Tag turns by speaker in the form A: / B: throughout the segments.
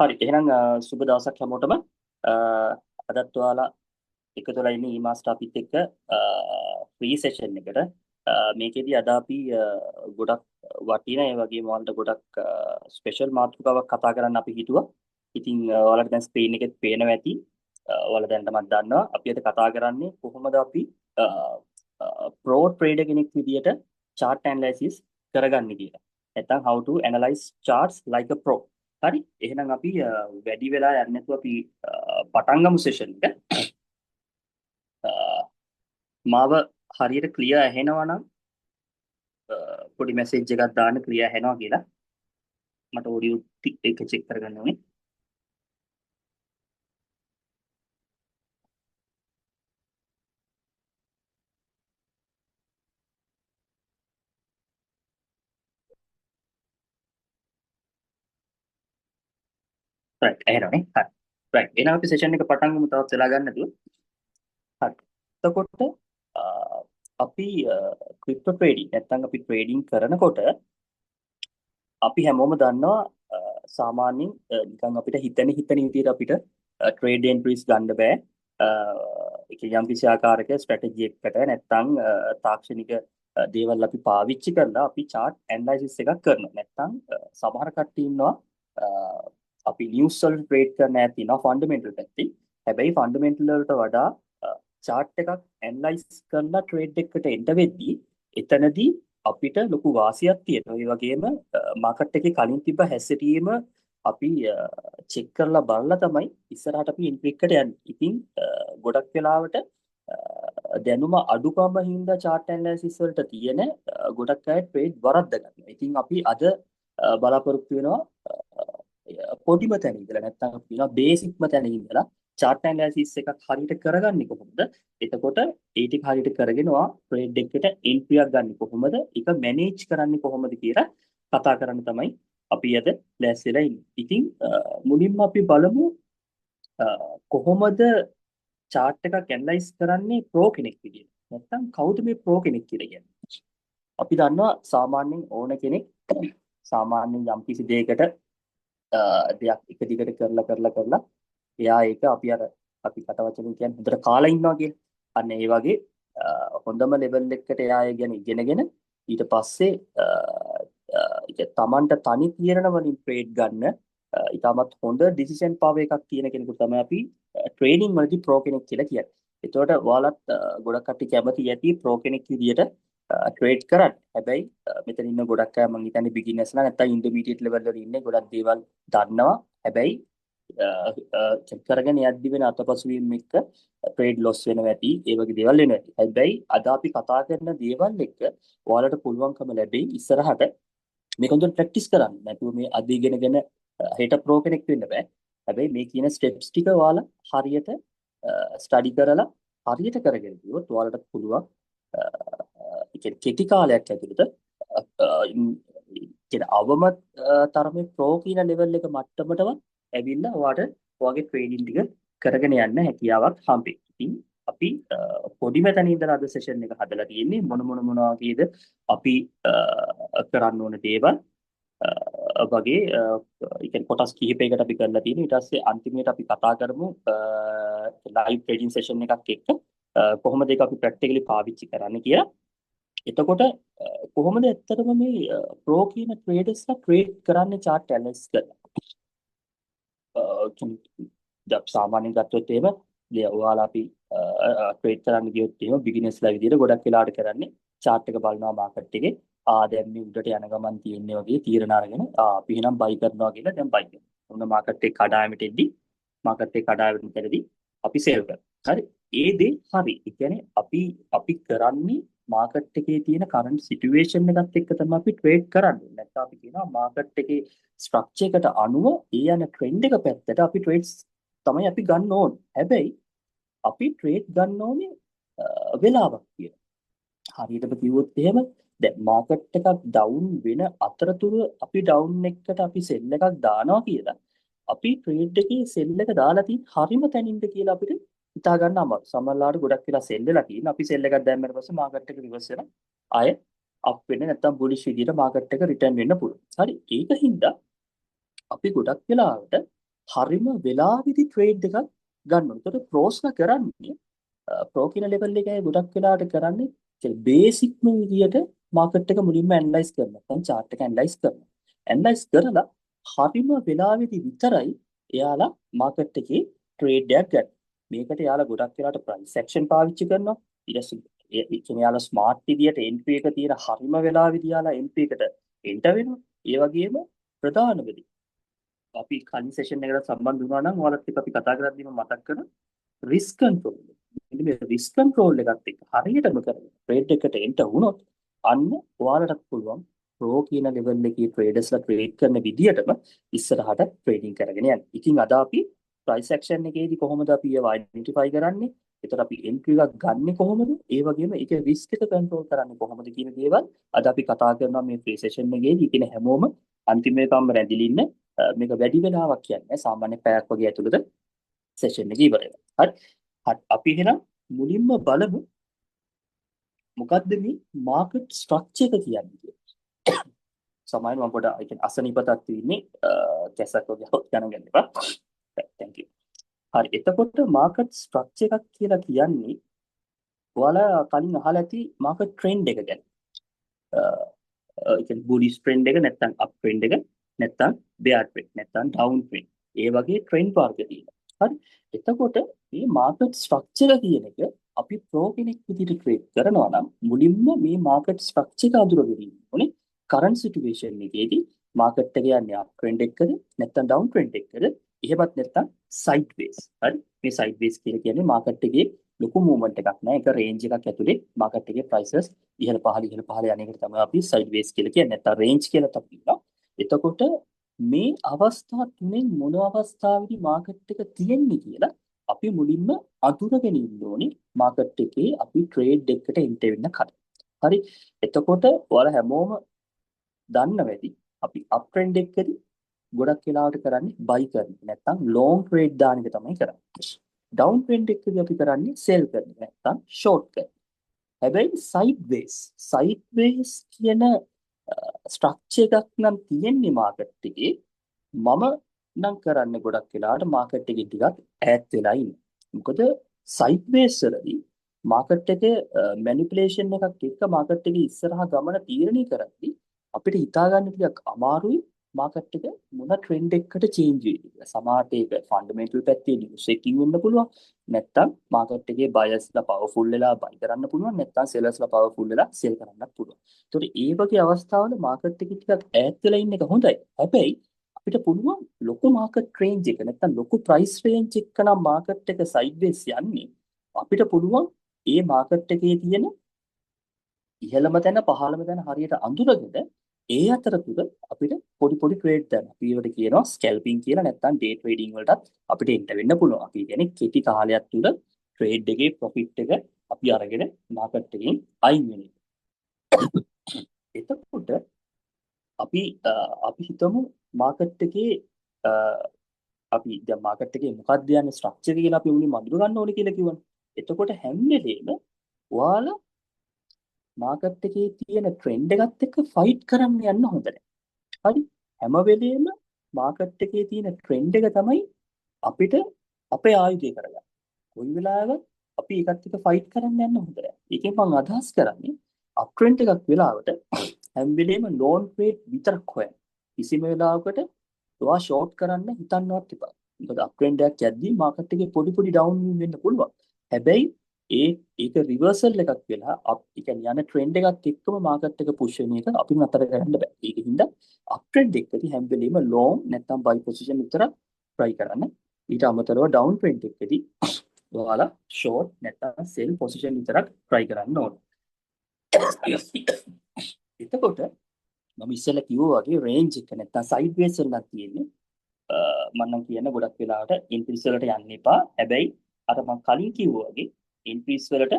A: හරි, එහෙනම් සුබ දවසක් හැමෝටම. අදත් ඔයාලා එකතු වෙලා ඉන්නේ ඊමාස්ටර් අපිත් එක්ක ෆ්‍රී සෙෂන් එකට. මේකෙදි අද අපි ගොඩක් වටින, ඒ වගේම ඔයාලට ගොඩක් ස්පෙෂල් මාතෘකාවක් කතා කරන්න අපි හිතුවා. ඉතින් ඔයාලට දැන් ස්ක්‍රීන් එකෙත් පේනවා ඇති. ඔයාලා දැනටමත් දන්නවා අපි අද කතා කරන්නේ කොහොමද අපි ප්‍රෝ ට්‍රේඩර් කෙනෙක් විදියට චාට් ඇනලයිසිස් කරගන්නේ කියලා. නැත්නම් how to analyze charts like a pro. හරි, එහෙනම් අපි වැඩි වෙලා යන්නේ නැතුව අපි පටන් ගමු සෙෂන් එක. මාව හරියට ක්ලියර් ඇහෙනවා නම් පොඩි මැසේජ් එකක් දාන්න ක්ලියර් ඇහෙනවා කියලා. මට ඔඩියෝ එක චෙක් කරගන්න ඕනේ. රයිට්, ඇහෙනවනේ. හරි. රයිට්, එහෙනම් අපි සෙෂන් එක පටන් ගමු තවත් වෙලා ගන්න නැතුව. හරි. එතකොට අපි ක්‍රිප්ටෝ ට්‍රේඩින් නැත්නම් අපි ට්‍රේඩින් කරනකොට අපි හැමෝම දන්නවා සාමාන්‍යයෙන් නිකන් අපිට හිතෙන හිතෙන විදිහට අපිට ට්‍රේඩ් එන්ට්‍රීස් ගන්න බෑ. ඒක යම්කිසි ආකාරයක ස්ට්‍රැටජි එකකට නැත්නම් තාක්ෂණික දේවල් අපි පාවිච්චි කරලා අපි චාට් ඇනලයිසිස් එකක් කරනවා. නැත්නම් සමහර කට්ටිය ඉන්නවා අපි නිවුස් වලට ට්‍රේඩ් කරන අය තියෙනවා ෆන්ඩමෙන්ටල් පැත්තේ. හැබැයි ෆන්ඩමෙන්ටල් වලට වඩා චාට් එකක් ඇනලයිස් කරලා ට්‍රේඩ් එකකට එන්ටර් වෙද්දී එතනදී අපිට ලොකු වාසියක් තියෙනවා. ඒ වගේම මාකට් එකේ කලින් තිබ්බ හැසිරීම අපි චෙක් කරලා බලලා තමයි ඉස්සරහට අපි එන්ට්‍රි එකට යන්නේ. ඉතින් ගොඩක් වෙලාවට දැනුම අඩුකම හින්දා චාට් ඇනලයිසිස් වලට තියෙන ගොඩක් අය ට්‍රේඩ් වරද්ද ගන්නවා. ඉතින් අපි අද බලාපොරොත්තු වෙනවා පොඩිම තැන ඉඳලා නැත්නම් අපි කියනවා බේසික්ම තැන ඉඳලා චාට් ඇනලයිසිස් එකක් හරියට කරගන්නේ කොහොමද? එතකොට ඒ ටික හරියට කරගෙන ඔයා ට්‍රේඩ් එකකට එන්ට්‍රි එකක් ගන්න කොහොමද? ඒක මැනේජ් කරන්නේ කොහොමද කියලා කතා කරන්න තමයි අපි අද ලෑස්ති වෙලා ඉන්නේ. ඉතින් මුලින්ම අපි බලමු කොහොමද චාට් එකක් ඇනලයිස් කරන්නේ ප්‍රෝ කෙනෙක් විදියට. නැත්නම් කවුද මේ ප්‍රෝ කෙනෙක් කියලා කියන්නේ? අපි දන්නවා සාමාන්‍යයෙන් ඕන කෙනෙක් සාමාන්‍යයෙන් යම්කිසි දෙයකට දෙයක් එක දිගට කරලා කරලා කරලා එයා ඒක අපි අර අපි කට වචනෙන් කියන්නේ හොඳට කාලා ඉන්නවා කියලා. අන්න ඒ වගේ හොඳම ලෙවල් එකකට එයා ඒ ගැන ඉගෙනගෙන ඊට පස්සේ ඒ තමන්ට තනි තීරණ වලින් ට්‍රේඩ් ගන්න ඉතාමත් හොඳ ඩිසිෂන් පවර් එකක් තියෙන කෙනෙකුට තමයි අපි ට්‍රේඩින් වලදී ප්‍රෝ කෙනෙක් කියලා කියන්නේ. එතකොට ඔයාලත් ගොඩක් කට්ටිය කැමති ඇති ප්‍රෝ කෙනෙක් විදියට ට්‍රේඩ් කරන්න. හැබැයි මෙතන ඉන්න ගොඩක් අය මං හිතන්නේ බිග්ිනර්ස්ලා නැත්තම් ඉන්ටර්මීඩියට් ලෙවල් වල ඉන්නේ ගොඩක් දේවල් දන්නවා. හැබැයි කරගෙන යද්දි වෙන අතපසුවීම් එක්ක ට්‍රේඩ් ලොස් වෙනවා ඇති, ඒ වගේ දේවල් වෙනවා ඇති. හැබැයි අද අපි කතා කරන දේවල් එක්ක ඔයාලට පුළුවන්කම ලැබෙයි ඉස්සරහට මේක හොඳට ප්‍රැක්ටිස් කරන්න. නැතුව මේ අද ඉගෙනගෙන හෙට ප්‍රෝ කෙනෙක් වෙන්න බෑ. හැබැයි මේ කියන ස්ටෙප්ස් ටික ඔයාලා හරියට ස්ටඩි කරලා හරියට කරගෙන ගියොත් ඔයාලට පුළුවන් ඒ කියන්නේ කෙටි කාලයක් ඇතුළත කියන්නේ අවම තරමේ ප්‍රෝ කියන ලෙවල් එක මට්ටමටවත් ඇවිල්ලා ඔයාට ඔයාගේ ට්‍රේඩින් ටික කරගෙන යන්න හැකියාවක් හම්බෙයි. ඉතින් අපි පොඩිම තැන ඉඳලා අද සෙෂන් එක හදලා තියෙන්නේ මොන මොන මොන වගේද අපි කරන්න ඕන දේවල් වගේ ඒ කියන්නේ කොටස් කිහිපයකට අපි කරලා තියෙනවා. ඊට පස්සේ අන්තිමේට අපි කතා කරමු ලයිව් ට්‍රේඩින් සෙෂන් එකක් එක්ක කොහොමද ඒක අපි ප්‍රැක්ටිකලි පාවිච්චි කරන්නේ කියලා. එතකොට කොහොමද ඇත්තටම මේ ප්‍රෝ කියන ට්‍රේඩර්ස්ලා ට්‍රේඩ් කරන්නේ චාට් ඇනලයිස් කරලා? සාමාන්‍යයෙන් ගත්තොත් එහෙම ඔයාලා අපි ට්‍රේඩ් කරන්න ගියොත් එහෙම බිග්ිනර්ස්ලා විදියට ගොඩක් වෙලාවට කරන්නේ චාට් එක බලනවා මාකට් එකේ. දැන් මේ උඩට යන ගමන් තියෙන්නේ වගේ තීරණ අරගෙන අපි එහෙනම් බයි කරනවා කියලා දැන් බයි කරනවා. ඔන්න මාකට් එක කඩායමට එද්දි මාකට් එක කඩායමට එද්දි අපි සේල් කරනවා. හරි. ඒ දේ හරි. ඒ කියන්නේ අපි කරන්නේ මාකට් එකේ තියෙන කරන්ට් සිටුේෂන් එකත් එක්ක තමයි අපි ට්‍රේඩ් කරන්නේ. නැත්නම් අපි කියනවා මාකට් එකේ ස්ට්‍රක්චර් එකට අනුව ඒ යන ට්‍රෙන්ඩ් එක පැත්තට අපි ට්‍රේඩ්ස් තමයි අපි ගන්න ඕනේ. හැබැයි අපි ට්‍රේඩ් ගන්න ඕනේ වෙලාවක් කියලා. හරියටම කිව්වොත් එහෙම දැන් මාකට් එකක් ඩවුන් වෙන අතරතුර අපි ඩවුන් එකකට අපි සෙල් එකක් දානවා කියලා අපි ට්‍රේඩ් එකේ සෙල් එක දාලා තියෙන හරිම තැනින්ද කියලා අපිට හිතා ගන්න අමාරු. සමහරවිට ගොඩක් වෙලා සෙල් වෙලා තියෙන. අපි සෙල් එකක් දැම්මට පස්සේ මාකට් එක රිවර්ස් වෙලා ආයෙ අප් වෙන්න නැත්නම් බුලිෂ් විදියට මාකට් එක රිටර්න් වෙන්න පුළුවන්. හරි. ඒක හින්දා අපි ගොඩක් වෙලාවට හරිම වෙලාවෙදි ට්‍රේඩ් එකක් ගන්න ඕනේ. ඒතකොට ප්‍රෝස්ලා කරන්නේ, ප්‍රෝ කියන ලෙවල් එකේ ගොඩක් වෙලාවට කරන්නේ බේසික්ම විදියට මාකට් එක මුලින්ම ඇනලයිස් කරනවා. නැත්නම් චාට් එක ඇනලයිස් කරනවා. ඇනලයිස් කරලා හරිම වෙලාවෙදි විතරයි එයාලා මාකට් එකේ ට්‍රේඩ් එකක් ගන්න. මේකට එයාලා ගොඩක් වෙලාවට ප්‍රයිස් ඇක්ෂන් පාවිච්චි කරනවා. ඊට පස්සේ ඒ කියන්නේ එයාලා ස්මාර්ට් විදියට එන්ට්‍රි එක තියෙන හරිම වෙලාවෙදි එයාලා එන්ට්‍රි එකට එන්ටර් වෙනවා. ඒ වගේම ප්‍රධානම දේ, අපි කලින් සෙෂන් එකට සම්බන්ධ වුණා නම් ඔයාලත් එක්ක අපි කතා කරද්දීම මතක් කරන රිස්ක් කන්ට්‍රෝල් එක. මෙන්න මේ රිස්ක් කන්ට්‍රෝල් එකත් එක්ක හරියටම කරගෙන ට්‍රේඩ් එකට එන්ටර් වුණොත් අන්න ඔයාලටත් පුළුවන් ප්‍රෝ කියන ලෙවල් එකේ ට්‍රේඩර්ස්ලා ට්‍රේඩ් කරන විදියටම ඉස්සරහට ට්‍රේඩින් කරගෙන යන්න. ඉතින් අද අපි ප්‍රයිස් ඇක්ෂන් එකේදී කොහොමද අපි ඒවා අයිඩෙන්ටිෆයි කරන්නේ? එතකොට අපි එන්ට්‍රි එකක් ගන්නෙ කොහොමද? ඒ වගේම ඒකේ රිස්ක් එක කන්ට්‍රෝල් කරන්නේ කොහොමද කියන දේවල් අද අපි කතා කරනවා මේ ෆ්‍රී සෙෂන් එකේදී. ඉතින් හැමෝම අන්තිම වෙනකම්ම රැඳිලා ඉන්න. මේක වැඩි වෙලාවක් කියන්නේ සාමාන්‍ය පැයක් වගේ ඇතුළත සෙෂන් එක ඉවර වෙනවා. හරි. හරි. අපි එහෙනම් මුලින්ම බලමු මොකද්ද මේ මාකට් ස්ට්‍රක්චර් එක කියන්නේ කියලා. සමහරවිට මම පොඩ ඒ කියන්නේ අසනීප තත්ත්වෙ ඉන්නේ, කැසක් වගේ ගණන් ගන්න එපා. Thank you. හරි. එතකොට මාකට් ස්ට්‍රක්චර් එකක් කියලා කියන්නේ ඔයාලා කලින් අහලා ඇති මාකට් ට්‍රෙන්ඩ් එක ගැන. ඒ කියන්නේ බුලිෂ් ට්‍රෙන්ඩ් එක, නැත්නම් අප් ට්‍රෙන්ඩ් එක, නැත්නම් බෙයාර් ට්‍රෙන්ඩ්, නැත්නම් ඩවුන් ට්‍රෙන්ඩ්. ඒ වගේ ට්‍රෙන්ඩ් වර්ග තියෙනවා. හරි. එතකොට මේ මාකට් ස්ට්‍රක්චර් කියන එක අපි ප්‍රෝ කෙනෙක් විදිහට ට්‍රේඩ් කරනවා නම් මුලින්ම මේ මාකට් ස්ට්‍රක්චර් එක අඳුරගෙන ඉන්න ඕනේ. කරන්ට් සිටුේෂන් එකේදී මාකට් එක යන්නේ අප් ට්‍රෙන්ඩ් එකකද නැත්නම් ඩවුන් ට්‍රෙන්ඩ් එකකද, එහෙමත් නැත්නම් සයිඩ්වේස්. හරි. මේ සයිඩ්වේස් කියලා කියන්නේ මාකට් එකේ ලොකු මූව්මන්ට් එකක් නෑ. ඒක රේන්ජ් එකක් ඇතුලේ මාකට් එකේ ප්‍රයිසස් ඉහළ පහළ ඉහළ පහළ යන එකට තමයි අපි සයිඩ්වේස් කියලා කියන්නේ. නැත්නම් රේන්ජ් කියලා අපි කියනවා. එතකොට මේ අවස්ථා තුනෙන් මොන අවස්ථාවේදී මාකට් එක තියෙන්නේ කියලා අපි මුලින්ම අඳුරගෙන ඉන්න ඕනේ මාකට් එකේ අපි ට්‍රේඩ් එකකට එන්ටර් වෙන්න කලින්. හරි. එතකොට ඔයාලා හැමෝම දන්නව ඇති අපි අප් ට්‍රෙන්ඩ් එකකදී ගොඩක් වෙලාවට කරන්නේ බයි කරන එක. නැත්නම් ලොං ට්‍රේඩ් දාන එක තමයි කරන්නේ. ඩවුන් ට්‍රෙන්ඩ් එකකදී අපි කරන්නේ සෙල් කරන එක නැත්නම් ෂෝට් කරන. හැබැයි සයිඩ්වේස් සයිඩ්වේස් කියන ස්ට්‍රක්චර් එකක් නම් තියෙන්නේ මාකට් එකේ, මම නම් කරන්නේ ගොඩක් වෙලාවට මාකට් එකෙන් ටිකක් ඈත් වෙලා ඉන්න. මොකද සයිඩ්වේස් වලදී මාකට් එකේ මැනිපියුලේෂන් එකක් එක්ක මාකට් එකේ ඉස්සරහා ගමන තීරණය කරද්දී අපිට හිතා ගන්න ටිකක් අමාරුයි මාකට් එක මොන ට්‍රෙන්ඩ් එකකට චේන්ජ් වෙයිද කියලා. සමහරට ඒක ෆන්ඩමෙන්ටල් පැත්තේ නිවුස් එකකින් වෙන්න පුළුවන්. නැත්නම් මාකට් එකේ බයර්ස්ලා පවර්ෆුල් වෙලා බයි කරන්න පුළුවන්. නැත්නම් සෙලර්ස්ලා පවර්ෆුල් වෙලා සෙල් කරන්නත් පුළුවන්. ඒතකොට ඒ වගේ අවස්ථාවල මාකට් එකේ ටිකක් ඈත් වෙලා ඉන්න එක හොඳයි. හැබැයි අපිට පුළුවන් ලොකු මාකට් රේන්ජ් එක නැත්නම් ලොකු ප්‍රයිස් රේන්ජ් එක නම් මාකට් එක සයිඩ්වේස් යන්නේ, අපිට පුළුවන් ඒ මාකට් එකේ තියෙන ඉහළම තැන පහළම තැන හරියට අඳුරගෙන ඒ අතරතුර අපිට පොඩි පොඩි ට්‍රේඩ් දාන්න. අපි ඒවට කියනවා ස්කැල්පින් කියලා, නැත්නම් ඩේ ට්‍රේඩින් වලටත් අපිට එන්ටර් වෙන්න පුළුවන්. අපි කියන්නේ කෙටි කාලයක් තුල ට්‍රේඩ් එකේ ප්‍රොෆිට් එක අපි අරගෙන මාකට් එකෙන් අයින් වෙන එක. එතකොට අපි අපි හිතමු මාකට් එකේ අපි දැන් මාකට් එකේ මොකක්ද යන්නේ ස්ට්‍රක්චර් කියලා අපි මුලින්ම අඳුර ගන්න ඕනේ කියලා කිව්වනේ. එතකොට හැම වෙලේම ඔයාලා මාකට් එකේ තියෙන ට්‍රෙන්ඩ් එකත් එක්ක ෆයිට් කරන්න යන්න හොඳ නැහැ. හරි? හැම වෙලේම මාකට් එකේ තියෙන ට්‍රෙන්ඩ් එක තමයි අපිට අපේ ආයුධය කරගන්න. කොයි වෙලාවක අපි ඒකත් එක්ක ෆයිට් කරන්න යන්න හොඳ නැහැ. ඒකෙන් මම අදහස් කරන්නේ අප් ට්‍රෙන්ඩ් එකක් වෙලාවට හැම වෙලේම ලෝන්ග් ට්‍රේඩ් විතරක් හොයන්න. කිසිම වෙලාවකට ඔයා ෂෝට් කරන්න හිතන්නවත් එපා. මොකද අප් ට්‍රෙන්ඩ් එකක් යද්දී මාකට් එකේ පොඩි පොඩි ඩවුන් වෙන්න පුළුවන්. හැබැයි ඒක රිවර්සල් එකක් වෙලා අප්, ඒ කියන්නේ යන ට්‍රෙන්ඩ් එකත් එක්කම මාකට් එක පුෂ් වෙන එක අපි නතර කරන්න බෑ. ඒක හින්දා අප් ට්‍රෙන්ඩ් එකකදී හැම වෙලෙම ලොං නැත්නම් බයි පොසිෂන් විතරක් try කරන්න. ඊට අමතරව ඩවුන් ට්‍රෙන්ඩ් එකකදී ඔයාලා ෂෝට් නැත්නම් සෙල් පොසිෂන් විතරක් try කරන්න ඕන. එතකොට මම ඉස්සෙල්ලා කිව්වා වගේ රේන්ජ් එක නැත්නම් සයිඩ්වේස් වල නම් තියෙන්නේ, මම නම් කියන ගොඩක් වෙලාවට එන්ට්‍රීස් වලට යන්න එපා. හැබැයි අර මම කලින් කිව්වා වගේ එන්ට්‍රීස් වලට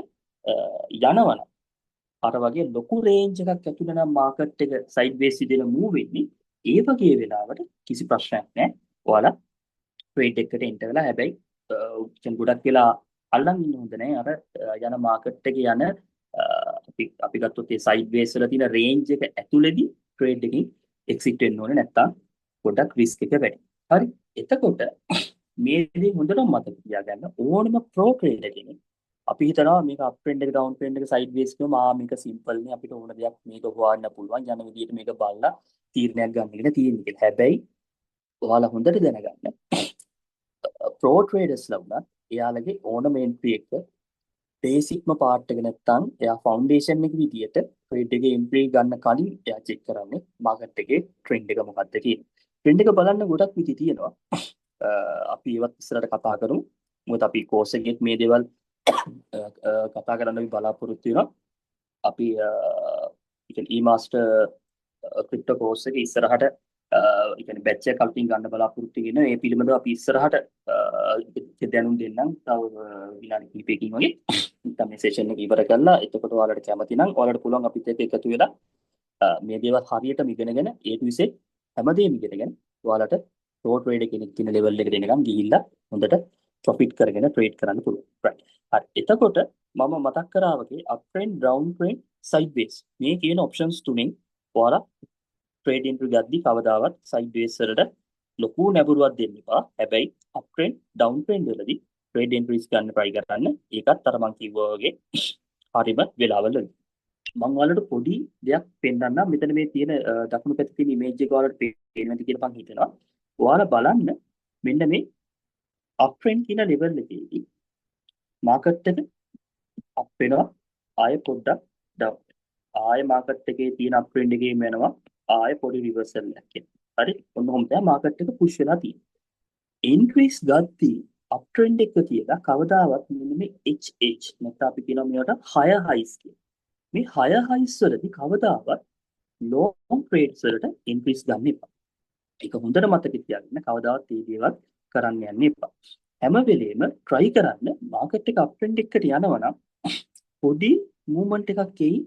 A: යනවනම් අර වගේ ලොකු රේන්ජ් එකක් ඇතුළේ නම් මාකට් එක සයිඩ්වේස් විදිහට මූව් වෙන්නේ, ඒ වගේ වෙලාවට කිසි ප්‍රශ්නයක් නැහැ. ඔයාලා ට්‍රේඩ් එකකට එන්ටර් වෙලා, හැබැයි කියන්නේ ගොඩක් වෙලා අල්ලන් ඉන්න හොඳ නැහැ. අර යන මාකට් එකේ යන අපි අපි ගත්තොත් ඒ සයිඩ්වේස් වල තියෙන රේන්ජ් එක ඇතුළේදී ට්‍රේඩ් එකකින් එක්සිට් වෙන්න ඕනේ, නැත්තම් පොඩ්ඩක් රිස්ක් එක වැඩි. හරි. එතකොට මේ දේ හොඳටම මතක තියාගන්න, ඕනම ප්‍රෝ ට්‍රේඩර් කෙනෙක්, අපි හිතනවා මේක අප් ට්‍රෙන්ඩ් එක, ඩවුන් ට්‍රෙන්ඩ් එක, සයිඩ්වේස් කියමු, ආ මේක සිම්පල් නේ, අපිට ඕන දෙයක් මේක හොයන්න පුළුවන්, යන විදිහට මේක බලලා තීරණයක් ගන්න එක තියෙන්නේ කියලා. හැබැයි ඔයාලා හොඳට දැනගන්න, ප්‍රෝ ට්‍රේඩර්ස්ලා වුණත් එයාලගේ ඕනම එන්ට්‍රි එක බේසික්ම පාර්ට් එක නැත්තම් එයා ෆවුන්ඩේෂන් එක විදියට ට්‍රේඩ් එකේ එන්ට්‍රි ගන්න කලින් එයා චෙක් කරන්නේ මාකට් එකේ ට්‍රෙන්ඩ් එක මොකක්ද කියන. ට්‍රෙන්ඩ් එක බලන්න ගොඩක් විදි තියෙනවා. අපි ඒවත් ඉස්සරහට කතා කරමු. මොකද අපි කෝස් එකෙත් මේ දේවල් කතා කරන්න අපි බලාපොරොත්තු වෙනවා. අපි ඒ කියන්නේ e-master crypto course එක ඉස්සරහට ඒ කියන්නේ බැච් එක අලුතින් ගන්න බලාපොරොත්තු වෙන. ඒ පිළිබඳව අපි ඉස්සරහට දැනුම් දෙන්නම් තව විනාඩි කිහිපයකින් වගේ. නැත්නම් මේ සෙෂන් එක ඉවර කරලා එතකොට ඔයාලට කැමති නම් ඔයාලට පුළුවන් අපිත් එක්ක එකතු වෙලා මේ දේවල් හරියටම ඉගෙනගෙන, ඒ තු විසේ හැමදේම ඉගෙනගෙන, ඔයාලට ප්‍රෝ ට්‍රේඩර් කෙනෙක් කියන ලෙවල් එකට එනකම් ගිහිල්ලා හොඳට ප්‍රොෆිට් කරගෙන ට්‍රේඩ් කරන්න පුළුවන්. රයිට්. හරි. එතකොට මම මතක් කරා වගේ අප් ට්‍රෙන්ඩ්, ඩවුන් ට්‍රෙන්ඩ්, සයිඩ්වේස් මේ කියන ඔප්ෂන්ස් තුනෙන් ඔයාලා ට්‍රේඩ් එන්ට්‍රි ගද්දි කවදාවත් සයිඩ්වේස් වලට ලොකු නැඹුරුවක් දෙන්න එපා. හැබැයි අප් ට්‍රෙන්ඩ්, ඩවුන් ට්‍රෙන්ඩ් වලදී ට්‍රේඩ් එන්ට්‍රීස් ගන්න try කරන්න. ඒකත් අර මං කිව්වා වගේ හරිම වෙලාවලදී. මං ඔයාලට පොඩි දෙයක් පෙන්නන්නම්. මෙතන මේ තියෙන දකුණු පැත්තේ තියෙන ඉමේජ් එක ඔයාලට පේනවද කියලා මං හිතනවා. ඔයාලා බලන්න, මෙන්න මේ අප් ට්‍රෙන්ඩ් කියන ලෙවල් එකේදී මාකට් එක අප් වෙනවා, ආයෙ පොඩ්ඩක් ඩවුන්. ආයෙ මාකට් එකේ තියෙන අප් ට්‍රෙන්ඩ් එකේම යනවා, ආයෙ පොඩි රිවර්සල් එකක් එනවා. හරි, ඔන්න ඔහොම තමයි මාකට් එක පුෂ් වෙලා තියෙන්නේ. එන්ට්‍රීස් ගද්දී අප් ට්‍රෙන්ඩ් එක කියලා කවදාවත් මෙන්න මේ HH නැත්නම් අපි කියනවා මේවට හයර් හයිස් කියලා. මේ හයර් හයිස් වලදී කවදාවත් ලොං ට්‍රේඩ්ස් වලට එන්ට්‍රීස් ගන්න එපා. ඒක හොඳට මතක තියාගන්න, කවදාවත් මේ දේවල් කරන්න යන්න එපා. හැම වෙලේම try කරන්න මාකට් එක අප් ට්‍රෙන්ඩ් එකකට යනවා නම් පොඩි මූව්මන්ට් එකක් එයි.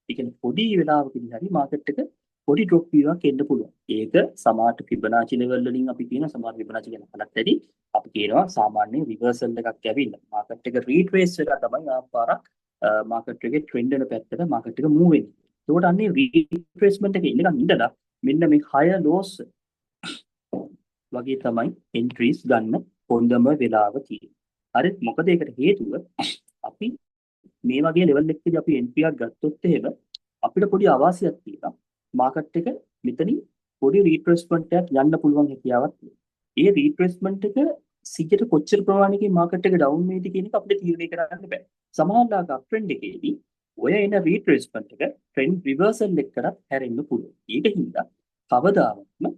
A: ඒ කියන්නේ පොඩි වෙලාවකදී හරි මාකට් එක පොඩි ඩ්‍රොප් වීමක් එන්න පුළුවන්. ඒක සමහරට ෆිබොනාචි ලෙවල් වලින් අපි කියන, සමහර ෆිබොනාචි ගැන අහලත් ඇති. අපි කියනවා සාමාන්‍ය රිවර්සල් එකක් ඇවිල්ලා මාකට් එක රීට්‍රේස් වෙලා තමයි ආ පාරක් මාකට් එකේ ට්‍රෙන්ඩ් වෙන පැත්තට මාකට් එක මූව් වෙන්නේ. ඒකට අන්නේ රීට්‍රේස්මන්ට් එකේ ඉඳන් ඉඳලා මෙන්න මේ හයර් ලෝස් වගේ තමයි එන්ට්‍රීස් ගන්න හොඳම වෙලාව තියෙන්නේ. හරි, මොකද ඒකට හේතුව අපි මේ වගේ ලෙවල් එකකදී අපි එන්ට්‍රි එකක් ගත්තොත් එහෙම අපිට පොඩි අවාසියක් තියෙනවා. මාකට් එක මෙතනින් පොඩි රීට්‍රේස්මන්ට් එකක් යන්න පුළුවන් හැකියාවක් තියෙනවා. ඒ රීට්‍රේස්මන්ට් එක 100ට කොච්චර ප්‍රමාණයකින් මාකට් එක ඩවුන් වෙයිද කියන එක අපිට තීරණය කරන්න බෑ. සමහර වෙලාවක අප් ට්‍රෙන්ඩ් එකේදී ඔය එන රීට්‍රේස්මන්ට් එක ට්‍රෙන්ඩ් රිවර්සල් එකකටත් හැරෙන්න පුළුවන්. ඒක හින්දා කවදාවත්ම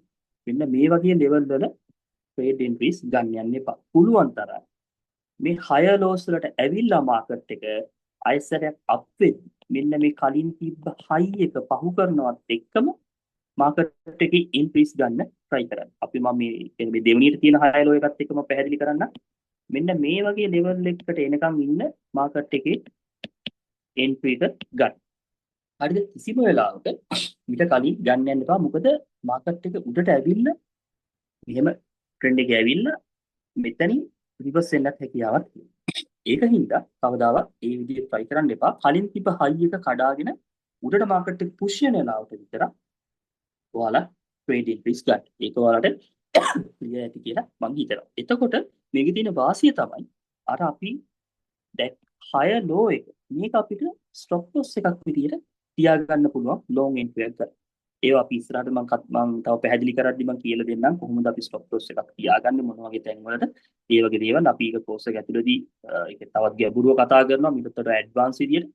A: මෙන්න මේ වගේ ලෙවල් වල ට්‍රේඩ් එන්ට්‍රීස් ගන්න යන්න එපා. පුළුවන් තරම් මේ හයර් ලෝස් වලට ඇවිල්ලා මාකට් එක ආයෙසරයක් අප් වෙද්දි මෙන්න මේ කලින් තිබ්බ හයි එක පහු කරනවත් එක්කම මාකට් එකේ එන්ට්‍රීස් ගන්න try කරන්න. අපි මම මේ කියන්නේ මේ දෙවෙනියට තියෙන හයර් ලෝ එකත් එක්කම පැහැදිලි කරන්න. මෙන්න මේ වගේ ලෙවල් එකකට එනකන් ඉන්න මාකට් එකේ එන්ට්‍රි එක ගන්න. හරිද? කිසිම වෙලාවක මිට කලින් ගන්න යන්න එපා. මොකද මාකට් එක උඩට ඇවිල්ලා මෙහෙම ට්‍රෙන්ඩ් එක ඇවිල්ලා මෙතනින් රිවර්ස් වෙන්නත් හැකියාවක් තියෙනවා. ඒක හින්දා කවදාවත් ඒ විදිහට try කරන්න එපා. කලින් තිබ්බ හයි එක කඩාගෙන උඩට මාකට් එක පුෂ් වෙන වෙලාවට විතර ඔයාලා ට්‍රේඩ් එන්ට්‍රීස් ගන්න. ඒක ඔයාලට ක්ලියර් ඇති කියලා මං හිතනවා. එතකොට මේකේ තියෙන වාසිය තමයි අර අපි දැක් හයර් ලෝ එක, මේක අපිට ස්ටොප් ලොස් එකක් විදියට තියාගන්න පුළුවන් ලොං එන්ට්‍රි එකක් ගන්න. ඒවා අපි ඉස්සරහට මං තව පැහැදිලි කරද්දි මං කියලා දෙන්නම් කොහොමද අපි ස්ටොප් ලොස් එකක් තියාගන්නේ මොන වගේ තැන්වලද, ඒ වගේ දේවල්. අපි ඒක කෝස් එක ඇතුළතදී ඒක තවත් ගැඹුරුව කතා කරනවා මීටත් වඩා ඇඩ්වාන්ස් විදියට.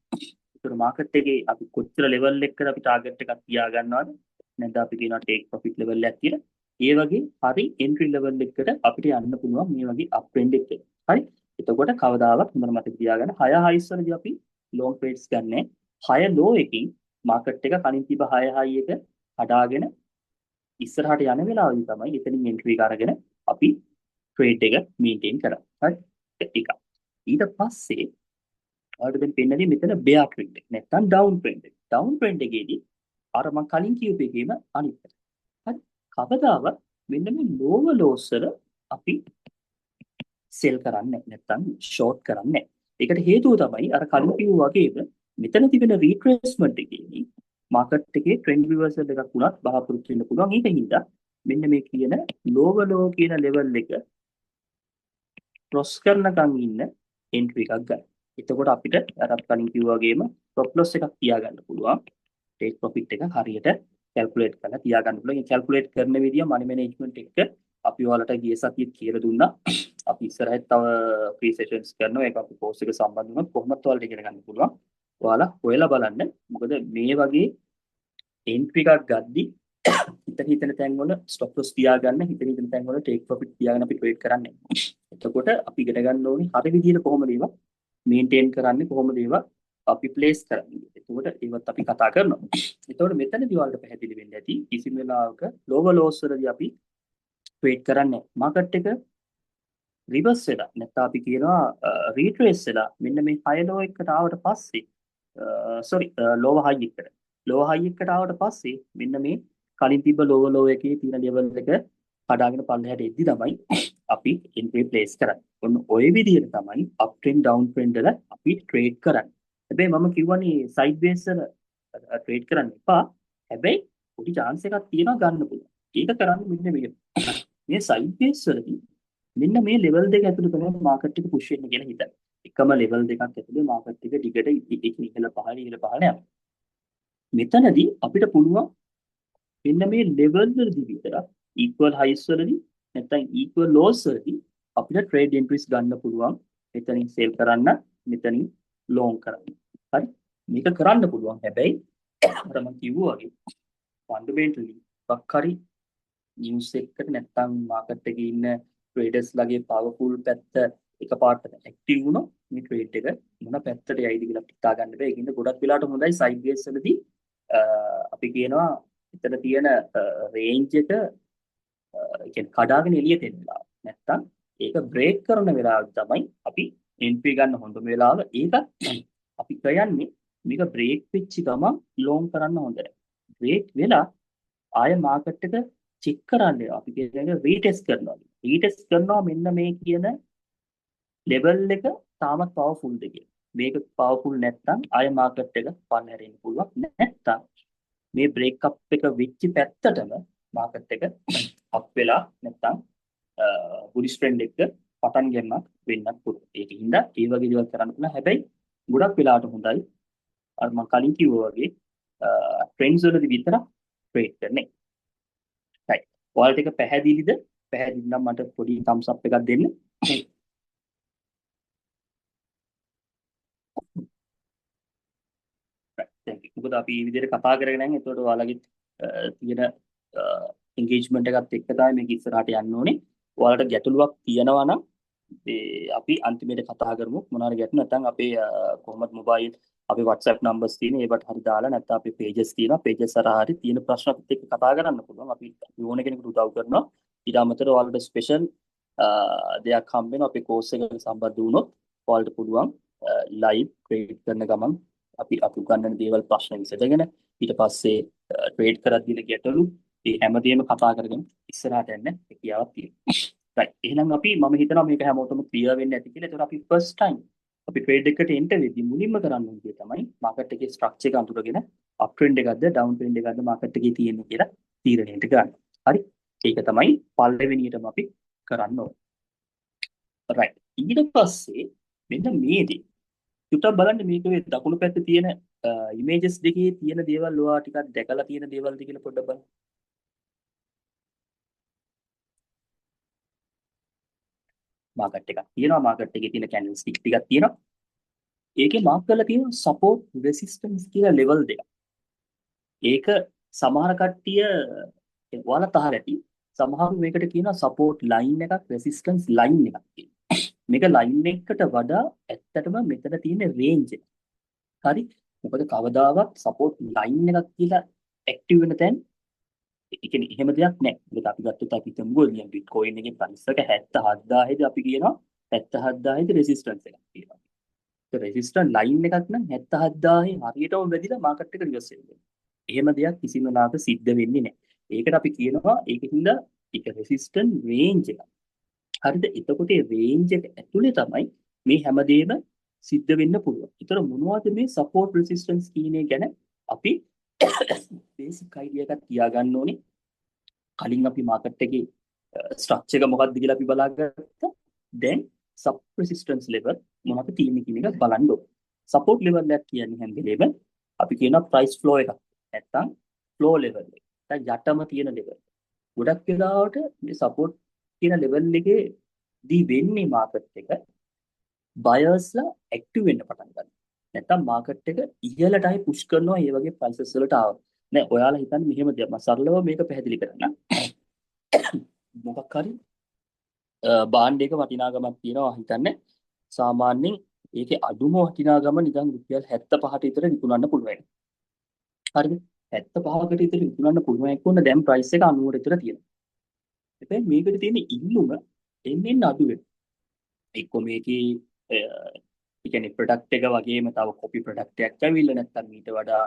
A: ඒතර මාකට් එකේ අපි කොච්චර ලෙවල් එකකද අපි ටාගට් එකක් තියාගන්නවද, නැත්නම් අපි කියනවා ටේක් ප්‍රොෆිට් ලෙවල් එකක් කියලා. ඒ වගේ හරි එන්ට්‍රි ලෙවල් එකකට අපිට යන්න පුළුවන් මේ වගේ අප් ට්‍රෙන්ඩ් එකක. හරි. එතකොට කවදාවත් හොඳට මතක තියාගන්න, හයර් හයිස් වලදී අපි ලොං ට්‍රේඩ්ස් ගන්නෑ. හයර් ලෝ එකකින් මාකට් එක කලින් තිබ්බ හයර් හයි එක කඩාගෙන ඉස්සරහට යන වෙලාවෙදි තමයි එතනින් එන්ට්‍රි එක අරගෙන අපි ට්‍රේඩ් එක මේන්ටේන් කරන්නේ. හරි. ඒක. ඊට පස්සේ ඔයාලට දැන් පෙන්නන්නේ මෙතන බෙයා ට්‍රෙන්ඩ් එක. නැත්තම් ඩවුන් ට්‍රෙන්ඩ් එක. ඩවුන් ට්‍රෙන්ඩ් එකේදී අර මං කලින් කියපු එකේම අනිත් පැත්ත. හරි. කවදාවත් මෙන්න මේ ලෝවර් ලෝස් වල අපි සෙල් කරන්නේ නැහැ. නැත්තම් ෂෝට් කරන්නේ නැහැ. ඒකට හේතුව තමයි අර කලින් කිව්වා වගේම මෙතන තිබෙන රීට්‍රේස්මන්ට් එකේදී මාකට් එකේ ට්‍රෙන්ඩ් රිවර්සල් එකක් වුණත් බලාපොරොත්තු වෙන්න පුළුවන්. ඒක හින්දා මෙන්න මේ කියන ලෝවර් ලෝ කියන ලෙවල් එක ක්‍රොස් කරනකන් ඉන්න එන්ට්‍රි එකක් ගන්න. එතකොට අපිට අර අපි කලින් කිව්වා වගේම ස්ටොප් ලොස් එකක් තියාගන්න පුළුවන්. ටේක් ප්‍රොෆිට් එක හරියට කැල්කියුලේට් කරලා තියාගන්න පුළුවන්. ඒ කැල්කියුලේට් කරන විදිය මනි මැනේජ්මන්ට් එක අපි ඔයාලට ගිය සතියේත් කියලා දුන්නා. අපි ඉස්සරහට තව ෆ්‍රී සෙෂන්ස් කරනවා. ඒක අපි කෝස් එක සම්බන්ධ වුණොත් කොහොමද ඔයාලට ඉගෙන ගන්න පුළුවන්. ඔයාලා හොයලා බලන්න. මොකද මේ වගේ එන්ට්‍රි එකක් ගද්දි හිතන හිතන තැන්වල ස්ටොප් ලොස් තියාගන්න, හිතන හිතන තැන්වල ටේක් ප්‍රොෆිට් තියාගෙන අපි ට්‍රේඩ් කරන්නේ. එතකොට අපි ඉගෙන ගන්න ඕනේ හරි විදියට කොහොමද ඒවා මේන්ටේන් කරන්නේ, කොහොමද ඒවා අපි ප්ලේස් කරන්නේ. එතකොට ඒවත් අපි කතා කරනවා. එතකොට මෙතනදී ඔයාලට පැහැදිලි වෙන්න ඇති කිසිම වෙලාවක ලෝවර් ලෝස් වලදී අපි ට්‍රේඩ් කරන්නේ මාකට් එක රිවර්ස් වෙලා නැත්නම් අපි කියනවා රීට්‍රේස් වෙලා මෙන්න මේ හයි ලෝ එකට ආවට පස්සේ සෝරි ලෝවර් හයි එකට ලෝවර් හයි එකට ආවට පස්සේ මෙන්න මේ කලින් තිබ්බ ලෝවර් ලෝ එකේ තියෙන ලෙවල් එක කඩාගෙන පල්ලෙහාට එද්දි තමයි අපි එන්ට්‍රි ප්ලේස් කරන්නේ. ඔන්න ඔය විදිහට තමයි අප් ට්‍රෙන්ඩ් ඩවුන් ට්‍රෙන්ඩ් වල අපි ට්‍රේඩ් කරන්නේ. හැබැයි මම කිව්වනේ සයිඩ් වේස් වල ට්‍රේඩ් කරන්න එපා. හැබැයි පොඩි චාන්ස් එකක් තියෙනවා ගන්න පුළුවන්. ඒක කරන්නේ මෙන්න මෙහෙම. මේ සයිඩ් වේස් වලදී මෙන්න මේ ලෙවල් දෙක ඇතුළේ තමයි මාකට් එක පුෂ් වෙන්නේ කියලා හිතන්න. එකම ලෙවල් දෙකක් ඇතුළේ මාකට් එක දිගට ඉහළ පහළ ඉහළ පහළ යනවා. මෙතනදී අපිට පුළුවන් මෙන්න මේ ලෙවල් වලදී විතරක් ඉක්වල් හයිස් වලදී නැත්නම් ඉක්වල් ලෝස් වලදී අපිට ට්‍රේඩ් එන්ට්‍රීස් ගන්න පුළුවන්. මෙතනින් සෙල් කරන්න, මෙතනින් ලොං කරන්න. හරි? මේක කරන්න පුළුවන්. හැබැයි අර මම කිව්වා වගේ ෆන්ඩමෙන්ටලි මොකක් හරි නිවුස් එකකට නැත්නම් මාකට් එකේ ඉන්න ට්‍රේඩර්ස් ලගේ පවර්ෆුල් පැත්ත එකපාරට ඇක්ටිව් වුණොත් මේ ට්‍රේඩ් එක මොන පැත්තට යයිද කියලා අපිට හිතා ගන්න බෑ. ඒකින්ද ගොඩක් වෙලාවට හොඳයි සයිඩ් වේස් වලදී අපි කියනවා එතන තියෙන රේන්ජ් එක ඒ කියන්නේ කඩාගෙන එළියට එන වෙලාව. නැත්තම් ඒක බ්‍රේක් කරන වෙලාව තමයි අපි එන්ට්‍රි ගන්න හොඳම වෙලාව. ඒකත් අපි කියන්නේ මේක බ්‍රේක් වෙච්ච ගමන් ලොං කරන්න හොඳ නෑ. බ්‍රේක් වෙලා ආය මාකට් එක චෙක් කරන්න අපි කියන්නේ රීටෙස්ට් කරනවා. රීටෙස්ට් කරනවා මෙන්න මේ කියන ලෙවල් එක තාමත් පවර්ෆුල්ද කියලා. මේක පවර්ෆුල් නැත්තම් ආය මාකට් එක පල්ලෙහාට එන්න පුළුවන්. නැත්තම් මේ බ්‍රේක් අප් එක වෙච්ච පැත්තටම මාකට් එක අප් වෙලා නැත්තම් බුලිෂ් ට්‍රෙන්ඩ් එක පටන් ගැනීමක් වෙන්නත් පුළුවන්. ඒකින්ද ඒ වගේ දේවල් කරන්න පුළුවන්. හැබැයි ගොඩක් වෙලාවට හොඳයි අර මම කලින් කිව්වා වගේ ට්‍රෙන්ඩ්ස් වලදී විතරක් ට්‍රේඩ් කරන එක. රයිට්. ඔයාලට ඒක පැහැදිලිද? පැහැදිලි නම් මට පොඩි thumbs up එකක් දෙන්න. Right, thank you. මොකද අපි මේ විදිහට කතා කරගෙන යන එතකොට ඔයාලගේ තියෙන එන්ගේජ්මන්ට් එකත් එක්ක තමයි මේක ඉස්සරහට යන්න ඕනේ. ඔයාලට ගැටලුවක් තියෙනවා නම් මේ අපි අන්තිමේට කතා කරමු. මොන හරි ගැටලු නැත්නම් අපේ කොහොමද මොබයිල් අපේ WhatsApp numbers තියෙන ඒවට හරි දාලා නැත්නම් අපේ pages තියෙනවා. pages හරහා හරි තියෙන ප්‍රශ්න අපිත් එක්ක කතා කරන්න පුළුවන්. අපි ඕන කෙනෙකුට උදව් කරනවා. ඊට අමතරව ඔයාලට ස්පෙෂල් දෙයක් හම්බ වෙනවා. අපේ කෝස් එකට සම්බන්ධ වුණොත් ඔයාලට පුළුවන් ලයිව් ට්‍රේඩ් කරන ගමන් අපි උගන්වන දේවල් ප්‍රශ්න විසඳගෙන ඊට පස්සේ ට්‍රේඩ් කරද්දී තියෙන ගැටලු මේ හැමදේම කතා කරගෙන ඉස්සරහට යන්න හැකියාවක් තියෙනවා. රයිට්. එහෙනම් මම හිතනවා මේක හැමෝටම ක්ලියර් වෙන්න ඇති කියලා. ඒතකොට අපි ෆස්ට් ටයිම් අපි ට්‍රේඩ් එකට එන්ටර් වෙද්දී මුලින්ම කරන්න ඕන දේ තමයි මාකට් එකේ ස්ට්‍රක්චර් එක අඳුරගෙන අප් ට්‍රෙන්ඩ් එකක්ද ඩවුන් ට්‍රෙන්ඩ් එකක්ද මාකට් එකේ තියෙන්නේ කියලා තීරණයට ගන්න. හරි. ඒක තමයි පළවෙනියටම අපි කරන්න ඕන. රයිට්. ඊට පස්සේ මෙන්න මේ දේ. චුට්ටක් බලන්න මේක ඔය දකුණු පැත්තේ තියෙන ඉමේජස් දෙකේ තියෙන දේවල් ඔයා ටිකක් දැකලා තියෙන දේවල්ද කියලා පොඩ්ඩක් බලන්න. මාකට් එකක් තියෙනවා. මාකට් එකේ තියෙන කැන්ඩල් ස්ටික් ටිකක් තියෙනවා. ඒකේ මාක් කරලා තියෙනවා සපෝට් රෙසිස්ටන්ස් කියලා ලෙවල් දෙකක්. ඒක සමහර කට්ටිය ඔයාලත් අහලා ඇති. සමහරු මේකට කියනවා සපෝට් ලයින් එකක් රෙසිස්ටන්ස් ලයින් එකක් කියලා. මේක ලයින් එකකට වඩා ඇත්තටම මෙතන තියෙන රේන්ජ් එක. හරි. මොකද කවදාවත් සපෝට් ලයින් එකක් කියලා ඇක්ටිව් වෙන තැන් ඒ කියන්නේ එහෙම දෙයක් නෑ. මොකද අපි ගත්තොත් අපි හිතමුකෝ දැන් බිට්කොයින් එකේ ප්‍රයිස් එක 77000 දී අපි කියනවා 77000 දී රෙසිස්ටන්ස් එකක් තියෙනවා. ඒ රෙසිස්ටන්ස් ලයින් එකක් නම් 77000 හරියටම වැදිලා මාකට් එක රිවර්ස් වෙනවා. එහෙම දෙයක් කිසිම වෙලාවක සිද්ධ වෙන්නේ නෑ. ඒකට අපි කියනවා ඒකින්ද ඒක රෙසිස්ටන්ස් රේන්ජ් එකක්. හරිද? එතකොට මේ රේන්ජ් එක ඇතුලේ තමයි මේ හැමදේම සිද්ධ වෙන්න පුළුවන්. ඒතර මොනවද මේ සපෝට් රෙසිස්ටන්ස් කියන එක ගැන අපි බේසික් අයිඩියා එකක් තියාගන්න ඕනේ. කලින් අපි මාකට් එකේ ස්ට්‍රක්චර් එක මොකක්ද කියලා අපි බලාගත්තා. දැන් සපෝට් රෙසිස්ටන්ස් ලෙවල් මොනවද තියෙන්නේ කියන එක බලන්න ඕනේ. සපෝට් ලෙවල් එකක් කියන්නේ හැම වෙලේම අපි කියනවා ප්‍රයිස් ෆ්ලෝ එකක්. නැත්තම් ෆ්ලෝ ලෙවල් එක. නැත්තම් යටම තියෙන ලෙවල්. ගොඩක් වෙලාවට මේ සපෝට් කියන ලෙවල් එකේ දී වෙන්නේ මාකට් එක බයර්ස්ලා ඇක්ටිව් වෙන්න පටන් ගන්නවා. නැත්තම් මාකට් එක ඉහළටයි පුෂ් කරනවා මේ වගේ ප්‍රයිසස් වලට ආවොත්. නෑ, ඔයාලා හිතන්නේ මෙහෙම දෙයක්. මම සරලව මේක පැහැදිලි කරන්න. මොකක් හරි භාණ්ඩයක වටිනාකමක් තියෙනවා හිතන්නේ. සාමාන්‍යයෙන් ඒකේ අඩුම වටිනාකම නිකන් රුපියල් 75ට විතර විකුණන්න පුළුවන්. හරිද? 75කට විතර විකුණන්න පුළුවන් එක්ක ඔන්න දැන් ප්‍රයිස් එක 90ට විතර තියෙනවා. හැබැයි මේකට තියෙන ඉල්ලුම එන්න එන්න අඩු වෙනවා. එක්ක මේකේ ඒ කියන්නේ ප්‍රොඩක්ට් එක වගේම තව කොපි ප්‍රොඩක්ට් එකක් ඇවිල්ලා, නැත්නම් මීට වඩා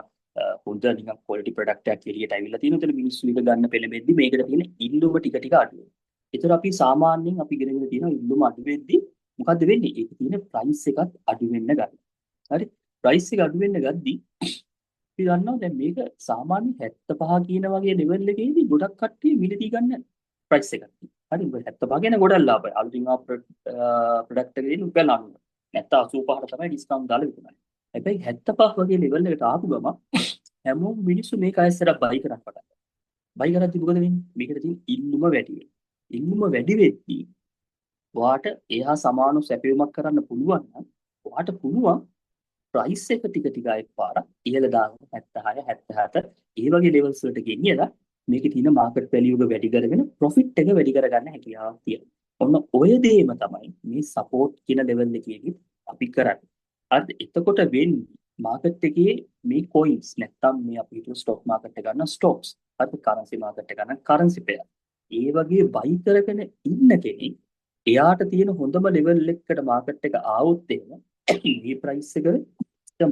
A: හොඳ නිකන් ක්වොලිටි ප්‍රොඩක්ට් එකක් එළියට ඇවිල්ලා තියෙනවා. එතන මිනිස්සු එක ගන්න පෙළඹෙද්දි මේකට තියෙන ඉල්ලුම ටික ටික අඩු වෙනවා. ඒතර අපි සාමාන්‍යයෙන් අපි ඉගෙනගෙන තියෙනවා, ඉල්ලුම අඩු වෙද්දි මොකද්ද වෙන්නේ? ඒකේ තියෙන ප්‍රයිස් එකත් අඩු වෙන්න ගන්නවා. හරි? ප්‍රයිස් එක අඩු වෙන්න ගද්දි අපි දන්නවා දැන් මේක සාමාන්‍ය 75 කියන වගේ ලෙවල් එකේදී ගොඩක් කට්ටිය මිලදී ගන්න ප්‍රයිස් එකක් තියෙනවා. හරි, මොකද 75 කියන ගොඩක් ලාභයි. අලුතින් ආ ප්‍රොඩක්ට් එකේ තියෙන රුපියල් 90. නැත්තම් 85ට තමයි ඩිස්කවුන්ට් දාලා විකුණන්නේ. හැබැයි 75 වගේ ලෙවල් එකට ආපු ගමන් හැමෝම මිනිස්සු මේක ආයෙත් බයි කරන්න පටන් ගන්නවා. බයි කරද්දි මොකද වෙන්නේ? මේකට තියෙන ඉල්ලුම වැඩි වෙනවා. ඉල්ලුම වැඩි වෙද්දී ඔයාට එහා සමාන සැපයුමක් කරන්න පුළුවන් නම් ඔයාට පුළුවන් ප්‍රයිස් එක ටික ටික ආයෙත් පාරක් ඉහළ දාගෙන 76, 77 ඒ වගේ ලෙවල්ස් වලට ගෙනියලා මේකේ තියෙන මාකට් වැලියු එක වැඩි කරගෙන ප්‍රොෆිට් එක වැඩි කරගන්න හැකියාවක් තියෙනවා. ඔන්න ඔය දේම තමයි මේ සපෝට් කියන ලෙවල් එකේදී අපි කරන්නේ. හරිද? එතකොට වෙන්නේ මාකට් එකේ මේ කොයින්ස් නැත්තම් මේ අපි හිතුව ස්ටොක් මාකට් එක ගන්න ස්ටොක්ස්, හරිද? කරන්සි මාකට් එක ගන්න කරන්සි පෙයාර්. ඒ වගේ බයි කරගෙන ඉන්න කෙනෙක් එයාට තියෙන හොඳම ලෙවල් එකකට මාකට් එක ආවොත් එහෙම මේ ප්‍රයිස් එක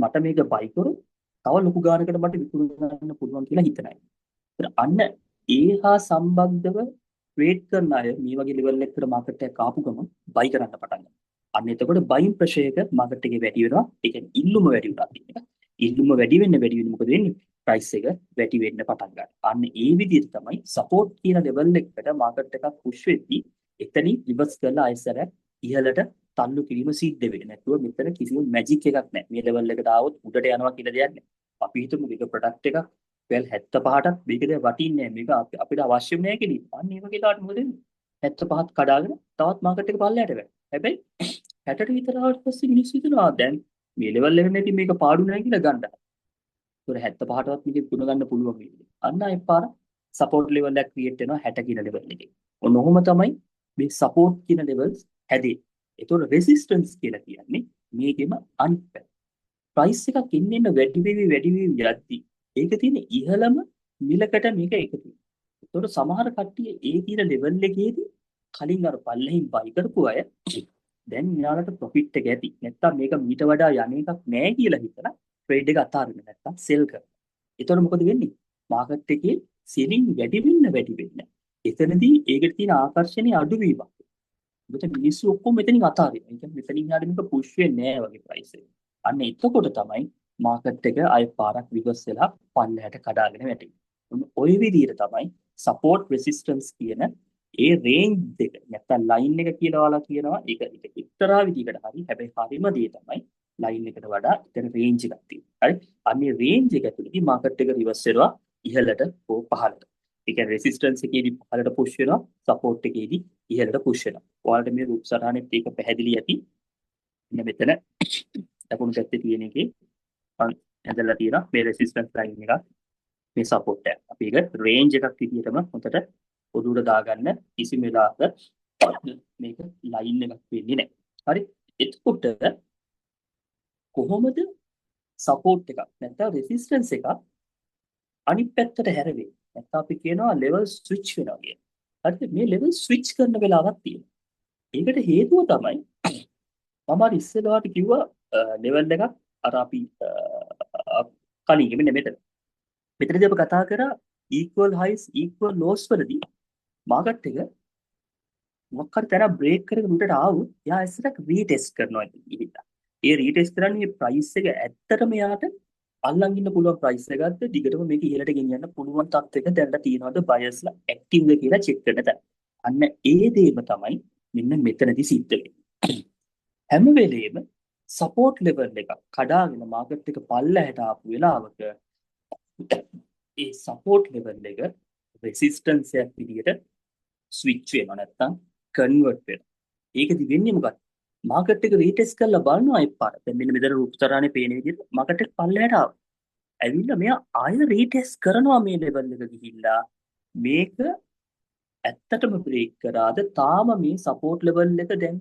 A: මට මේක බයි කරොත් තව ලොකු ගානකට මට විකුණන්න පුළුවන් කියලා හිතනයි. අන්න ඒ හා සම්බන්ධව ට්‍රේඩ් කරන අය මේ වගේ ලෙවල් එකකට මාකට් එකක් ආපු ගමන් බයි කරන්න පටන් ගන්නවා. අන්න එතකොට බයින් ප්‍රෙෂර් එක මාකට් එකේ වැඩි වෙනවා. ඒ කියන්නේ ඉල්ලුම වැඩි වුණා කියන එක. ඉල්ලුම වැඩි වෙන්න වැඩි වෙන්න මොකද වෙන්නේ? ප්‍රයිස් එක වැඩි වෙන්න පටන් ගන්නවා. අන්න ඒ විදිහට තමයි සපෝට් කියන ලෙවල් එකකට මාකට් එකක් පුෂ් වෙද්දී එතනින් රිවර්ස් කරලා ආයෙසරයක් ඉහළට තල්ලු කිරීම සිද්ධ වෙන්නේ. නැතුව මෙතන කිසිම මැජික් එකක් නැහැ. මේ ලෙවල් එකට ආවොත් උඩට යනවා කියලා දෙයක් නැහැ. අපි හිතමු මේක ප්‍රොඩක්ට් එකක් රුපියල් 75ටත් මේක දැන් වටින්නේ නැහැ. මේක අපිට අවශ්‍යම නැහැ කියලා. අන්න ඒ වගේ කාට මොකද වෙන්නේ? 75ත් කඩාගෙන තවත් මාකට් එක පල්ලෙහාට වැටෙනවා. හැබැයි 60ට විතර ආවට පස්සේ මිනිස්සු හිතනවා දැන් මේ ලෙවල් එක නැති මේක පාඩු නැහැ කියලා ගන්න. ඒතර 75ටවත් මේක ගුණ ගන්න පුළුවන් වෙන්නේ. අන්න ඒ පාර සපෝට් ලෙවල් එකක් ක්‍රියේට් වෙනවා 60 කියන ලෙවල් එකේ. ඔන්න ඔහොම තමයි මේ සපෝට් කියන ලෙවල්ස් හැදෙන්නේ. ඒතකොට රෙසිස්ටන්ස් කියලා කියන්නේ මේකෙම අනිත් පැත්ත. ප්‍රයිස් එකක් එන්න එන්න වැඩි වෙවි වැඩි වෙවි යද්දි ඒක තියෙන ඉහළම මිලකට මේක එකතු වෙනවා. ඒතකොට සමහර කට්ටිය ඒ කියන ලෙවල් එකේදී කලින් අර පල්ලෙහින් බයි කරපු අය දැන් මෙයාලට ප්‍රොෆිට් එක ඇති. නැත්තම් මේක මීට වඩා යන එකක් නෑ කියලා හිතලා ට්‍රේඩ් එක අතාරින්න නැත්තම් සෙල් කරනවා. එතකොට මොකද වෙන්නේ? මාකට් එකේ සෙලින් වැඩි වෙන්න වැඩි වෙන්න එතනදී ඒකට තියෙන ආකර්ෂණය අඩුවීමක්. මොකද මිනිස්සු ඔක්කොම මෙතනින් අතාරිනවා. ඒ කියන්නේ මෙතනින් එහාට මේක පුෂ් වෙන්නේ නෑ වගේ ප්‍රයිස් එක. අන්න එතකොට තමයි මාකට් එක ආයෙ පාරක් රිවර්ස් වෙලා පල්ලෙහාට කඩාගෙන වැටෙන්නේ. ඔන්න ඔය විදිහට තමයි සපෝට් රෙසිස්ටන්ස් කියන ඒ රේන්ජ් දෙක නැත්තම් ලයින් එක කියලා ඔයාලා කියනවා. ඒක ඒක එක්තරා විදිහකට හරි. හැබැයි හරිම දේ තමයි ලයින් එකට වඩා එතන රේන්ජ් එකක් තියෙනවා. හරි. අන්න ඒ රේන්ජ් එක ඇතුළතදී මාකට් එක රිවර්ස් වෙනවා ඉහළට හෝ පහළට. ඒ කියන්නේ රෙසිස්ටන්ස් එකේදී පහළට පුෂ් වෙනවා, සපෝට් එකේදී ඉහළට පුෂ් වෙනවා. ඔයාලට මේ රූප සටහනෙත් ඒක පැහැදිලි ඇති. මෙන්න මෙතන දකුණු පැත්තේ තියෙන එකේ මං ඇඳලා තියෙනවා මේ රෙසිස්ටන්ස් ලයින් එකක්, මේ සපෝට් එක. අපි ඒක රේන්ජ් එකක් විදිහටම හොඳට ඔළුවට දාගන්න. කිසිම වෙලාවක මේක ලයින් එකක් වෙන්නේ නැහැ. හරි. එතකොට කොහොමද සපෝට් එකක් නැත්නම් රෙසිස්ටන්ස් එකක් අනිත් පැත්තට හැරෙන්නේ? නැත්නම් අපි කියනවා ලෙවල් ස්විච් වෙනවා කියලා. හරිද? මේ ලෙවල් ස්විච් කරන වෙලාවක් තියෙනවා. ඒකට හේතුව තමයි මම අර ඉස්සෙල්ලාට කිව්වා ලෙවල් එකක් අර අපි කලින් මෙන්න මෙතන. මෙතනදී අපි කතා කරා equal highs, equal lows වලදී මාකට් එක මොකක් හරි තැනක් බ්‍රේක් කරගෙන උඩට ආවොත් එයා ඉස්සරහ රීටෙස්ට් කරනවා ගිහිල්ලා. ඒ රීටෙස්ට් කරන්නේ මේ ප්‍රයිස් එක ඇත්තටම එයාට අල්ලන් ඉන්න පුළුවන් ප්‍රයිස් එකක්ද, දිගටම මේක ඉහළට ගෙනියන්න පුළුවන් තත්ත්වයක දැනට තියෙනවද, බයර්ස්ලා ඇක්ටිව්ද කියලා චෙක් කරන තැන. අන්න ඒ දේම තමයි මෙන්න මෙතනදී සිද්ධ වෙන්නේ. හැම වෙලේම සපෝට් ලෙවල් එකක් කඩාගෙන මාකට් එක පල්ලහැට ආපු වෙලාවක ඒ සපෝට් ලෙවල් එක රෙසිස්ටන්ස් එකක් විදියට ස්විච් වෙනවා, නැත්තම් කන්වර්ට් වෙනවා. ඒකදි වෙන්නේ මොකක්ද? මාකට් එක රීටෙස්ට් කරලා බලනවා එපාර. දැන් මෙන්න මෙතන රූපතරානේ පේන විදිහට මාකට් එක පල්ලෙහාට ආවා. ඇවිල්ලා මෙයා ආය රීටෙස්ට් කරනවා මේ ලෙවල් එක ගිහිල්ලා. මේක ඇත්තටම බ්‍රේක් කරාද, තාම මේ සපෝට් ලෙවල් එක දැන්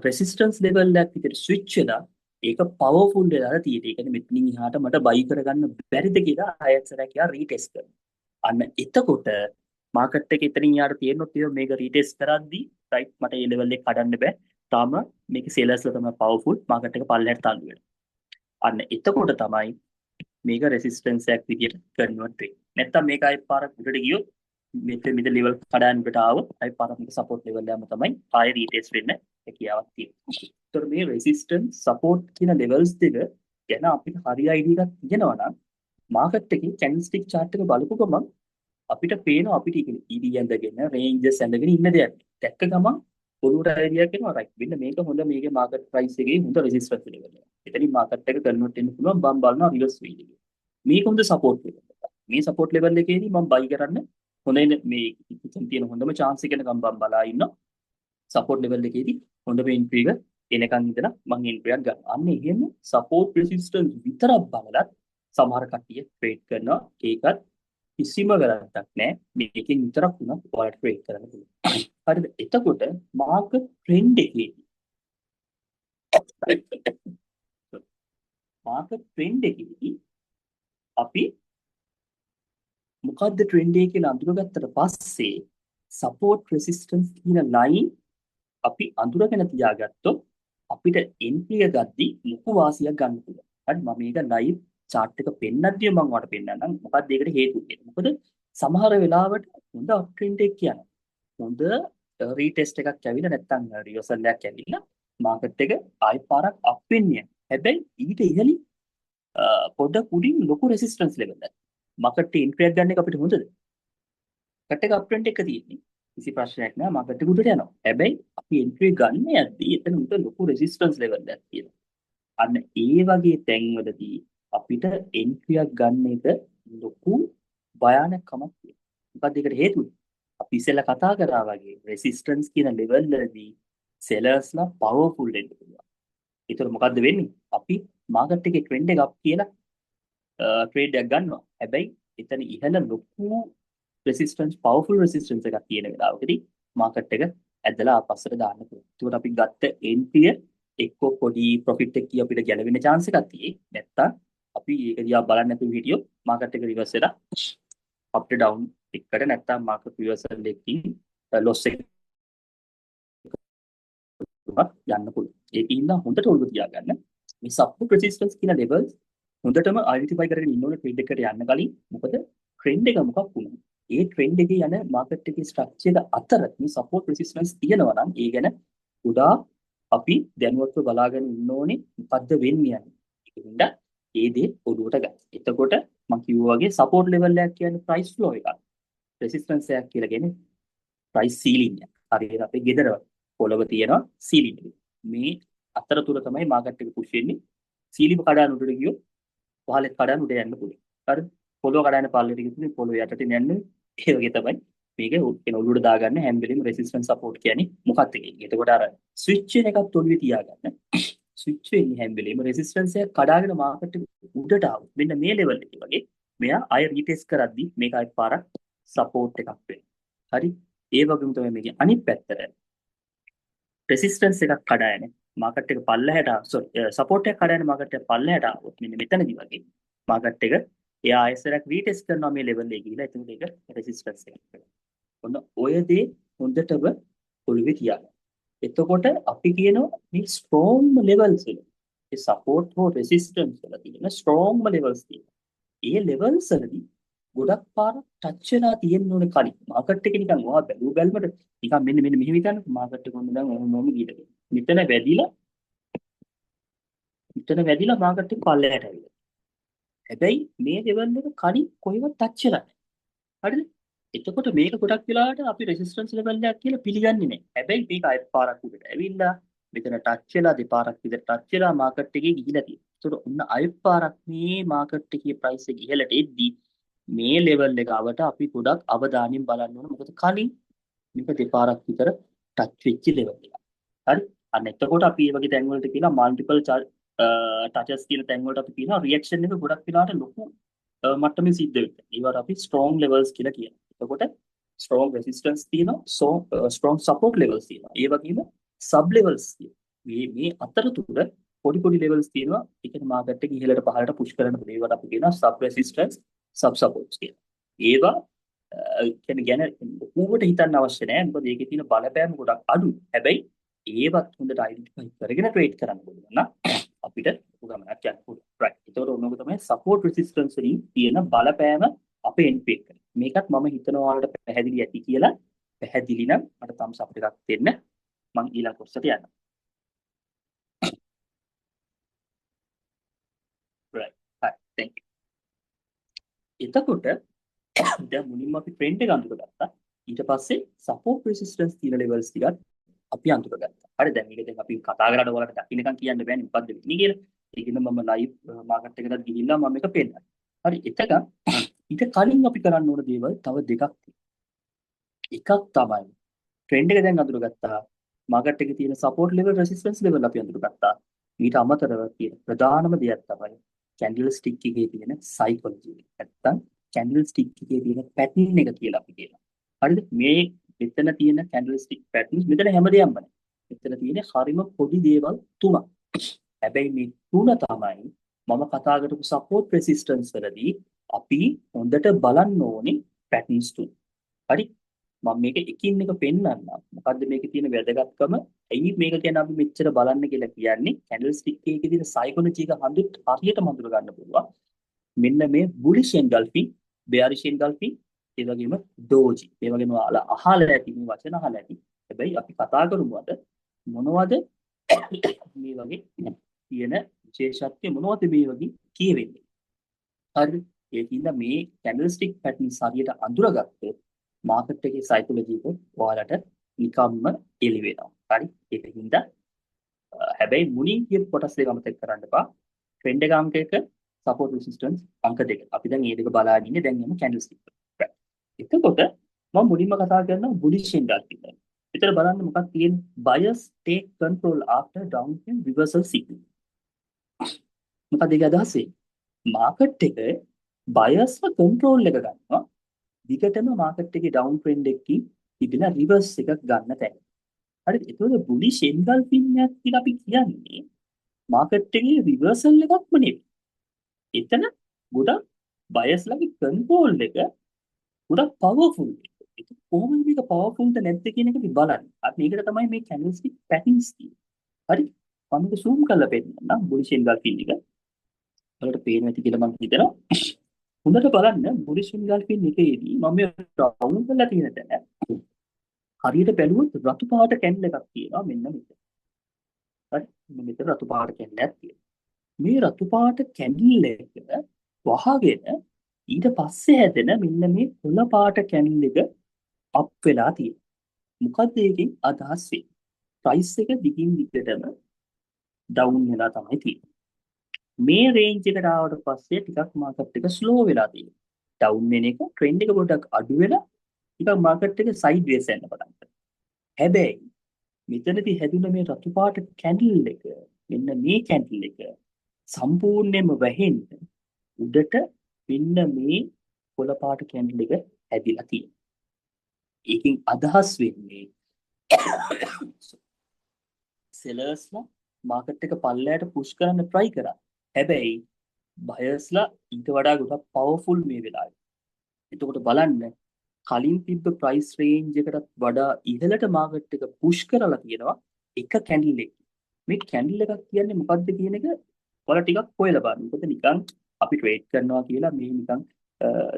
A: රෙසිස්ටන්ස් ලෙවල් එකක් විදිහට ස්විච් වෙලා ඒක පවර්ෆුල් වෙලා තියෙන්නේ. ඒ කියන්නේ මෙතනින් එහාට මට බයි කරගන්න බැරිද කියලා ආයෙත් සැරයක් එයා රීටෙස්ට් කරනවා. අන්න එතකොට මාකට් එක එතනින් එහාට තියෙනොත් එහෙම මේක රීටෙස්ට් කරද්දී රයිට්, මට ඒ ලෙවල් එක කඩන්න බෑ. තාම මේක සෙලර්ස්ලා තමයි පවර්ෆුල්, මාකට් එක පල්ලෙහාට තල්ලු වෙනවා. අන්න එතකොට තමයි මේක රෙසිස්ටන්ස් එකක් විදියට කන්වර්ට් වෙන්නේ. නැත්තම් මේක ආයෙත් පාරක් උඩට ගියොත් මෙතන මෙතන ලෙවල් කඩාන උඩට ආවොත් ආයෙත් පාරක් මේක සපෝට් ලෙවල් එකම තමයි ආයෙ රීටෙස්ට් වෙන්න හැකියාවක් තියෙනවා. ඒතර මේ රෙසිස්ටන්ස් සපෝට් කියන ලෙවල්ස් දෙක ගැන අපිට හරි අයිඩියා එකක් තියෙනවා නම් මාකට් එකේ කැන්ඩල්ස්ටික් චාට් එක බලපු ගමන් අපිට පේනවා, අපිට ඉරි ඇඳගෙන රේන්ජස් ඇඳගෙන ඉන්න දෙයක්. දැක්ක ගමන් ඔළුවට අයිඩියා එකක් එනවා, රයිට්, මෙන්න මේක හොඳ, මේකේ මාකට් ප්‍රයිස් එකේ හොඳ රෙසිස්ටන්ස් ලෙවල් එක. එතනින් මාකට් එක කන්වර්ට් වෙන්න පුළුවන්, මම බලනවා රිවර්ස් වෙයිද කියලා. මේක හොඳ සපෝට් ලෙවල් එකක්. මේ සපෝට් ලෙවල් එකේදී මම බයි කරන්න හොඳ, මේ ඉතින් තියෙන හොඳම චාන්ස් එක එනකම් මම බලා ඉන්නවා. සපෝට් ලෙවල් එකේදී හොඳම එන්ට්‍රි එක එනකන් ඉඳලා මං එන්ට්‍රි එකක් ගන්නවා. අන්න එහෙම සපෝට් රෙසිස්ටන්ස් විතරක් බලලත් සමහර කට්ටිය ට්‍රේඩ් කරනවා. ඒකත් කිසිම වැරද්දක් නෑ. මේකෙන් විතරක් වුණත් ඔයාලට ට්‍රේඩ් කරන්න පුළුවන්. හරිද? එතකොට මාකට් ට්‍රෙන්ඩ් එකේදී අපි මොකද්ද ට්‍රෙන්ඩ් එක කියලා අඳුරගත්තට පස්සේ සපෝට් රෙසිස්ටන්ස් කියන ලයින් අපි අඳුරගෙන තියාගත්තොත් අපිට එන්ට්‍රි එක ගද්දි ලොකු වාසියක් ගන්න පුළුවන්. හරි, මම මේක ලයිව් චාට් එක පෙන්නද්දී මම ඔයාලට පෙන්නන්නම් මොකක්ද ඒකට හේතුව කියලා. මොකද සමහර වෙලාවට හොඳ අප් ට්‍රෙන්ඩ් එකක් කියනවා. හොඳ රීටෙස්ට් එකක් ඇවිල්ලා නැත්තම් රිවර්සල් එකක් ඇවිල්ලා මාකට් එක ආයි පාරක් අප් වෙන්නේ. හැබැයි ඊට ඉහළින් පොඩක් උඩින් ලොකු රෙසිස්ටන්ස් ලෙවල් එකක්. මාකට් එකේ එන්ට්‍රි එකක් ගන්න එක අපිට හොඳද? මාකට් එක අප් ට්‍රෙන්ඩ් එක තියෙන්නේ. කිසි ප්‍රශ්නයක් නෑ, මාකට් එක උඩට යනවා. හැබැයි අපි එන්ට්‍රි ගන්න යද්දී එතන උඩ ලොකු රෙසිස්ටන්ස් ලෙවල් එකක් තියෙනවා. අන්න ඒ වගේ තැන්වලදී අපිට එන්ට්‍රියක් ගන්න එක ලොකු භයානකමක් තියෙනවා. මොකක්ද ඒකට හේතුව? අපි ඉස්සෙල්ලා කතා කරා වගේ රෙසිස්ටන්ස් කියන ලෙවල් වලදී සෙලර්ස්ලා පවර්ෆුල් වෙන්න පුළුවන්. ඒතර මොකද්ද වෙන්නේ? අපි මාකට් එකේ ට්‍රෙන්ඩ් එක අප් කියලා ට්‍රේඩ් එකක් ගන්නවා. හැබැයි එතන ඉහළ ලොකු රෙසිස්ටන්ස්, පවර්ෆුල් රෙසිස්ටන්ස් එකක් තියෙන වෙලාවකදී මාකට් එක ඇදලා ආපස්සට දාන්න පුළුවන්. ඒකට අපි ගත්ත එන්ට්‍රිය එක්කෝ පොඩි ප්‍රොෆිට් එකක් අපිට ගැලවෙන චාන්ස් එකක් තියෙයි. නැත්තම් අපි ඒක දිහා බලන්නේ නැතුව හිටියොත් මාකට් එක රිවර්ස් වෙලා අප් ටු ඩවුන් එකට නැත්තම් මාකට් රිවර්සල් එකකින් ලොස් එක යන්න පුළුවන්. ඒකින්ද හොඳට ඔළුව තියාගන්න. මේ සපෝට් රෙසිස්ටන්ස් කියන ලෙවල්ස් හොඳටම අයිඩෙන්ටිෆයි කරගෙන ඉන්න ඕනේ ට්‍රේඩ් එකට යන්න කලින්. මොකද ට්‍රෙන්ඩ් එක මොකක් වුණත් ඒ ට්‍රෙන්ඩ් එකේ යන මාකට් එකේ ස්ට්‍රක්චර් එක අතර මේ සපෝට් රෙසිස්ටන්ස් තියෙනවා නම් ඒ ගැන ගොඩාක් අපි දැනුවත්ව බලාගෙන ඉන්න ඕනේ මොකද්ද වෙන්නේ යන්නේ. ඒකින්ද ඒ දේ ඔළුවට ගන්න. එතකොට මම කිව්වා වගේ සපෝට් ලෙවල් එකක් කියන්නේ ප්‍රයිස් ෆ්ලෝ එකක්. රෙසිස්ටන්ස් එකක් කියලා කියන්නේ ප්‍රයිස් සීලින් එක. හරියට අපේ ගෙදර වගේ. පොළව තියෙනවා සීලින් එක. මේ අතරතුර තමයි මාකට් එක පුෂ් වෙන්නේ. සීලිම කඩාන උඩට ගියොත් පහළෙත් කඩාන උඩ යන්න පුළුවන්. හරිද? පොළොව කඩාන පල්ලෙට ගියොත් පොළොව යටට යන්නේ. ඒ වගේ තමයි මේක එන ඔළුවට දාගන්න හැම වෙලෙම රෙසිස්ටන්ස් සපෝට් කියන්නේ මොකක්ද කියන්නේ. එතකොට අර ස්විච් වෙන එකත් ඔළුවේ තියාගන්න. ස්විච් වෙන්නේ හැම වෙලෙම රෙසිස්ටන්ස් එක කඩාගෙන මාකට් එක උඩට ආවොත් මෙන්න මේ ලෙවල් එකේ වගේ මෙයා ආය රීටෙස්ට් කරද්දි මේක ආයෙ පාරක් සපෝට් එකක් වෙනවා. හරි? ඒ වගේම තමයි මේකේ අනිත් පැත්තට රෙසිස්ටන්ස් එකක් කඩාගෙන මාකට් එක පල්ලෙහාට, සෝරි, සපෝට් එකක් කඩාගෙන මාකට් එක පල්ලෙහාට ආවොත් මෙන්න මෙතනදි වගේ මාකට් එක එයා ආයෙසරක් රීටෙස්ට් කරනවා මේ ලෙවල් එකේ ගිහිලා. එතකොට ඒක රෙසිස්ටන්ස් එකක් වෙනවා. ඔන්න ඔය දේ හොඳටම ඔළුවේ තියාගන්න. එතකොට අපි කියනවා මේ ස්ට්‍රෝං ලෙවල්ස් වල ඒ සපෝට් හෝ රෙසිස්ටන්ස් වල තියෙන ස්ට්‍රෝංම ලෙවල්ස් තියෙනවා. ඒ ලෙවල්ස් වලදී ගොඩක් පාර ටච් වෙලා තියෙන්න ඕනේ කලින්. මාකට් එක නිකන් ඔයා බැලුව බැලමට නිකන් මෙන්න මෙන්න මෙහෙම හිතන්න, මාකට් එක ඔන්න දැන් ඔහොම ඔහොම ගිහලා තියෙනවා. මෙතන වැදිලා, මෙතන වැදිලා මාකට් එක පල්ලෙහාට ඇවිල්ලා. හැබැයි මේ ලෙවල් එක කලින් කොහෙවත් ටච් වෙලා නැහැ. හරිද? එතකොට මේක ගොඩක් වෙලාවට අපි රෙසිස්ටන්ස් ලෙවල් එකක් කියලා පිළිගන්නේ නැහැ. හැබැයි මේක ආයෙත් පාරක් උඩට ඇවිල්ලා මෙතන ටච් වෙලා දෙපාරක් විතර ටච් වෙලා මාකට් එකේ ගිහිලා තියෙනවා. ඒතකොට ඔන්න ආයෙත් පාරක් මේ මාකට් එකේ ප්‍රයිස් එක ඉහළට එද්දී මේ ලෙවල් එක ආවට අපි ගොඩක් අවධානයෙන් බලන්න ඕන. මොකද කලින් මේක දෙපාරක් විතර ටච් වෙච්ච ලෙවල් එකක්. හරි? අන්න එතකොට අපි මේ වගේ තැන් වලට කියනවා මල්ටිපල් ටචස් කියන තැන් වලට අපි කියනවා රියැක්ෂන් එක ගොඩක් වෙලාවට ලොකු මට්ටමින් සිද්ධ වෙනවා. ඒවට අපි ස්ට්‍රෝං ලෙවල්ස් කියලා කියනවා. එතකොට ස්ට්‍රෝං රෙසිස්ටන්ස් තියෙනවා, ස්ට්‍රෝං සපෝට් ලෙවල්ස් තියෙනවා. ඒ වගේම සබ් ලෙවල්ස් තියෙනවා. මේ මේ අතරතුර පොඩි පොඩි ලෙවල්ස් තියෙනවා. ඒ කියන්නේ මාකට් එක ඉහළට පහළට පුෂ් කරන ඒවට අපි කියනවා සබ් රෙසිස්ටන්ස්, සබ් සපෝට්ස් කියලා. ඒවා කියන්නේ ගැන ලොකුවට හිතන්න අවශ්‍ය නෑ. මොකද ඒකේ තියෙන බලපෑම ගොඩක් අඩුයි. හැබැයි ඒවත් හොඳට අයිඩෙන්ටිෆයි කරගෙන ට්‍රේඩ් කරන්න පුළුවන් නම් අපිට ලොකු ගමනක් යන්න පුළුවන්. රයිට්. ඒතකොට ඔන්න ඔක තමයි සපෝට් රෙසිස්ටන්ස් වලින් තියෙන බලපෑම අපේ NP එකට. මේකත් මම හිතනවා ඔයාලට පැහැදිලි ඇති කියලා. පැහැදිලි නම් මට thumbs up එකක් දෙන්න. මං ඊළඟ කොටසට යනවා. Right. හරි. Thank you. එතකොට දැන් මුලින්ම අපි ට්‍රෙන්ඩ් එක අඳුරගත්තා. ඊට පස්සේ සපෝට් රෙසිස්ටන්ස් තියෙන ලෙවල්ස් ටිකත් අපි අඳුරගත්තා. හරි, දැන් මේක දැන් අපි කතා කරලා ඔයාලට දකින්නකම් කියන්න බෑනේ මොකද්ද වෙන්නේ කියලා. ඒකින්ද මම ලයිව් මාකට් එකටත් ගිහිල්ලා මම මේක පෙන්නනවා. හරි, එතක ඊට කලින් අපි කරන්න ඕන දේවල් තව දෙකක් තියෙනවා. එකක් තමයි ට්‍රෙන්ඩ් එක දැන් අඳුරගත්තා. මාකට් එකේ තියෙන සපෝට් ලෙවල්, රෙසිස්ටන්ස් ලෙවල් අපි අඳුරගත්තා. ඊට අමතරව තියෙන ප්‍රධානම දෙයක් තමයි කැන්ඩල් ස්ටික් එකේ තියෙන සයිකොලොජි එක. නැත්තම් කැන්ඩල් ස්ටික් එකේ තියෙන පැටර්න් එක කියලා අපි කියනවා. හරිද? මේ මෙතන තියෙන කැන්ඩල් ස්ටික් පැටර්න්ස් මෙතන හැම දෙයක්ම නෑ. මෙතන තියෙන හරිම පොඩි දේවල් තුනක්. හැබැයි මේ තුන තමයි මම කතා කරපු සපෝට් රෙසිස්ටන්ස් වලදී අපි හොඳට බලන්න ඕනේ පැටර්න්ස් තුන. හරි? මම මේක එකින් එක පෙන්නන්නම්. මොකද්ද මේකේ තියෙන වැදගත්කම? ඇයි මේක ගැන අපි මෙච්චර බලන්න කියලා කියන්නේ? කැන්ඩල් ස්ටික් එකේ තියෙන සයිකොලොජි එක හරියටම හඳුන ගන්න පුළුවන්. මෙන්න මේ බුලිෂ් එන්ගල්ෆින්, බෙයාරිෂ් එන්ගල්ෆින්, ඒ වගේම ඩෝජි. මේ වගේම ඔයාලා අහලා ඇති, මේ වචන අහලා ඇති. හැබැයි අපි කතා කරමු අද මොනවද මේ වගේ තියෙන විශේෂත්වය, මොනවද මේ වගේ කියවෙන්නේ? හරිද? ඒකින්ද මේ කැන්ඩල් ස්ටික් පැටර්න්ස් හරියට අඳුරගත්තොත් මාකට් එකේ සයිකොලොජි එක ඔයාලට නිකම්ම එළි වෙනවා. හරි? ඒකින්ද හැබැයි මුලින් කියපු කොටස් දෙක අමතක කරන්න එපා. ට්‍රෙන්ඩ් එක අංක 1, සපෝට් රෙසිස්ටන්ස් අංක 2. අපි දැන් මේ දෙක බලාගෙන ඉන්නේ. දැන් යමු කැන්ඩල් ස්ටික් වලට. එතකොට මම මුලින්ම කතා කරනවා බුලිෂ් එන්ගල්ෆින් ගැන. විතර බලන්න මොකක් තියෙන්නේ? Buyers take control after downtrend reversal signal. මොකක්ද ඒකේ අදහස වෙන්නේ? මාකට් එක බයර්ස්ව කන්ට්‍රෝල් එක ගන්නවා. දිගටම මාකට් එකේ ඩවුන් ට්‍රෙන්ඩ් එකකින් තිබෙන රිවර්ස් එකක් ගන්න තැන. හරිද? එතකොට බුලිෂ් එන්ගල්ෆින් එකක් කියලා අපි කියන්නේ මාකට් එකේ රිවර්සල් එකක්ම නෙවෙයි. එතන ගොඩක් බයර්ස්ලගේ කන්ට්‍රෝල් එක ගොඩක් පවර්ෆුල්. ඒක කොහොමද මේක පවර්ෆුල්ද නැද්ද කියන එක අපි බලන්න. අපි මේකට තමයි මේ කැන්ඩල් ස්ටික් පැටර්න්ස් තියෙන්නේ. හරි? මම මේක සූම් කරලා පෙන්නන්නම් බුලිෂ් එන්ගල්ෆින් එක. ඔයාලට පේනවා ඇති කියලා මම හිතනවා. හොඳට බලන්න බුලිෂ් එන්ගල්ෆින් එකේදී මම මේ රවුන්ඩ් කරලා තියෙන තැන හරියට බැලුවොත් රතු පාට කැන්ඩල් එකක් තියෙනවා මෙන්න මෙතන. හරි? මෙන්න මෙතන රතු පාට කැන්ඩල් එකක් තියෙනවා. මේ රතු පාට කැන්ඩල් එක වහගෙන ඊට පස්සේ හැදෙන මෙන්න මේ කොළ පාට කැන්ඩල් එක අප් වෙලා තියෙනවා. මොකද්ද ඒකෙන් අදහස් වෙන්නේ? ප්‍රයිස් එක දිගින් දිගටම ඩවුන් වෙලා තමයි තියෙන්නේ. මේ රේන්ජ් එකට ආවට පස්සේ ටිකක් මාකට් එක ස්ලෝ වෙලා තියෙනවා. ඩවුන් වෙන එක ට්‍රෙන්ඩ් එක පොඩ්ඩක් අඩු වෙලා ටිකක් මාකට් එක සයිඩ්වේස් යන්න පටන් ගන්නවා. හැබැයි මෙතනදී හැදුන මේ රතු පාට කැන්ඩල් එක, මෙන්න මේ කැන්ඩල් එක සම්පූර්ණයෙන්ම වැහෙන්න උඩට මෙන්න මේ කොළ පාට කැන්ඩල් එක හැදිලා තියෙනවා. ඒකෙන් අදහස් වෙන්නේ සෙලර්ස්ලා මාකට් එක පල්ලයට පුෂ් කරන්න try කරා. හැබැයි බයර්ස්ලා ඊට වඩා ගොඩක් පවර්ෆුල් මේ වෙලාවේ. එතකොට බලන්න කලින් තිබ්බ ප්‍රයිස් රේන්ජ් එකටත් වඩා ඉහළට මාකට් එක පුෂ් කරලා තියෙනවා එක කැන්ඩල් එකකින්. මේ කැන්ඩල් එකක් කියන්නේ මොකද්ද කියන එක ඔයාලා ටිකක් හොයලා බලන්න. මොකද නිකන් අපි ට්‍රේඩ් කරනවා කියලා මේ නිකන්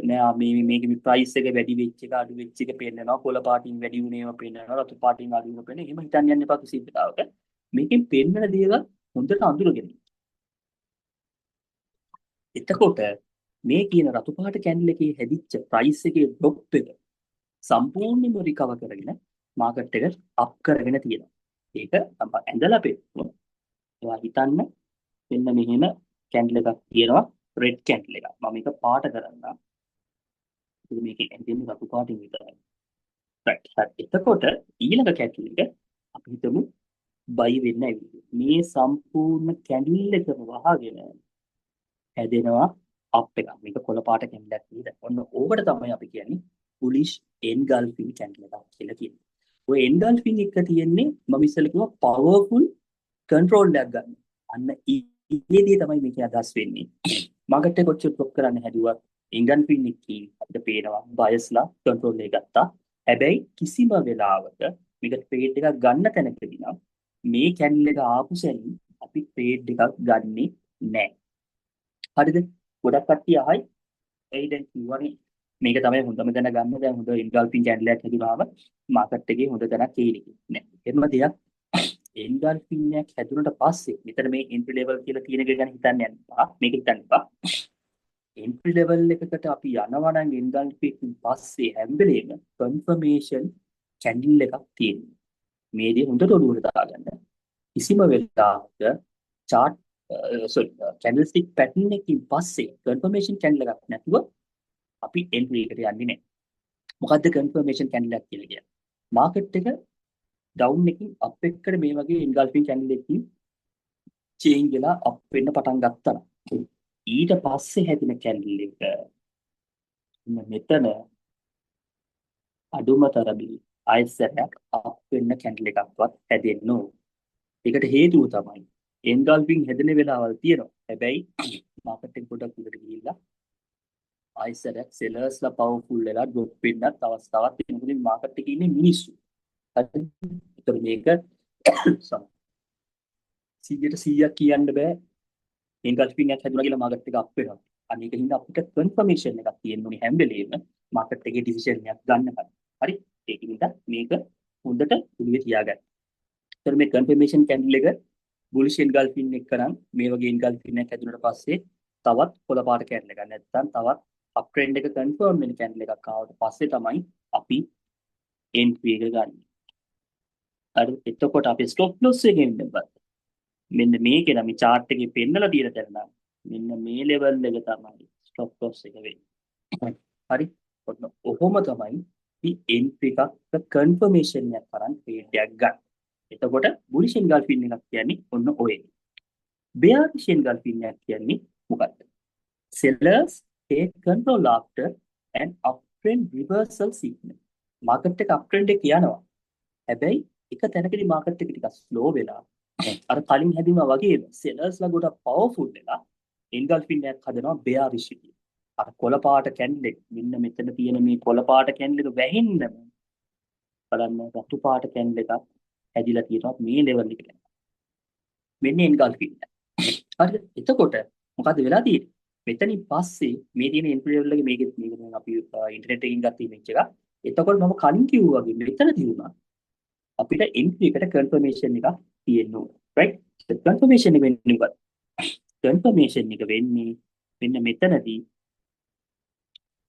A: නෑ මේ මේකේ මේ ප්‍රයිස් එක වැඩි වෙච්ච එක අඩු වෙච්ච එක පෙන්නනවා, කොළ පාටින් වැඩි වුණ ඒවා පෙන්නනවා, රතු පාටින් අඩු වුණ පෙන්නනවා. එහෙම හිතන්න යන්න එපා කිසි වෙලාවක. මේකෙන් පෙන්නන දේවල් හොඳට අඳුරගෙන ඉන්න. එතකොට මේ කියන රතු පාට කැන්ඩල් එකේ හැදිච්ච ප්‍රයිස් එකේ ඩ්‍රොප් එක සම්පූර්ණයෙන්ම රිකවර් කරගෙන මාකට් එක අප් කරගෙන තියෙනවා. ඒක ඇඳලා පෙන්නුවා. ඔයා හිතන්න, මෙන්න මෙහෙම කැන්ඩල් එකක් තියෙනවා, රෙඩ් කැන්ඩල් එකක්. මම මේක පාට කරන්නම්. ඉතින් මේකේ ඇඳෙන්නේ රතු පාටින් විතරයි. රයිට්. හරි. එතකොට ඊළඟ කැන්ඩල් එක අපි හිතමු බයි වෙන්න ඇවිල්ලා. මේ සම්පූර්ණ කැන්ඩල් එකම වහගෙන හැදෙනවා අප් එකක්. මේක කොළ පාට කැන්ඩල් එකක් නේද? ඔන්න ඕකට තමයි අපි කියන්නේ බුලිෂ් එන්ගල්ෆින් කැන්ඩල් එකක් කියලා කියන්නේ. ඔය එන්ගල්ෆින් එක තියෙන්නේ මම ඉස්සෙල්ලා කිව්වා පවර්ෆුල් කන්ට්‍රෝල් එකක් ගන්න. අන්න ඒ දේ තමයි මේකේ අදහස් වෙන්නේ. මාකට් එක කොච්චර ඩ්‍රොප් කරන්න හැදුවත් එන්ගල්ෆින් එකකින් අපිට පේනවා බයස්ලා කන්ට්‍රෝල් එක ගත්තා. හැබැයි කිසිම වෙලාවක මේක ට්‍රේඩ් එකක් ගන්න තැනකදී නම් මේ කැන්ඩල් එක ආපු සැනින් අපි ට්‍රේඩ් එකක් ගන්නෙ නෑ. හරිද? ගොඩක් කට්ටිය අහයි, ඇයි දැන් කිව්වනේ මේක තමයි හොඳම තැන ගන්න, දැන් හොඳ එන්ගල්ෆින් කැන්ඩල් එකක් හැදුනාම මාකට් එකේ හොඳ තැනක් එයි කියලා. නෑ. එහෙම දෙයක් එන්ගල්ෆින් එකක් හැදුනට පස්සේ මෙතන මේ එන්ට්‍රි ලෙවල් කියලා තියෙන එක ගැන හිතන්න යන්න එපා. මේක හිතන්න එපා. එන්ට්‍රි ලෙවල් එකකට අපි යනවා නම් එන්ගල්ෆින් එකකින් පස්සේ හැම වෙලේම කන්ෆර්මේෂන් කැන්ඩල් එකක් තියෙනවා. මේ දේ හොඳට ඔළුවට දාගන්න. කිසිම වෙලාවක chart, sorry, candle stiff pattern එකකින් පස්සේ කන්ෆර්මේෂන් කැන්ඩල් එකක් නැතුව අපි එන්ට්‍රි එකට යන්නේ නැහැ. මොකද්ද කන්ෆර්මේෂන් කැන්ඩල් එකක් කියලා කියන්නේ? මාකට් එක ඩවුන් එකකින් අප් එකකට මේ වගේ එන්ගල්ෆින් කැන්ඩල් එකකින් චේන්ජ් වෙලා අප් වෙන්න පටන් ගත්තා නම් ඊට පස්සේ හැදෙන කැන්ඩල් එක මෙතන අඩුම තරමේ ආයෙත් සැරයක් අප් වෙන්න කැන්ඩල් එකක්වත් හැදෙන්න ඕන. ඒකට හේතුව තමයි එන්ගල්ෆින් හැදෙන වෙලාවල් තියෙනවා. හැබැයි මාකට් එක පොඩක් උඩට ගිහිල්ලා ආයෙත් සැරයක් සෙලර්ස්ලා පවර්ෆුල් වෙලා ඩ්‍රොප් වෙන්නත් අවස්ථාවක් තියෙනවා. මොකද මාකට් එකේ ඉන්නේ මිනිස්සු. හරි. ඒතර මේක 100ට 100ක් කියන්න බෑ. එන්ගල්ෆින් එකක් හැදුනා කියලා මාකට් එක අප් වෙනවා. අන්න ඒක හින්දා අපිට කන්ෆර්මේෂන් එකක් තියෙන්න ඕනේ හැම වෙලේම මාකට් එකේ ඩිසිෂන් එකක් ගන්න කලින්. හරි. ඒක හින්දා මේක හොඳට ඔළුවේ තියාගන්න. ඒතර මේ කන්ෆර්මේෂන් කැන්ඩල් එක බුලිෂ් එන්ගල්ෆින් එක නම් මේ වගේ එන්ගල්ෆින් එකක් හැදුනට පස්සේ තවත් කොළ පාට කැන්ඩල් එකක් නැත්නම් තවත් අප් ට්‍රෙන්ඩ් එක කන්ෆර්ම් වෙන කැන්ඩල් එකක් ආවට පස්සේ තමයි අපි එන්ට්‍රි එක ගන්න. හරි. එතකොට අපි ස්ටොප් ලොස් එකෙන් ඉන්න මෙන්න මේකේ නම් මේ චාට් එකේ පෙන්නලා තියෙන තැන නම් මෙන්න මේ ලෙවල් එක තමයි ස්ටොප් ලොස් එක වෙන්නේ. හරි. ඔන්න ඔහොම තමයි අපි එන්ට්‍රි එකක් කන්ෆර්මේෂන් එකක් අරන් ට්‍රේඩ් එකක් ගන්න. එතකොට බුලිෂ් එන්ගල්ෆින් එකක් කියන්නේ ඔන්න ඔය. බෙයාරිෂ් එන්ගල්ෆින් එකක් කියන්නේ මොකක්ද? Sellers take control after an uptrend reversal signal. Market එක අප්ට්‍රෙන්ඩ් එක යනවා. හැබැයි එක තැනකදී මාකට් එක ටිකක් ස්ලෝ වෙලා අර කලින් හැදුනා වගේම සෙලර්ස්ලා ගොඩක් පවර්ෆුල් වෙලා එන්ගල්ෆින් එකක් හදනවා බෙයාරිෂ් විදියට. අර කොළ පාට කැන්ඩල් එක, මෙන්න මෙතන තියෙන මේ කොළ පාට කැන්ඩල් එක වැහෙන්නම බලන්න රතු පාට කැන්ඩල් එකක් හැදිලා තියෙනවා මේ ලෙවල් එකට. මෙන්න එන්ගල්ෆින් එක. හරිද? එතකොට මොකද්ද වෙලා තියෙන්නේ? මෙතනින් පස්සේ මේ තියෙන එන්ට්‍රි ලෙවල් එකේ මේකෙත් මේක දැන් අපි ඉන්ටර්නෙට් එකකින් ගත්ත ඉමේජ් එකක්. එතකොට මම කලින් කිව්වා වගේ මෙතන තියුණා අපිට එන්ට්‍රි එකට කන්ෆර්මේෂන් එකක් තියෙන්න ඕන. රයිට්? කන්ෆර්මේෂන් එක වෙන්නේ මොකද්ද? කන්ෆර්මේෂන් එක වෙන්නේ මෙන්න මෙතනදී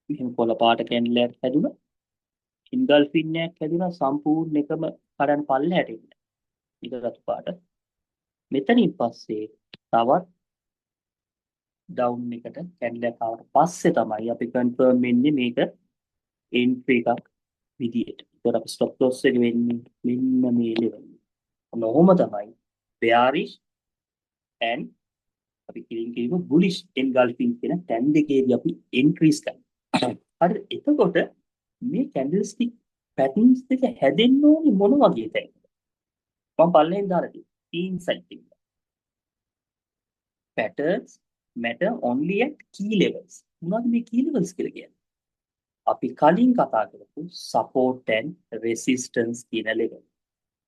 A: මෙහෙම කොළ පාට කැන්ඩල් එකක් හැදුනා. එන්ගල්ෆින් එකක් හැදුනා සම්පූර්ණ එකම කඩන් පල්ලෙහාට එන්න. මේක රතු පාට. මෙතනින් පස්සේ තවත් ඩවුන් එකට කැන්ඩල් එකක් ආවට පස්සේ තමයි අපි කන්ෆර්ම් වෙන්නේ මේක එන්ට්‍රි එකක් විදියට. ඒතකොට අපි ස්ටොප් ලොස් එක වෙන්නේ මෙන්න මේ ලෙවල් එක. ඔන්න ඔහොම තමයි bearish and අපි කිරින් කියමු bullish engulfing කියන තැන් දෙකේදී අපි එන්ට්‍රීස් කරනවා. හරිද? එතකොට මේ කැන්ඩල් ස්ටික් පැටර්න්ස් දෙක හැදෙන්න ඕනේ මොන වගේ තැනකද? මම පල්ලෙන් දාලා තියෙනවා. ඉන්සයිට් එක. Patterns matter only at key levels. මොනවද මේ key levels කියලා කියන්නේ? අපි කලින් කතා කරපු support and resistance කියන level.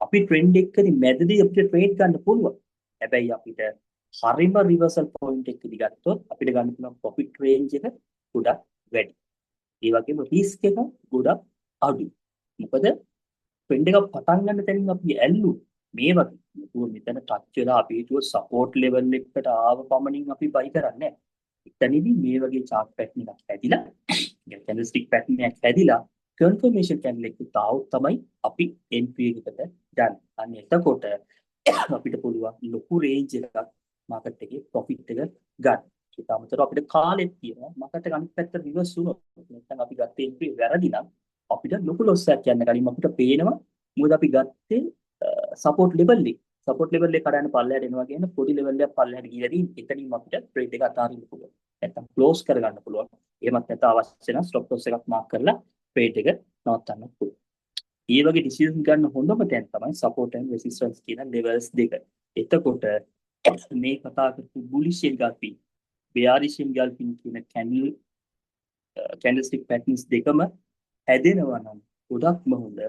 A: අපි ට්‍රෙන්ඩ් එකකදී මැදදී අපිට ට්‍රේඩ් ගන්න පුළුවන්. හැබැයි අපිට හරිම රිවර්සල් පොයින්ට් එකකදී ගත්තොත් අපිට ගන්න පුළුවන් ප්‍රොෆිට් රේන්ජ් එක ගොඩක් වැඩි. ඒ වගේම රිස්ක් එක ගොඩක් අඩුයි. මොකද ට්‍රෙන්ඩ් එක පටන් ගන්න තැනින් අපි ඇල්ලුවොත් මේ වගේ නේද මෙතන ටච් වෙලා අපි හිතුව සපෝට් ලෙවල් එකකට ආව පමණින් අපි බයි කරන්නේ නැහැ. එතනදී මේ වගේ චාට් පැටර්න් එකක් හැදිලා, කියන්නේ කැන්ඩල්ස්ටික් පැටර්න් එකක් හැදිලා කන්ෆර්මේෂන් කැන්ඩල් එකක් ආවොත් තමයි අපි එන්ට්‍රි එකකට යන්නේ. අන්න එතකොට අපිට පුළුවන් ලොකු රේන්ජ් එකක් මාකට් එකේ ප්‍රොෆිට් එක ගන්න. ඒක අමතරව අපිට කාලෙත් තියෙනවා. මාකට් එක අනිත් පැත්තට රිවර්ස් වුණොත්, නැත්නම් අපි ගත්ත එන්ට්‍රි වැරදි නම්, අපිට ලොකු ලොස් එකක් යන්න කලින් අපිට පේනවා. මොකද අපි ගත්තේ සපෝට් ලෙවල් එක. සපෝට් ලෙවල් එක කඩන්න පල්ලෙහාට එනවා කියන පොඩි ලෙවල් එකක් පල්ලෙහාට ගිහලා තියෙන. එතනින් අපිට ට්‍රේඩ් එක අතාරින්න පුළුවන්. නැත්නම් ක්ලෝස් කරගන්න පුළුවන්. එහෙමත් නැත්නම් අවශ්‍ය නම් ස්ටොප් ලොස් එකක් මාක් කරලා ට්‍රේඩ් එක නවත්තන්න පුළුවන්. ඒ වගේ ඩිසිෂන් ගන්න හොඳම තැන තමයි සපෝට් ඇන්ඩ් රෙසිස්ටන්ස් කියන ලෙවල්ස් දෙක. එතකොට මේ කතා කරපු බුලිෂ් එන්ගල්ෆින්, බෙයාරිෂ් එන්ගල්ෆින් කියන කැන්ඩල්ස්ටික් පැටර්න්ස් දෙකම හැදෙනවා නම් ගොඩක්ම හොඳ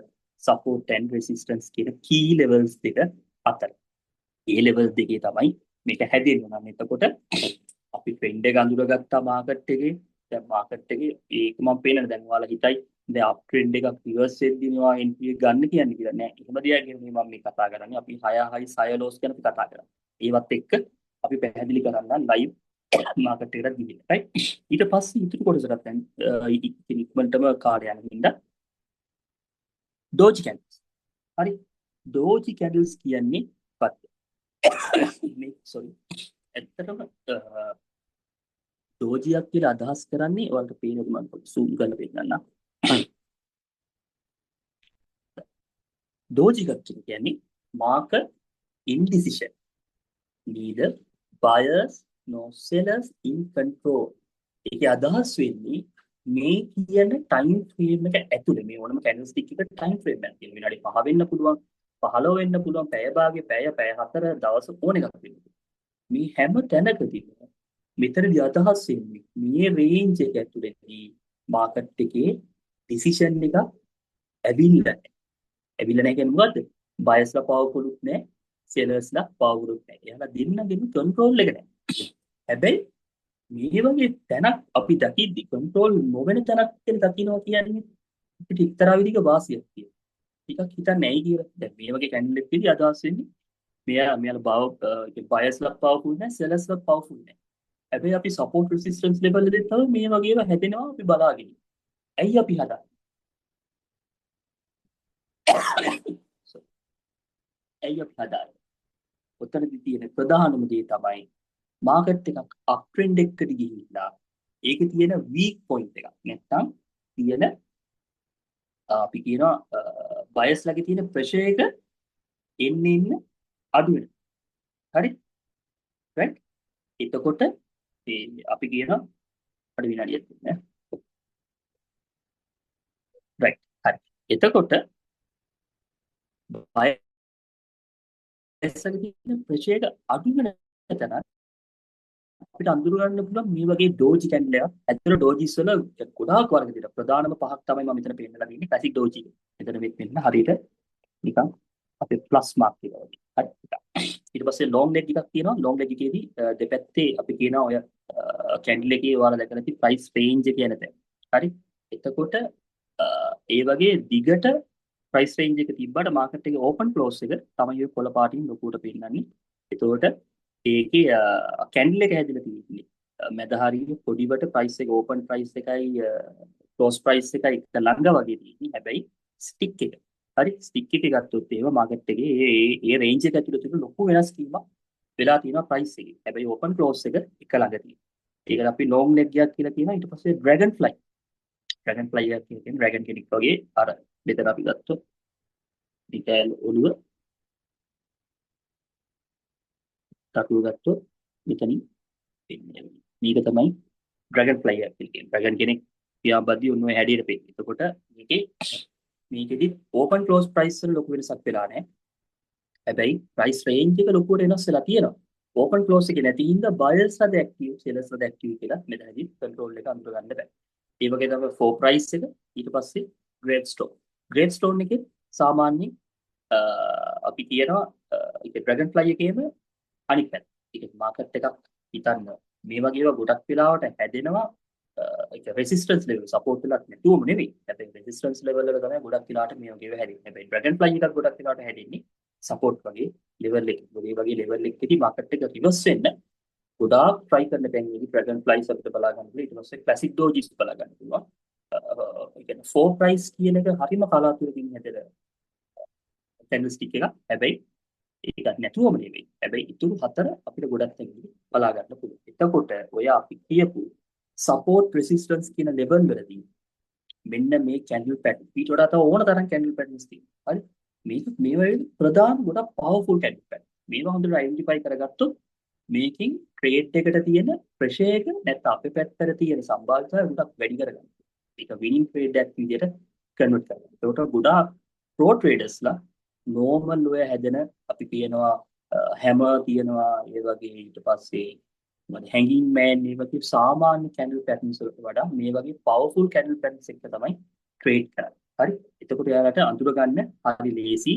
A: සපෝට් ඇන්ඩ් රෙසිස්ටන්ස් කියන කී ලෙවල්ස් දෙක අතර. ඒ ලෙවල් දෙකේ තමයි මේක හැදෙන්නේ නම්, එතකොට අපි ට්‍රෙන්ඩ් එක අඳුරගත්තා මාකට් එකේ. දැන් මාකට් එකේ ඒක මම පේනනේ. දැන් ඔයාලා හිතයි දැන් අප් ට්‍රෙන්ඩ් එකක් රිවර්ස් වෙද්දී මේවා එන්ට්‍රි එක ගන්න කියන්නේ කියලා. නෑ, එහෙම දෙයක් නෙමෙයි මම මේ කතා කරන්නේ. අපි 6 හයිස් 6 ලෝස් ගැන අපි කතා කරන්නේ. ඒවත් එක්ක අපි පැහැදිලි කරන්න ලයිව් මාකට් එකට ගිහින්. රයිට්, ඊට පස්සේ ඉතුරු කොටසට දැන් ඉතින් ඉක්මනටම කාලය යන හින්දා ඩෝජි කැන්ඩල්ස්. හරි, ඩෝජි කැන්ඩල්ස් කියන්නේ මොකක්ද? මේ සෝරි, ඇත්තටම ඩෝජියක් කියලා අදහස් කරන්නේ, ඔයාලට පේනවද? මම සූම් කරලා පෙන්නන්නම්. ඩෝජි එකක් කියන්නේ market indecision, neither buyers nor sellers in control. ඒකේ අදහස් වෙන්නේ මේ කියන ටයිම් ෆ්‍රේම් එක ඇතුලේ මේ ඕනම කැන්ඩල් ස්ටික් එක ටයිම් ෆ්‍රේම් එකක් තියෙනවා. විනාඩි 5 වෙන්න පුළුවන්, 15 වෙන්න පුළුවන්, පැය භාගෙ, පැය, පැය 4, දවස ඕන එකක් වෙන්න පුළුවන්. මේ හැම තැනකදීම මෙතනදී අදහස් වෙන්නේ මේ රේන්ජ් එක ඇතුලේදී මාකට් එකේ ඩිසිෂන් එක ඇවිල්ලා නැහැ. ඇවිල්ලා නැහැ කියන්නේ මොකද්ද? බයර්ස්ලා පවර්ෆුලුත් නැහැ, සෙලර්ස්ලා පවර්ෆුලුත් නැහැ. එයාලා දෙන්නගෙම කන්ට්‍රෝල් එක නැහැ. හැබැයි මේ වගේ තැනක් අපි දකිද්දි, කන්ට්‍රෝල් නොවන තැනක් කියලා දකින්නවා කියන්නේ අපිට එක්තරා විදිහක වාසියක් තියෙනවා. ටිකක් හිතන්නේ ඇයි කියලා. දැන් මේ වගේ කැන්ඩල් එකකදී අදහස් වෙන්නේ මෙයාලා බව බයර්ස්ලා පවර්ෆුල් නැහැ, සෙලර්ස්ලා පවර්ෆුල් නැහැ. හැබැයි අපි සපෝට් රෙසිස්ටන්ස් ලෙවල් එකේ තමයි මේ වගේ ඒවා හැදෙනවා අපි බලාගෙන. ඇයි අපි හදන්නේ? ඇයි අපි හදාන්නේ? ඔතනදී තියෙන ප්‍රධානම දේ තමයි මාකට් එකක් අප් ට්‍රෙන්ඩ් එකකට ගිහිල්ලා ඒකේ තියෙන වීක් පොයින්ට් එකක් නැත්තම් තියෙන අපි කියනවා බයස් ලගේ තියෙන ප්‍රෙෂර් එක එන්න එන්න අඩු වෙනවා. හරි? රයිට්? එතකොට මේ අපි කියනවා අඩු විනාඩියක් දෙන්න. රයිට්. හරි. එතකොට බයස් ලගේ තියෙන ප්‍රෙෂර් එක අඩු වෙන තැන අපිට අඳුර ගන්න පුළුවන් මේ වගේ ඩෝජි කැන්ඩල් එකක්. ඇත්තට ඩෝජිස් වල ගොඩාක් වර්ග තියෙනවා. ප්‍රධානම පහක් තමයි මම මෙතන පෙන්නලා තියෙන්නේ. ක්ලාසික් ඩෝජි. මෙතන මේ පෙන්න හරියට නිකන් අපේ ප්ලස් මාක් එක වගේ. හරි. ඊට පස්සේ ලොං ලෙග් එකක් තියෙනවා. ලොං ලෙග් එකේදී දෙපැත්තේ අපි කියනවා ඔය කැන්ඩල් එකේ ඔයාලා දැකලා ඇති ප්‍රයිස් රේන්ජ් එක යන තැන. හරි. එතකොට ඒ වගේ දිගට ප්‍රයිස් රේන්ජ් එක තිබ්බට මාකට් එකේ ඕපන් ක්ලෝස් එක තමයි ඔය කොළ පාටින් ලොකුවට පෙන්නන්නේ. එතකොට ඒකේ කැන්ඩල් එක හැදිලා තියෙන්නේ මැද හරිය පොඩිවට ප්‍රයිස් එක ඕපන් ප්‍රයිස් එකයි ක්ලෝස් ප්‍රයිස් එකයි එක ළඟ වගේ තියෙන්නේ. හැබැයි ස්ටික් එක. හරි, ස්ටික් එක ගත්තොත් එහෙම මාකට් එකේ ඒ ඒ ඒ රේන්ජ් එක ඇතුළත තියෙන ලොකු වෙනස් වීමක් වෙලා තියෙනවා ප්‍රයිස් එකේ. හැබැයි ඕපන් ක්ලෝස් එක එක ළඟ තියෙනවා. ඒකට අපි ලොං ලෙග් එකක් කියලා කියනවා. ඊට පස්සේ ඩ්‍රැගන් ෆ්ලයි. ඩ්‍රැගන් ෆ්ලයි එකක් කියලා කියන්නේ ඩ්‍රැගන් කෙනෙක් වගේ අර මෙතන අපි ගත්තොත් නිකල් ඔළුව තටුව ගත්තොත් මෙතනින් වෙන්නේ. මේක තමයි ඩ්‍රැගන් ෆ්ලයි එකක් කියලා කියන්නේ. ඩ්‍රැගන් කෙනෙක් පියාඹද්දී ඔන්න ඔය හැඩයට පේන්නේ. එතකොට මේකෙදි ඕපන් ක්ලෝස් ප්‍රයිස් වල ලොකු වෙනසක් වෙලා නැහැ. හැබැයි ප්‍රයිස් රේන්ජ් එක ලොකුවට වෙනස් වෙලා තියෙනවා. ඕපන් ක්ලෝස් එකේ නැති හින්දා බයර්ස්ලාද ඇක්ටිව් සෙලර්ස්ලාද ඇක්ටිව් කියලා මෙතනදී කන්ට්‍රෝල් එක අඳුර ගන්න බෑ. ඒ වගේ තමයි ෆෝ ප්‍රයිස් එක. ඊට පස්සේ ග්‍රේට් ස්ටෝන්. ග්‍රේට් ස්ටෝන් එකේ සාමාන්‍යයෙන් අපි කියනවා ඒක ඩ්‍රැගන් ෆ්ලයි එකේම අනිත් පැත්ත. ඒක මාකට් එකක් හිතන්න මේ වගේ ඒවා ගොඩක් වෙලාවට හැදෙනවා ඒක රෙසිස්ටන්ස් ලෙවල් සපෝට් වෙලක් නැතුවම නෙවෙයි. හැබැයි රෙසිස්ටන්ස් ලෙවල් වල තමයි ගොඩක් වෙලාවට මේ වගේ ඒවා හැදෙන්නේ. හැබැයි ඩ්‍රැගන් ෆ්ලයි එකක් ගොඩක් වෙලාවට හැදෙන්නේ සපෝට් වගේ ලෙවල් එකක. මේ වගේ ලෙවල් එකකදී මාකට් එක රිවර්ස් වෙන්න ගොඩාක් try කරන තැන්වලදී ඩ්‍රැගන් ෆ්ලයිස් අපිට බලා ගන්න පුළුවන්. ඊට පස්සේ ක්ලාසික් ඩෝජිස් බලා ගන්න පුළුවන්. ඒ කියන්නේ ෆෝර් ප්‍රයිස් කියන එක හරිම කලාතුරකින් හැදෙන කැන්ඩල් ස්ටික් එකක්. හැබැයි ඒක නැතුවම නෙවෙයි. හැබැයි ඉතුරු හතර අපිට ගොඩක් තැන්වලදී බලා ගන්න පුළුවන්. එතකොට ඔය අපි කියපු සපෝට් රෙසිස්ටන්ස් කියන ලෙවල් වලදී මෙන්න මේ කැන්ඩල් පැටර්න්, ඊට වඩා තව ඕන තරම් කැන්ඩල් පැටර්න්ස් තියෙනවා. හරි. මේක මේ වගේ ප්‍රධාන ගොඩක් පවර්ෆුල් කැන්ඩල් පැටර්න්. මේවා හොඳට අයිඩෙන්ටිෆයි කරගත්තොත් මේකෙන් ට්‍රේඩ් එකට තියෙන ප්‍රෙෂර් එක නැත්නම් අපේ පැත්තට තියෙන සම්භාවිතාවය ගොඩක් වැඩි කරගන්න. ඒක විනින් ට්‍රේඩ් එකක් විදිහට කන්වර්ට් කරගන්න. ඒකට ගොඩාක් ප්‍රෝ ට්‍රේඩර්ස්ලා නෝමල් ඔය හැදෙන අපි කියනවා හැමර් තියෙනවා, ඒ වගේ ඊට පස්සේ මොකද හැංගින් මෑන්, මේ වගේ සාමාන්‍ය කැන්ඩල් පැටර්න්ස් වලට වඩා මේ වගේ පවර්ෆුල් කැන්ඩල් පැටර්න්ස් එක තමයි ට්‍රේඩ් කරන්නේ. හරි. එතකොට එයාලට අඳුර ගන්න හරි ලේසි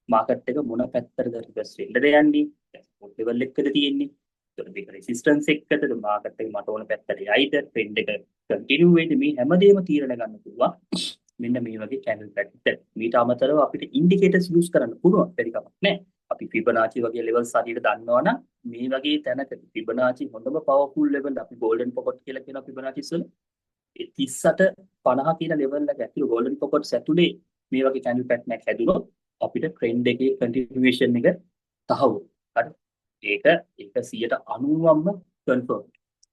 A: මාකට් එක මොන පැත්තටද රිවර්ස් වෙන්නද යන්නේ, සපෝට් ලෙවල් එකකද තියෙන්නේ. එතකොට මේක රෙසිස්ටන්ස් එකකද, මාකට් එක මට ඕන පැත්තට යයිද, ට්‍රෙන්ඩ් එක කන්ටිනියු වෙයිද, මේ හැමදේම තීරණ ගන්න පුළුවන් මෙන්න මේ වගේ කැන්ඩල් පැටර්න්. මීට අමතරව අපිට ඉන්ඩිකේටර්ස් යූස් කරන්න පුළුවන්, බැරි කමක් නෑ. අපි ෆිබොනාචි වගේ ලෙවල්ස් හරියට දන්නවනම් මේ වගේ තැනක ෆිබොනාචි හොඳම පවර්ෆුල් ලෙවල්, අපි ගෝල්ඩන් පොකට් කියලා කියනවා ෆිබොනාචිස් වල. ඒ 38 50 කියන ලෙවල් එක ඇතුළේ, ගෝල්ඩන් පොකට්ස් ඇතුලේ මේ වගේ කැන්ඩල් පැටර්න් එකක් හැදුනොත් අපිට ට්‍රෙන්ඩ් එකේ කන්ටිනියුේෂන් එක තහවුරු. හරි. ඒක ඒක 90%ක්ම කන්ෆර්ම්.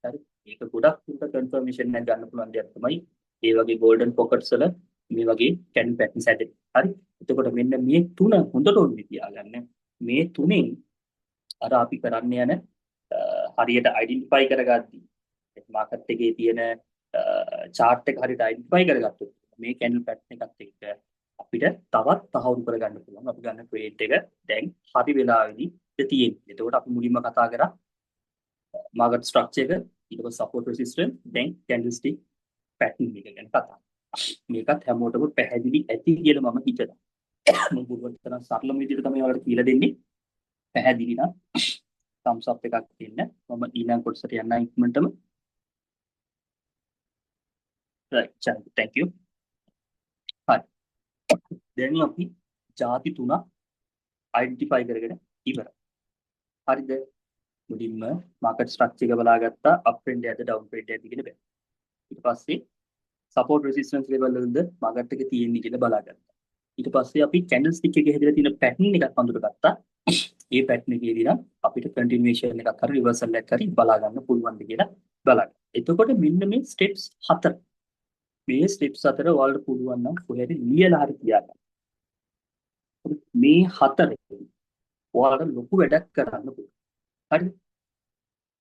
A: හරි. ඒක ගොඩක් දුරට කන්ෆර්මේෂන් එකක් ගන්න පුළුවන් දෙයක් තමයි ඒ වගේ ගෝල්ඩන් පොකට්ස් වල මේ වගේ කැන්ඩල් පැටර්න්ස් හැදෙන්නේ. හරි. එතකොට මෙන්න මේ තුන හොඳට ඔළුවේ තියාගන්න. මේ තුනෙන් අර අපි කරන්න යන හරියට අයිඩෙන්ටිෆයි කරගද්දි මාකට් එකේ තියෙන චාට් එක හරියට අයිඩෙන්ටිෆයි කරගත්තොත් මේ කැන්ඩල් පැටර්න් එකත් එක්ක අපිට තවත් තහවුරු කරගන්න පුළුවන් අපි ගන්න ට්‍රේඩ් එක දැන් හරි වෙලාවෙදී තියෙන්නේ. එතකොට අපි මුලින්ම කතා කරා මාකට් ස්ට්‍රක්චර් එක, ඊට පස්සේ සපෝට් රෙසිස්ටන්ස්, දැන් කැන්ඩල්ස්ටික් පැටර්න් එක ගැන කතා. මේකත් හැමෝටම පැහැදිලි ඇති කියලා මම හිතනවා. මම පුළුවන් තරම් සරලම විදිහට තමයි ඔයාලට කියලා දෙන්නේ. පැහැදිලි නම් thumbs up එකක් දෙන්න. මම ඊළඟ කොටසට යන්න ඉක්මනටම. Right, thank you. හරි. දැන් අපි ජාති තුනක් අයිඩෙන්ටිෆයි කරගෙන ඉවරයි. හරිද? මුලින්ම මාකට් ස්ට්‍රක්චර් එක බලාගත්තා, අප් ට්‍රෙන්ඩ් එකද ඩවුන් ට්‍රෙන්ඩ් එකද කියලා බැලුවා. ඊට පස්සේ සපෝට් රෙසිස්ටන්ස් ලෙවල් වලද මාකට් එක තියෙන්නේ කියලා බලාගත්තා. ඊට පස්සේ අපි කැන්ඩල් ස්ටික් එකේ හැදලා තියෙන පැටර්න් එකක් අඳුරගත්තා. ඒ පැටර්න් එකේදී නම් අපිට කන්ටිනියුේෂන් එකක් හරි රිවර්සල් එකක් හරි බලා ගන්න පුළුවන්ද කියලා බලන්න. එතකොට මෙන්න මේ ස්ටෙප්ස් හතර. මේ ස්ටෙප්ස් හතර ඔයාලට පුළුවන් නම් කොහේ හරි ලියලා හරි තියාගන්න. මේ හතරෙන් ඔයාලට ලොකු වැඩක් කරන්න පුළුවන්. හරිද?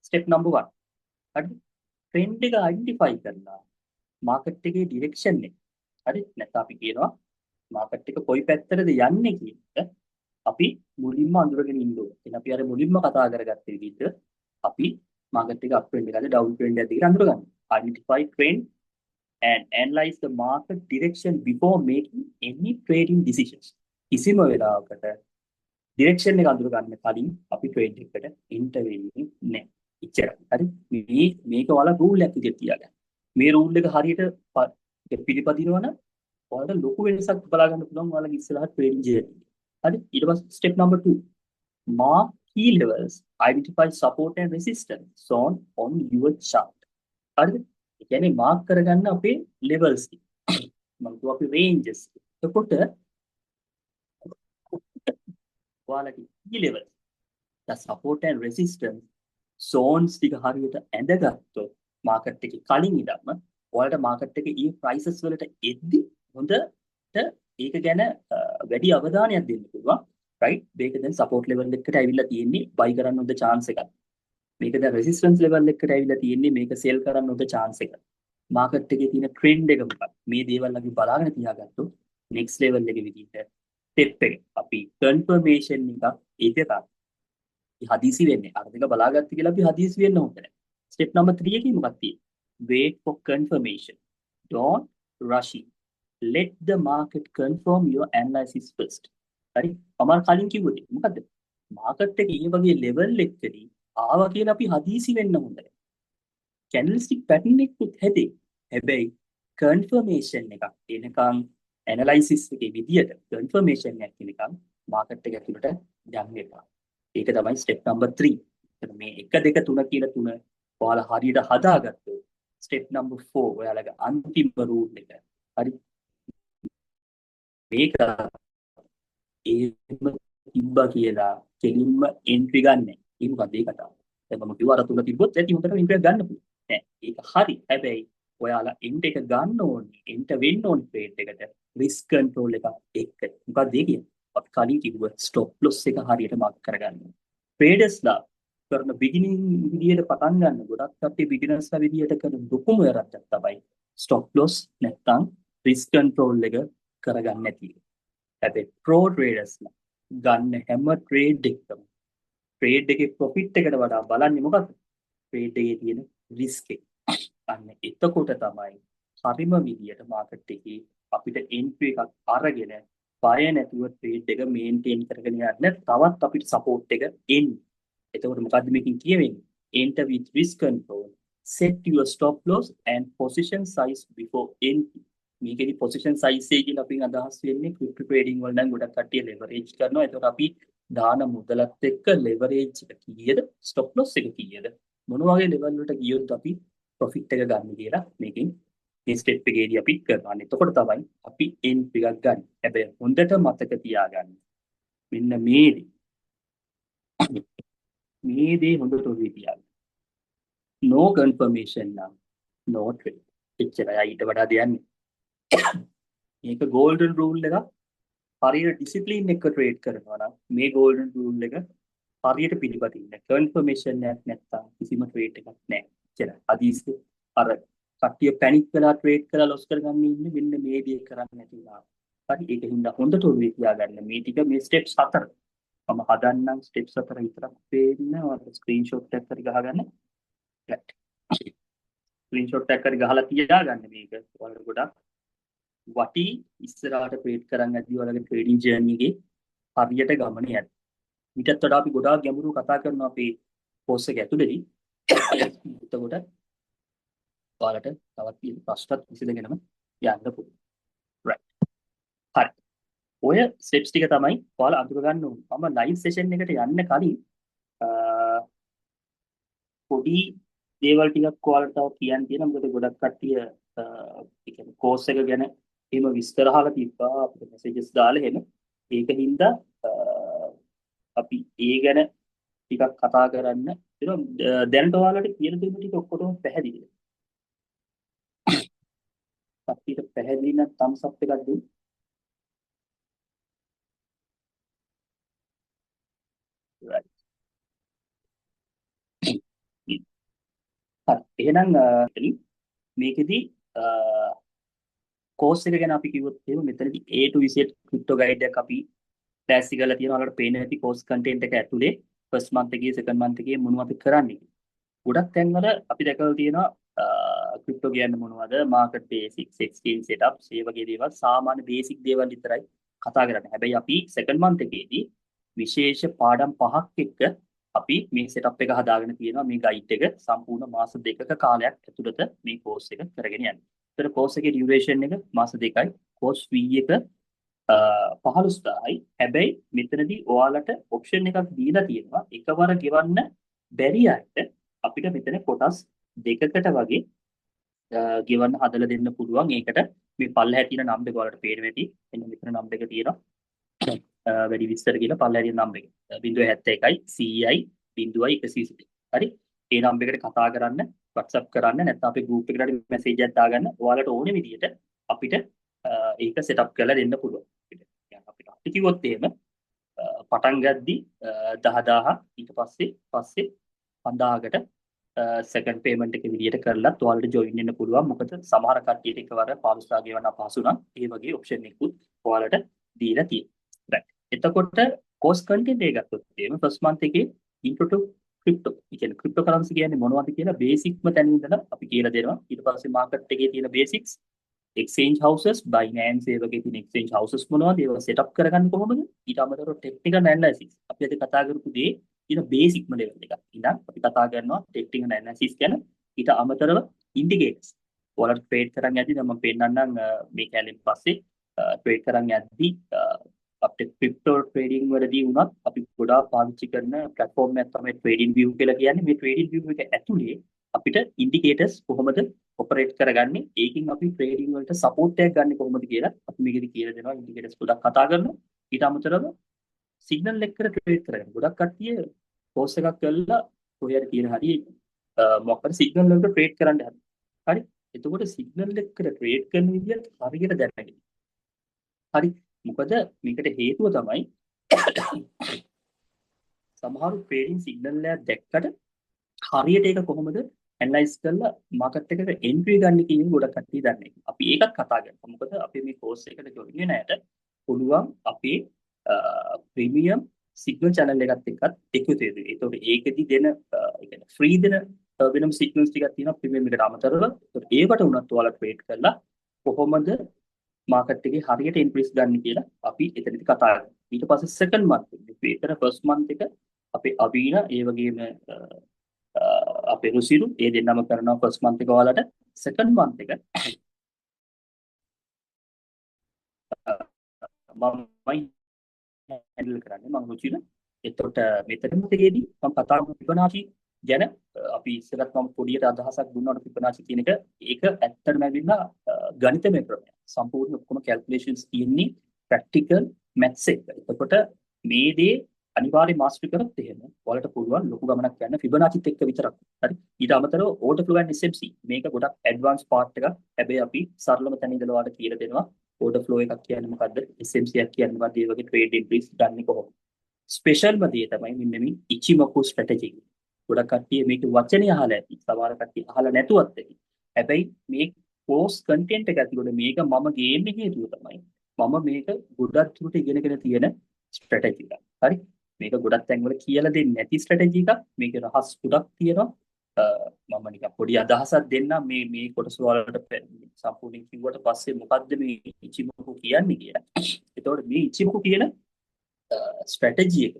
A: Step number 1. හරිද? ට්‍රෙන්ඩ් එක අයිඩෙන්ටිෆයි කරලා මාකට් එකේ ඩිරෙක්ෂන් එක. හරි? නැත්නම් අපි කියනවා මාකට් එක කොයි පැත්තටද යන්නේ කියන එක අපි මුලින්ම අඳුරගෙන ඉන්න ඕනේ. එහෙනම් අපි අර මුලින්ම කතා කරගත්ත විදිහට අපි මාකට් එක අප් ට්‍රෙන්ඩ් එකද ඩවුන් ට්‍රෙන්ඩ් එකද කියලා අඳුර ගන්න. Identify trend and analyze the market direction before making any trading decisions. කිසිම වෙලාවකට ඩිරෙක්ෂන් එක අඳුර ගන්න කලින් අපි ට්‍රේඩ් එකකට එන්ටර් වෙන්නේ නැහැ. එච්චරයි. හරි. මේ මේක ඔයාලා රූල් එකක් විදිහට තියාගන්න. මේ රූල් එක හරියට පිළිපදිනවා නම් ඔයාලට ලොකු වෙනසක් බලා ගන්න පුළුවන් ඔයාලගේ ඉස්සරහ ට්‍රේඩින් ජර්නි එකේ. හරි. ඊට පස්සේ step number 2. Mark key levels, identify support and resistance zone on your chart. හරිද? ඒ කියන්නේ මාක් කරගන්න අපේ ලෙවල්ස් ටික. මම කිව්වා අපි රේන්ජස්. එතකොට ඔයාලගේ key levels, the support and resistance zones ටික හරියට ඇඳගත්තොත් මාකට් එකේ කලින් ඉඳන්ම ඔයාලට මාකට් එකේ ඒ ප්‍රයිසස් වලට එද්දි හොඳට ඒක ගැන වැඩි අවධානයක් දෙන්න පුළුවන්. රයිට්, මේක දැන් සපෝට් ලෙවල් එකකට ඇවිල්ලා තියෙන්නේ, බයි කරන්න හොඳ චාන්ස් එකක්. මේක දැන් රෙසිස්ටන්ස් ලෙවල් එකකට ඇවිල්ලා තියෙන්නේ, මේක සෙල් කරන්න හොඳ චාන්ස් එකක්. මාකට් එකේ තියෙන ට්‍රෙන්ඩ් එක මොකක්ද? මේ දේවල් අපි බලාගෙන තියාගත්තොත් නෙක්ස්ට් ලෙවල් එකේ විදිහට ස්ටෙප් එක අපි කන්ෆර්මේෂන් එකක් ඒක හදිසි වෙන්නේ. අර දෙක බලාගත්ත කියලා අපි හදිසි වෙන්න හොඳ නැහැ. ස්ටෙප් නම්බර් 3 එකේ මොකක්ද තියෙන්නේ? Wait for confirmation. Don't rush it. Let the market confirm your analysis first. හරි, මම අර කලින් කිව්ව දේ මොකද්ද? මාකට් එකේ මේ වගේ ලෙවල් එකකදී ආවා කියලා අපි හදිසි වෙන්න හොඳ නැහැ. කැන්ඩල්ස්ටික් පැටර්න් එකකුත් හැදේ. හැබැයි කන්ෆර්මේෂන් එකක් එනකන්, ඇනලයිසිස් එකේ විදියට කන්ෆර්මේෂන් එකක් එනකන් මාකට් එක ඇතුළට යන්න එපා. ඒක තමයි ස්ටෙප් නම්බර් 3. එතන මේ 1 2 3 කියලා තුන ඔයාලා හරියට හදාගත්තොත් ස්ටෙප් නම්බර් 4 ඔයාලගේ අන්තිම රූල් එක. හරි. මේක එහෙම තිබ්බා කියලා කෙලින්ම එන්ට්‍රි ගන්න. ඒ මොකද ඒ කතාව? දැන් මම කිව්වා අර තුන තිබ්බොත් ඇති හොඳට එන්ට්‍රි එකක් ගන්න පුළුවන්. නෑ, ඒක හරි. හැබැයි ඔයාලා එන්ට් එක ගන්න ඕනේ, එන්ටර් වෙන්න ඕනේ ට්‍රේඩ් එකට රිස්ක් කන්ට්‍රෝල් එකක් එක්ක. මොකක්ද ඒ කියන්නේ? අපි කලින් කිව්ව ස්ටොප් ලොස් එක හරියට මාක් කරගන්න. ට්‍රේඩර්ස්ලා කරන බිගිනින් විදියට පටන් ගන්න ගොඩක් කට්ටිය බිගිනර්ස්ලා විදියට කරන ලොකුම වැරද්දක් තමයි ස්ටොප් ලොස් නැත්තම් රිස්ක් කන්ට්‍රෝල් එක කරගන්න නැති එක. හැබැයි ප්‍රෝ ට්‍රේඩර්ස්ලා ගන්න හැම ට්‍රේඩ් එකකම ට්‍රේඩ් එකේ ප්‍රොෆිට් එකට වඩා බලන්නේ මොකද්ද? ට්‍රේඩ් එකේ තියෙන රිස්ක් එක. අන්න එතකොට තමයි හරිම විදියට මාකට් එකේ අපිට එන්ට්‍රි එකක් අරගෙන බය නැතුව ට්‍රේඩ් එක මේන්ටේන් කරගෙන යන්න තවත් අපිට සපෝට් එක එන්නේ. එතකොට මොකද්ද මේකෙන් කියවෙන්නේ? Enter with risk control, set your stop loss and position size before entry. මේකෙදි position size එක කියලා අපින් අදහස් වෙන්නේ ක්‍රිප්ටෝ ට්‍රේඩින් වල නම් ගොඩක් කට්ටිය ලෙවරේජ් කරනවා. එතකොට අපි දාන මුදලත් එක්ක ලෙවරේජ් එක කීයද, ස්ටොප් ලොස් එක කීයද, මොන වගේ ලෙවල් වලට ගියොත් අපි ප්‍රොෆිට් එක ගන්න කියලා මේකෙන් මේ ස්ටෙප් එකේදී අපි කරනවා. එතකොට තමයි අපි එන්ට්‍රි එකක් ගන්න. හැබැයි හොඳට මතක තියාගන්න. මෙන්න මේ දේ. මේ දේ හොඳට ඔළුවේ තියාගන්න. No confirmation නම් no trade. එච්චරයි, ඊට වඩා දෙයක් නෑ. මේක ගෝල්ඩන් රූල් එකක්. හරියට ඩිසිප්ලින් එක ට්‍රේඩ් කරනවා නම් මේ ගෝල්ඩන් රූල් එක හරියට පිළිපදින්න. කන්ෆර්මේෂන් එකක් නැත්තම් කිසිම ට්‍රේඩ් එකක් නෑ. එච්චරයි. හදිස්සියේ අර කට්ටිය පැනික් වෙලා ට්‍රේඩ් කරලා ලොස් කරගන්න ඉන්නේ මෙන්න මේ දේ කරන්නේ නැති වුණා. හරි, ඒක හින්දා හොඳට ඔළුවේ තියාගන්න මේ ටික, මේ ස්ටෙප්ස් හතර. මම හදන්නම් ස්ටෙප්ස් හතර විතරක් පේන්න. ඔයාලට ස්ක්‍රීන්ෂොට් එකක් හරි ගහගන්න. රයිට්. ස්ක්‍රීන්ෂොට් එකක් හරි ගහලා තියාගන්න. මේක ඔයාලට ගොඩක් වටී ඉස්සරහට ට්‍රේඩ් කරන් යද්දී ඔයාලගේ ට්‍රේඩින් ජර්නි එකේ හරියට ගමන යන්න. ඊටත් වඩා අපි ගොඩාක් ගැඹුරු කතා කරනවා අපේ කෝස් එක ඇතුළේදී. එතකොට ඔයාලට තවත් තියෙන ප්‍රශ්නත් විසඳගෙනම යන්න පුළුවන්. රයිට්. හරි. ඔය ස්ටෙප්ස් ටික තමයි ඔයාලා අඳුර ගන්න ඕනේ. මම ලයිව් සෙෂන් එකට යන්න කලින් පොඩි දේවල් ටිකක් ඔයාලට තව කියන්න තියෙනවා. මොකද ගොඩක් කට්ටිය ඒ කියන්නේ කෝස් එක ගැන එහෙම විස්තර අහලා තිබ්බා, අපිට මැසේජස් දාලා එහෙම. ඒක හින්දා අපි ඒ ගැන ටිකක් කතා කරන්න තියෙනවා. දැනට ඔයාලට කියලා දෙන්න ටික ඔක්කොටම පැහැදිලිද? කට්ටියට පැහැදිලි නම් thumbs up එකක් දෙන්න. Right. හරි. එහෙනම් මේකෙදි කෝස් එක ගැන අපි කිව්වොත් එහෙම මෙතනදී A to Z crypto guide එකක් අපි ලෑස්ති කරලා තියෙනවා. ඔයාලට පේන ඇති කෝස් කන්ටෙන්ට් එක ඇතුලේ ෆස්ට් මන්ත් එකේ, සෙකන්ඩ් මන්ත් එකේ මොනවද කරන්නේ කියලා. ගොඩක් තැන්වල අපි දැකලා තියෙනවා ක්‍රිප්ටෝ කියන්නේ මොනවද, මාකට් බේසික්ස්, එක්ස්චේන්ජ් සෙටප්ස්, ඒ වගේ දේවල් සාමාන්‍ය බේසික් දේවල් විතරයි කතා කරන්නේ. හැබැයි අපි සෙකන්ඩ් මන්ත් එකේදී විශේෂ පාඩම් පහක් එක්ක අපි මේ සෙටප් එක හදාගෙන තියෙනවා. මේ ගයිඩ් එක සම්පූර්ණ මාස 2ක කාලයක් ඇතුළත මේ කෝස් එක කරගෙන යන්න. ඒතර කෝස් එකේ ඩියුරේෂන් එක මාස 2යි, කෝස් ෆී එක 15,000යි. හැබැයි මෙතනදී ඔයාලට ඔප්ෂන් එකක් දීලා තියෙනවා. එකවර ගෙවන්න බැරි අයට අපිට මෙතන කොටස් දෙකකට වගේ ගෙවන්න හදලා දෙන්න පුළුවන්. ඒකට මේ පල්ලෙහා තියෙන නම්බර් එක ඔයාලට පේනවා ඇති. එන්න මෙතන නම්බර් එක තියෙනවා. වැඩි විස්තර කියලා පල්ලෙහා තියෙන නම්බර් එක. 071යි 100යි 0යි 122. හරි. ඒ නම්බර් එකට කතා කරන්න, WhatsApp කරන්න, නැත්නම් අපේ ගෲප් එකට හරි මැසේජ් එකක් දාගන්න. ඔයාලට ඕනේ විදියට අපිට ඒක සෙටප් කරලා දෙන්න පුළුවන්. අපිට අපි කිව්වොත් එහෙම පටන් ගද්දි 10,000, ඊට පස්සේ 5,000කට සෙකන්ඩ් පේමන්ට් එක විදියට කරලත් ඔයාලට ජොයින් වෙන්න පුළුවන්. මොකද සමහර කට්ටියට එකවර 15,000 ගෙවන්න අපහසු නම් ඒ වගේ ඔප්ෂන් එකකුත් ඔයාලට දීලා තියෙනවා. රයිට්. එතකොට කෝස් කන්ටෙන්ට් එක ගත්තොත් එහෙම ෆස්ට් මන්ත් එකේ ඉන්ට්‍රෝ ටු ක්‍රිප්ටෝ, ඒ කියන්නේ ක්‍රිප්ටෝ කරන්සි කියන්නේ මොනවද කියලා බේසික්ම තැන ඉඳලා අපි කියලා දෙනවා. ඊට පස්සේ මාකට් එකේ තියෙන බේසික්ස්, එක්ස්චේන්ජ් හවුසස්, Binance ඒ වගේ තියෙන එක්ස්චේන්ජ් හවුසස් මොනවද, ඒවා සෙටප් කරගන්නේ කොහොමද, ඊට අමතරව ටෙක්නිකල් ඇනලයිසිස්, අපි අද කතා කරපු දේ තියෙන බේසික්ම ලෙවල් එකක් ඉඳන් අපි කතා කරනවා ටෙක්නිකල් ඇනලයිසිස් ගැන. ඊට අමතරව ඉන්ඩිකේටර්ස් ඔයාලට ට්‍රේඩ් කරන් යද්දි දැන් මම පෙන්නන්නම් මේ කැලෙන් පස්සේ ට්‍රේඩ් කරන් යද්දි අපිට ක්‍රිප්ටෝ ට්‍රේඩින් වලදී වුණත් අපි ගොඩාක් පාවිච්චි කරන ප්ලැට්ෆෝම් එකක් තමයි ට්‍රේඩින් view කියලා කියන්නේ. මේ ට්‍රේඩින් view එක ඇතුලේ අපිට ඉන්ඩිකේටර්ස් කොහොමද ඔපරේට් කරගන්නේ, ඒකෙන් අපි ට්‍රේඩින් වලට සපෝට් එකක් ගන්න කොහොමද කියලා අපි මේකෙදි කියලා දෙනවා. ඉන්ඩිකේටර්ස් ගොඩක් කතා කරනවා. ඊට අමතරව සිග්නල් එක්ක ට්‍රේඩ් කරගන්න. ගොඩක් කට්ටිය කෝස් එකක් කරලා කොහේ හරි තියෙන හරි මොකක් හරි සිග්නල් වලට ට්‍රේඩ් කරන්න හදනවා. හරි. එතකොට සිග්නල් එක්ක ට්‍රේඩ් කරන විදියත් හරියට දැනගන්න. හරි. මොකද මේකට හේතුව තමයි සමහරු ට්‍රේඩින් සිග්නල් එකක් දැක්කට හරියට ඒක කොහොමද ඇනලයිස් කරලා මාකට් එකට එන්ට්‍රි ගන්න කියන ගොඩක් කට්ටිය දන්නේ නැහැ. අපි ඒකත් කතා කරනවා. මොකද අපි මේ කෝස් එකට ජොයින් වෙන අයට පුළුවන් අපේ ප්‍රීමියම් සිග්නල් චැනල් එකත් එක්කත් එකතු වෙන්න. ඒතකොට ඒකෙදි දෙන ඒ කියන්නේ ෆ්‍රී දෙන වෙනම සිග්නල්ස් ටිකක් තියෙනවා ප්‍රීමියම් එකට අමතරව. ඒතකොට ඒවට උනත් ඔයාලා ට්‍රේඩ් කරලා කොහොමද මාකට් එකේ හරියට එන්ට්‍රීස් ගන්න කියලා අපි එතනදි කතා කරනවා. ඊට පස්සේ සෙකන්ඩ් මන්ත් එක. එතන ෆස්ට් මන්ත් එක අපේ අවීන, ඒ වගේම අපේ රුසිරු, ඒ දෙන්නම කරනවා ෆස්ට් මන්ත් එක ඔයාලට. සෙකන්ඩ් මන්ත් එක මමයි හැන්ඩල් කරන්නේ, මම රුචිර. එතකොට මෙතන එකේදී මම කතා කරන ෆිබොනාචි ගැන අපි ඉස්සරත් මම පොඩියට අදහසක් දුන්නාට ෆිබොනාචි කියන එක, ඒක ඇත්තටම ඇවිල්ලා ගණිතමය ක්‍රමයක්. සම්පූර්ණ ඔක්කොම කැල්කියුලේෂන්ස් තියෙන්නේ ප්‍රැක්ටිකල් මැත්ස් එක. එතකොට මේ දේ අනිවාර්යයෙන් මාස්ටර් කරොත් එහෙම ඔයාලට පුළුවන් ලොකු ගමනක් යන්න ෆිබොනාචිත් එක්ක විතරක්. හරි. ඊට අමතරව ඕඩර් ෆ්ලෝ ඇන්ඩ් SMC මේක ගොඩක් ඇඩ්වාන්ස් පාර්ට් එකක්. හැබැයි අපි සරලම තැන ඉඳලා ඔයාලට කියලා දෙනවා ඕඩර් ෆ්ලෝ එකක් කියන්නේ මොකද්ද, SMC එකක් කියන්නේ මොකද්ද, ඒ වගේ ට්‍රේඩ් එන්ට්‍රීස් ගන්නේ කොහොමද. ස්පෙෂල්ම දේ තමයි මෙන්න මේ ඉචිමොකු ස්ට්‍රැටජි එක. ගොඩක් කට්ටිය මේක වචනේ අහලා ඇති. සමහර කට්ටිය අහලා නැතුවත් ඇති. හැබැයි මේ කෝස් කන්ටෙන්ට් එක ඇතුළේ මේක මම ගේන්න හේතුව තමයි මම මේක ගොඩක් දුරට ඉගෙනගෙන තියෙන ස්ට්‍රැටජි එකක්. හරි. මේක ගොඩක් තැන්වල කියලා දෙන්නේ නැති ස්ට්‍රැටජි එකක්. මේකේ රහස් ගොඩක් තියෙනවා. මම නිකන් පොඩි අදහසක් දෙන්නම් මේ මේ කොටස වලට සම්පූර්ණයෙන් කිව්වට පස්සේ මොකද්ද මේ ඉචිමොකු කියන්නේ කියලා. එතකොට මේ ඉචිමොකු කියන ස්ට්‍රැටජි එක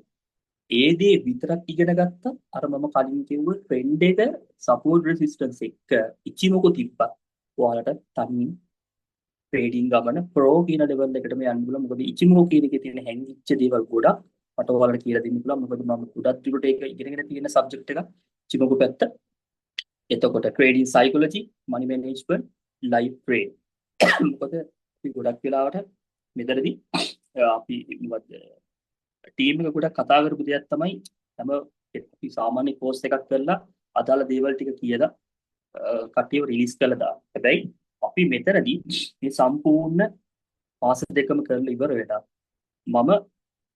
A: ඒ දේ විතරක් ඉගෙන ගත්තා, අර මම කලින් කිව්ව ට්‍රෙන්ඩ් එක සපෝට් රෙසිස්ටන්ස් එක ඉචිමොකු තිබ්බත් ඔයාලට තනින් ට්‍රේඩින් ගමන ප්‍රෝ කියන ලෙවල් එකටම යන්න පුළුවන්. මොකද ඉචිමොකු කියන එකේ තියෙන හැංගිච්ච දේවල් ගොඩක් මට ඔයාලට කියලා දෙන්න පුළුවන්. මොකද මම ගොඩක් දුරට ඒක ඉගෙනගෙන තියෙන සබ්ජෙක්ට් එකක් ඉචිමොකු පැත්ත. එතකොට ට්‍රේඩින් සයිකොලොජි, මනි මැනේජ්මන්ට්, ලයිව් ට්‍රේඩ්. මොකද අපි ගොඩක් වෙලාවට මෙතනදී අපි මොකද්ද ටීම් එක ගොඩක් කතා කරපු දෙයක් තමයි හැම අපි සාමාන්‍ය කෝස් එකක් කරලා අදාළ දේවල් ටික කියලා කට්ටියව රිලීස් කරලා දානවා. හැබැයි අපි මෙතනදී මේ සම්පූර්ණ මාස දෙකම කරලා ඉවර වෙලා මම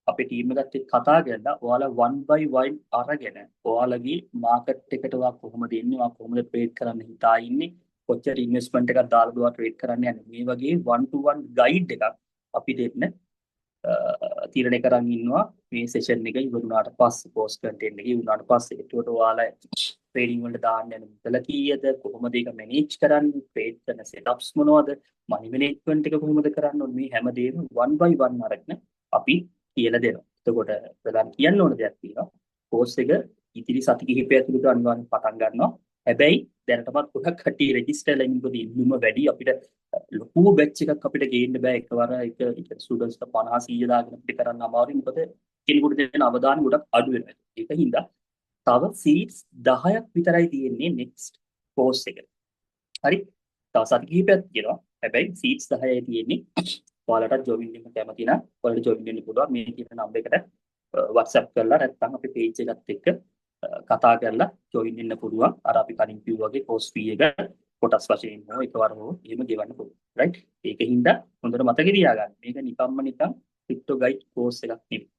A: අපේ ටීම් එකත් එක්ක කතා කරලා ඔයාලා one by one අරගෙන ඔයාලගේ මාකට් එකට ඔයා කොහොමද එන්නේ, ඔයා කොහොමද ට්‍රේඩ් කරන්න හිතා ඉන්නේ, කොච්චර ඉන්වෙස්ට්මන්ට් එකක් දාලාද ඔයා ට්‍රේඩ් කරන්න යන්නේ, මේ වගේ one to one guide එකක් අපි දෙන්න තීරණය කරන් ඉන්නවා මේ සෙෂන් එක ඉවර වුණාට පස්සේ, කෝස් කන්ටෙන්ට් එක ඉවර වුණාට පස්සේ. එතකොට ඔයාලා ට්‍රේඩින් වලට දාන්න යන මුදල කීයද, කොහොමද ඒක මැනේජ් කරන්නේ, ට්‍රේඩ් කරන සෙටප්ස් මොනවද, මනි මැනේජ්මන්ට් එක කොහොමද කරන්න ඕනේ, මේ හැමදේම one by one අරගෙන අපි කියලා දෙනවා. එතකොට ප්‍රධාන කියන්න ඕන දෙයක් තියෙනවා. කෝස් එක ඉතිරි සති කිහිපය ඇතුළත අනිවාර්යෙන් පටන් ගන්නවා. හැබැයි දැනටමත් ගොඩක් කට්ටිය රෙජිස්ටර් වෙලා ඉන්න, මොකද ඉල්ලුම වැඩි. අපිට ලොකු බැච් එකක් අපිට ගේන්න බෑ එකවර. එක එක ස්ටුඩන්ට්ස්ලා 50 100 දාගෙන අපිට කරන්න අමාරුයි. මොකද කෙනෙකුට දෙන අවධානය ගොඩක් අඩු වෙනවා. ඒක හින්දා තව සීට්ස් 10ක් විතරයි තියෙන්නේ නෙක්ස්ට් කෝස් එකට. හරි. තව සති කිහිපයක් තියෙනවා. හැබැයි සීට්ස් 10යි තියෙන්නේ. ඔයාලට ජොයින් වෙන්න කැමති නම් ඔයාලට ජොයින් වෙන්න පුළුවන්. මේ කියන නම්බර් එකට WhatsApp කරලා නැත්නම් අපේ පේජ් එකත් එක්ක කතා කරලා ජොයින් වෙන්න පුළුවන්. අර අපි කලින් කිව්වා වගේ කෝස් ෆී එක කොටස් වශයෙන් හෝ එකවර හෝ එහෙම ගෙවන්න පුළුවන්. රයිට්? ඒක හින්දා හොඳට මතක තියාගන්න. මේක නිකම්ම නිකන් ක්‍රිප්ටෝ ගයිඩ් කෝස් එකක් නෙවෙයි.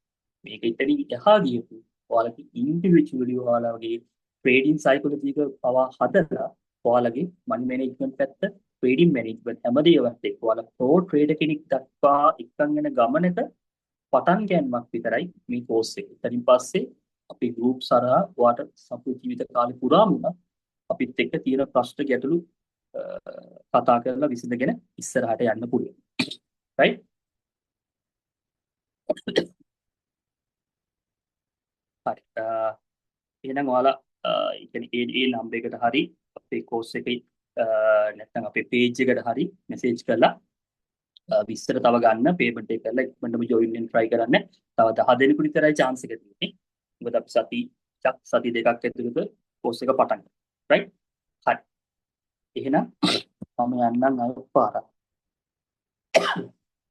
A: මේක එතනින් එහා ගියපු ඔයාලගේ ඉන්ඩිවිජුවලි ඔයාලගේ ට්‍රේඩින් සයිකොලොජි එක පවා හදලා ඔයාලගේ මනි මැනේජ්මන්ට් පැත්ත, ට්‍රේඩින් මැනේජ්මන්ට් හැම දේවත් එක්ක ඔයාලා ප්‍රෝ ට්‍රේඩර් කෙනෙක් දක්වා එක්කන් යන ගමනක පටන් ගැනීමක් විතරයි මේ කෝස් එක. එතනින් පස්සේ අපි ගෲප් හරහා ඔයාට සම්පූර්ණ ජීවිත කාලේ පුරාම උනත් අපිත් එක්ක තියෙන ප්‍රශ්න ගැටලු කතා කරලා විසඳගෙන ඉස්සරහට යන්න පුළුවන්. රයිට්? හරි. එහෙනම් ඔයාලා ඒ කියන්නේ ඒ ඒ නම්බර් එකට හරි අපේ කෝස් එකේ නැත්නම් අපේ පේජ් එකට හරි මෙසේජ් කරලා විස්තර තව ගන්න පේමන්ට් එක කරලා ඉක්මනටම ජොයින් වෙන්න try කරන්න. තව 10 දෙනෙකුට විතරයි chance එක තියෙන්නේ. මොකද අපි සති දෙකක් ඇතුළත කෝස් එක පටන් ගන්නවා. රයිට්? හරි. එහෙනම් මම යන්නම් අය පාරක්.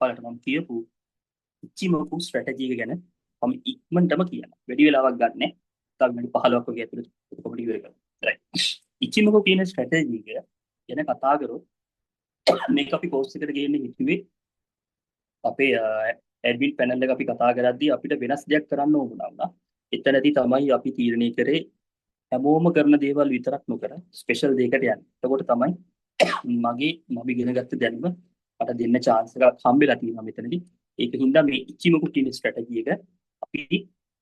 A: ඔයාලට මම කියපු ඉචිමොකු ස්ට්‍රැටජි එක ගැන මම ඉක්මනටම කියන්න. වැඩි වෙලාවක් ගන්න නෑ. තව මිනිත්තු 15ක් වගේ ඇතුළත ඔක්කොම ඉවර කරමු. රයිට්. ඉචිමොකු කියන ස්ට්‍රැටජි එක ගැන කතා කරොත් මේක අපි කෝස් එකට ගේන්න හිතුවේ අපේ ඇඩ්මින් පැනල් එක අපි කතා කරද්දී අපිට වෙනස් දෙයක් කරන්න ඕන වුණා. එතනදී තමයි අපි තීරණය කරේ හැමෝම කරන දේවල් විතරක් නොකර ස්පෙෂල් දෙයකට යන්න. එතකොට තමයි මම ඉගෙන ගත්ත දැනුම මට දෙන්න chance එකක් හම්බෙලා තියෙනවා මෙතනදී. ඒක හින්දා මේ ඉචිමොකු කියන ස්ට්‍රැටජි එක අපි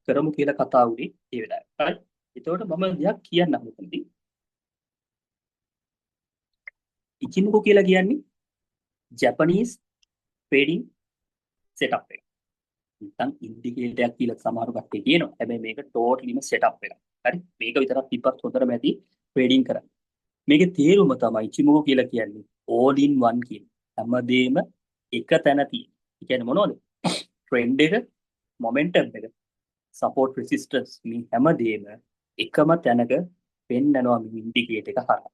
A: කරමු කියලා කතා වුණේ ඒ වෙලාවේ. හරි. එතකොට මම දෙයක් කියන්නම් මෙතනදී. ඉචිමොකු කියලා කියන්නේ ජපනීස් ට්‍රේඩින් සෙටප් එක. නැත්නම් ඉන්ඩිකේටර් එකක් කියලා සමහර කට්ටිය කියනවා. හැබැයි මේක ටෝටලිම සෙටප් එකක්. හරි. මේක විතරක් තිබ්බත් හොඳටම ඇති ට්‍රේඩින් කරන්න. මේකේ තේරුම තමයි ඉචිමොකු කියලා කියන්නේ all in one කියන. හැමදේම එක තැන තියෙන. ඒ කියන්නේ මොනවද? ට්‍රෙන්ඩ් එක, මොමන්ටම් එක, සපෝට් රෙසිස්ටන්ස් මේ හැමදේම එකම තැනක පෙන්නනවා මේ ඉන්ඩිකේටර් එක හරහා.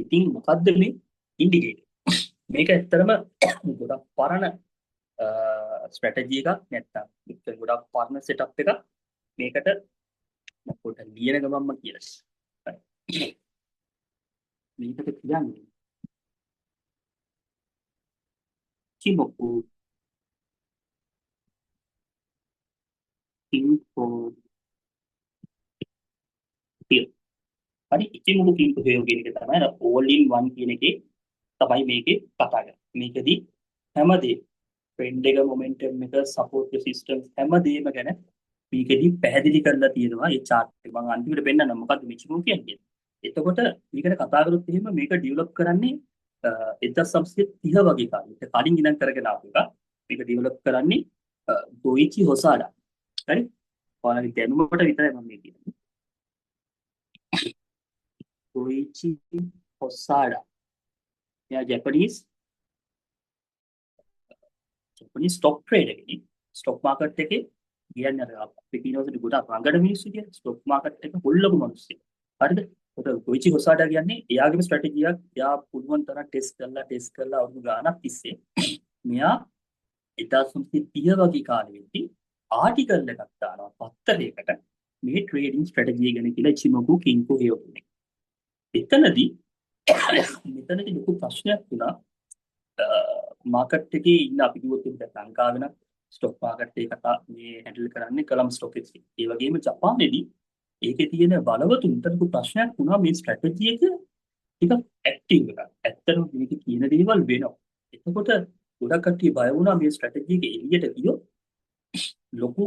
A: ඉතින් මොකද්ද මේ ඉන්ඩිකේටර්? මේක ඇත්තටම ගොඩක් පරණ ස්ට්‍රැටජි එකක් නැත්තම් මේක ගොඩක් පරණ සෙටප් එකක්. මේකට මම පොඩ්ඩක් ලියන ගමන්ම කියලා. මේකට කියන්නේ ඉචිමොකු කින්කෝ හියෝ. හරි, ඉචිමොකු කින්කෝ හියෝ කියන එක තමයි අර all in one කියන එකේ තමයි මේකේ කතා කරන්නේ. මේකෙදි හැමදේම ට්‍රෙන්ඩ් එක, මොමන්ටම් එක, සපෝට් රෙසිස්ටන්ස් හැමදේම ගැන මේකෙදි පැහැදිලි කරලා තියෙනවා මේ චාට් එක. මම අන්තිමට පෙන්නන්නම් මොකද්ද මේ ඉචිමොකු කියන්නේ. එතකොට මේකට කතා කරොත් එහෙම මේක ඩෙවලොප් කරන්නේ 1930 වගේ කාලෙක. කලින් ඉඳන් කරගෙන ආපු එකක්. මේක ඩෙවලොප් කරන්නේ ගොයිචි හොසාඩා. හරි? ඔයාලගේ දැනුමට විතරයි මම මේ කියන්නේ. ගොයිචි හොසාඩා. එයා ජපනීස් ස්ටොක් ට්‍රේඩර් කෙනෙක්. ස්ටොක් මාකට් එකේ කියන්නේ අර අපි කියනවාද ගොඩක් රඟන මිනිස්සු කියලා. ස්ටොක් මාකට් එක හොල්ලපු මිනිස්සු. හරිද? ඒකට ගොයිචි හොසාඩා කියන්නේ එයාගේම ස්ට්‍රැටජියක් එයා පුළුවන් තරම් ටෙස්ට් කරලා අවුරුදු ගාණක් තිස්සේ මෙයා 1930 වගේ කාලෙ වෙද්දි ආටිකල් එකක් දානවා පත්තරයකට මේ ට්‍රේඩින් ස්ට්‍රැටජිය ගැන කියලා ඉචිමොකු කින්කෝ හියෝ කියන එක. මෙතනදී ලොකු ප්‍රශ්නයක් වුණා. මාකට් එකේ ඉන්න අපි කිව්වොත් එහෙම දැන් ලංකාවේ නම් ස්ටොක් මාකට් එක කතා මේ හැන්ඩල් කරන්නේ කොළඹ ස්ටොක් එක්ස්චේන්ජ්. ඒ වගේම ජපානයේදී ඒකේ තියෙන බලවතුන්ට ලොකු ප්‍රශ්නයක් වුණා මේ ස්ට්‍රැටජි එක ටිකක් ඇක්ටිව් එකක්. ඇත්තටම මේකේ කියන දේවල් වෙනවා. එතකොට ගොඩක් කට්ටිය බය වුණා මේ ස්ට්‍රැටජි එක එළියට ගියොත් ලොකු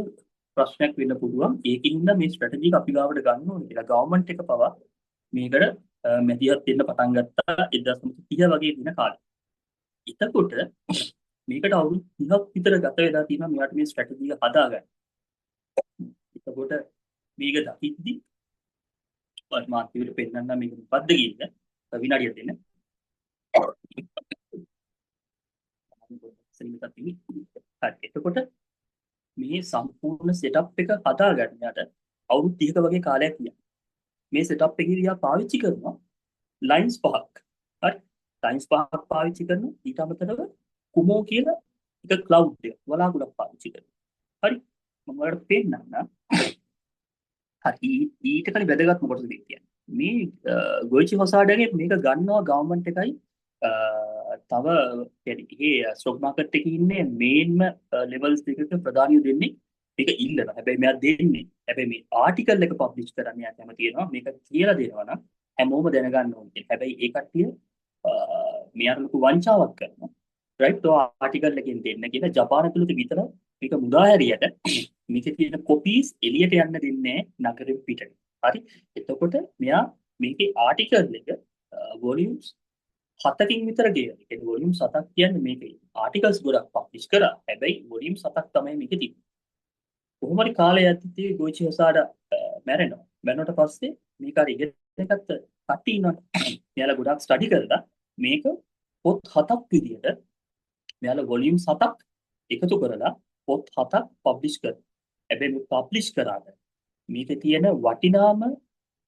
A: ප්‍රශ්නයක් වෙන්න පුළුවන්. ඒකින් හින්දා මේ ස්ට්‍රැටජි එක අපි ගාවට ගන්න ඕනේ කියලා ගවර්න්මන්ට් එක පවා මේකට මැදිහත් වෙන්න පටන් ගත්තා 1930 වගේ දින කාලේ. එතකොට මේකට අවුරුදු 30ක් විතර ගත වෙලා තියෙනවා මෙයාට මේ ස්ට්‍රැටජි එක හදාගන්න. එතකොට මේක දකිද්දි ඔයාලට මම අන්තිමට පෙන්නන්නම් මේක මොකද්ද කියලා. තව විනාඩියක් දෙන්න. හරි. එතකොට මේ සම්පූර්ණ සෙටප් එක හදාගන්න යාට අවුරුදු 30ක වගේ කාලයක් ගියා. මේ සෙටප් එකේදී යා පාවිච්චි කරනවා ලයින්ස් පහක්. හරි. ලයින්ස් පහක් පාවිච්චි කරනවා. ඊට අමතරව කුමෝ කියලා එක ක්ලවුඩ් එකක් වලාකුළක් පාවිච්චි කරනවා. හරි. මම ඔයාලට පෙන්නන්නම්. හරි. ඊට කලින් වැදගත්ම කොටස දෙයක් කියන්නේ. මේ ගොයිචි හොසාඩාගේ මේක ගන්නවා ගවර්න්මන්ට් එකයි තව කියන්නේ ඒ ස්ටොක් මාකට් එකේ ඉන්නේ මේන්ම ලෙවල්ස් දෙකක ප්‍රධානියෝ දෙන්නේ මේක ඉල්ලනවා. හැබැයි මෙයා දෙන්නේ. හැබැයි මේ ආටිකල් එක පබ්ලිෂ් කරන්න එයා කැමති වෙනවා. මේක කියලා දෙනවා නම් හැමෝම දැනගන්න ඕනේ කියලා. හැබැයි ඒ කට්ටිය මෙයාට ලොකු වංචාවක් කරනවා. රයිට්? ඔය ආටිකල් එකෙන් දෙන්න කියලා ජපාන තුලට විතර මේක මුදා හැරියට මේකේ තියෙන කොපීස් එළියට යන්න දෙන්නේ නැහැ නගරෙ පිටට. හරි? එතකොට මෙයා මේකේ ආටිකල් එක වොලියුම්ස් 7කින් විතර ගියා. ඒ කියන්නේ වොලියුම් 7ක් කියන්නේ මේකේ ආටිකල්ස් ගොඩක් පබ්ලිෂ් කරා. හැබැයි වොලියුම් 7ක් තමයි මේකේ තිබුණේ. කොහොම හරි කාලය යද්දි ගොයිචි හොසාඩා මැරෙනවා. මැරුණට පස්සේ මේක අර ඉගෙන ගත්ත කට්ටිය ඉන්නවනේ. මෙයාලා ගොඩක් ස්ටඩි කරලා මේක පොත් 7ක් විදියට මෙයාලා වොලියුම් 7ක් එකතු කරලා පොත් 7ක් පබ්ලිෂ් කරනවා. හැබැයි මේ පබ්ලිෂ් කරාට මේකේ තියෙන වටිනාම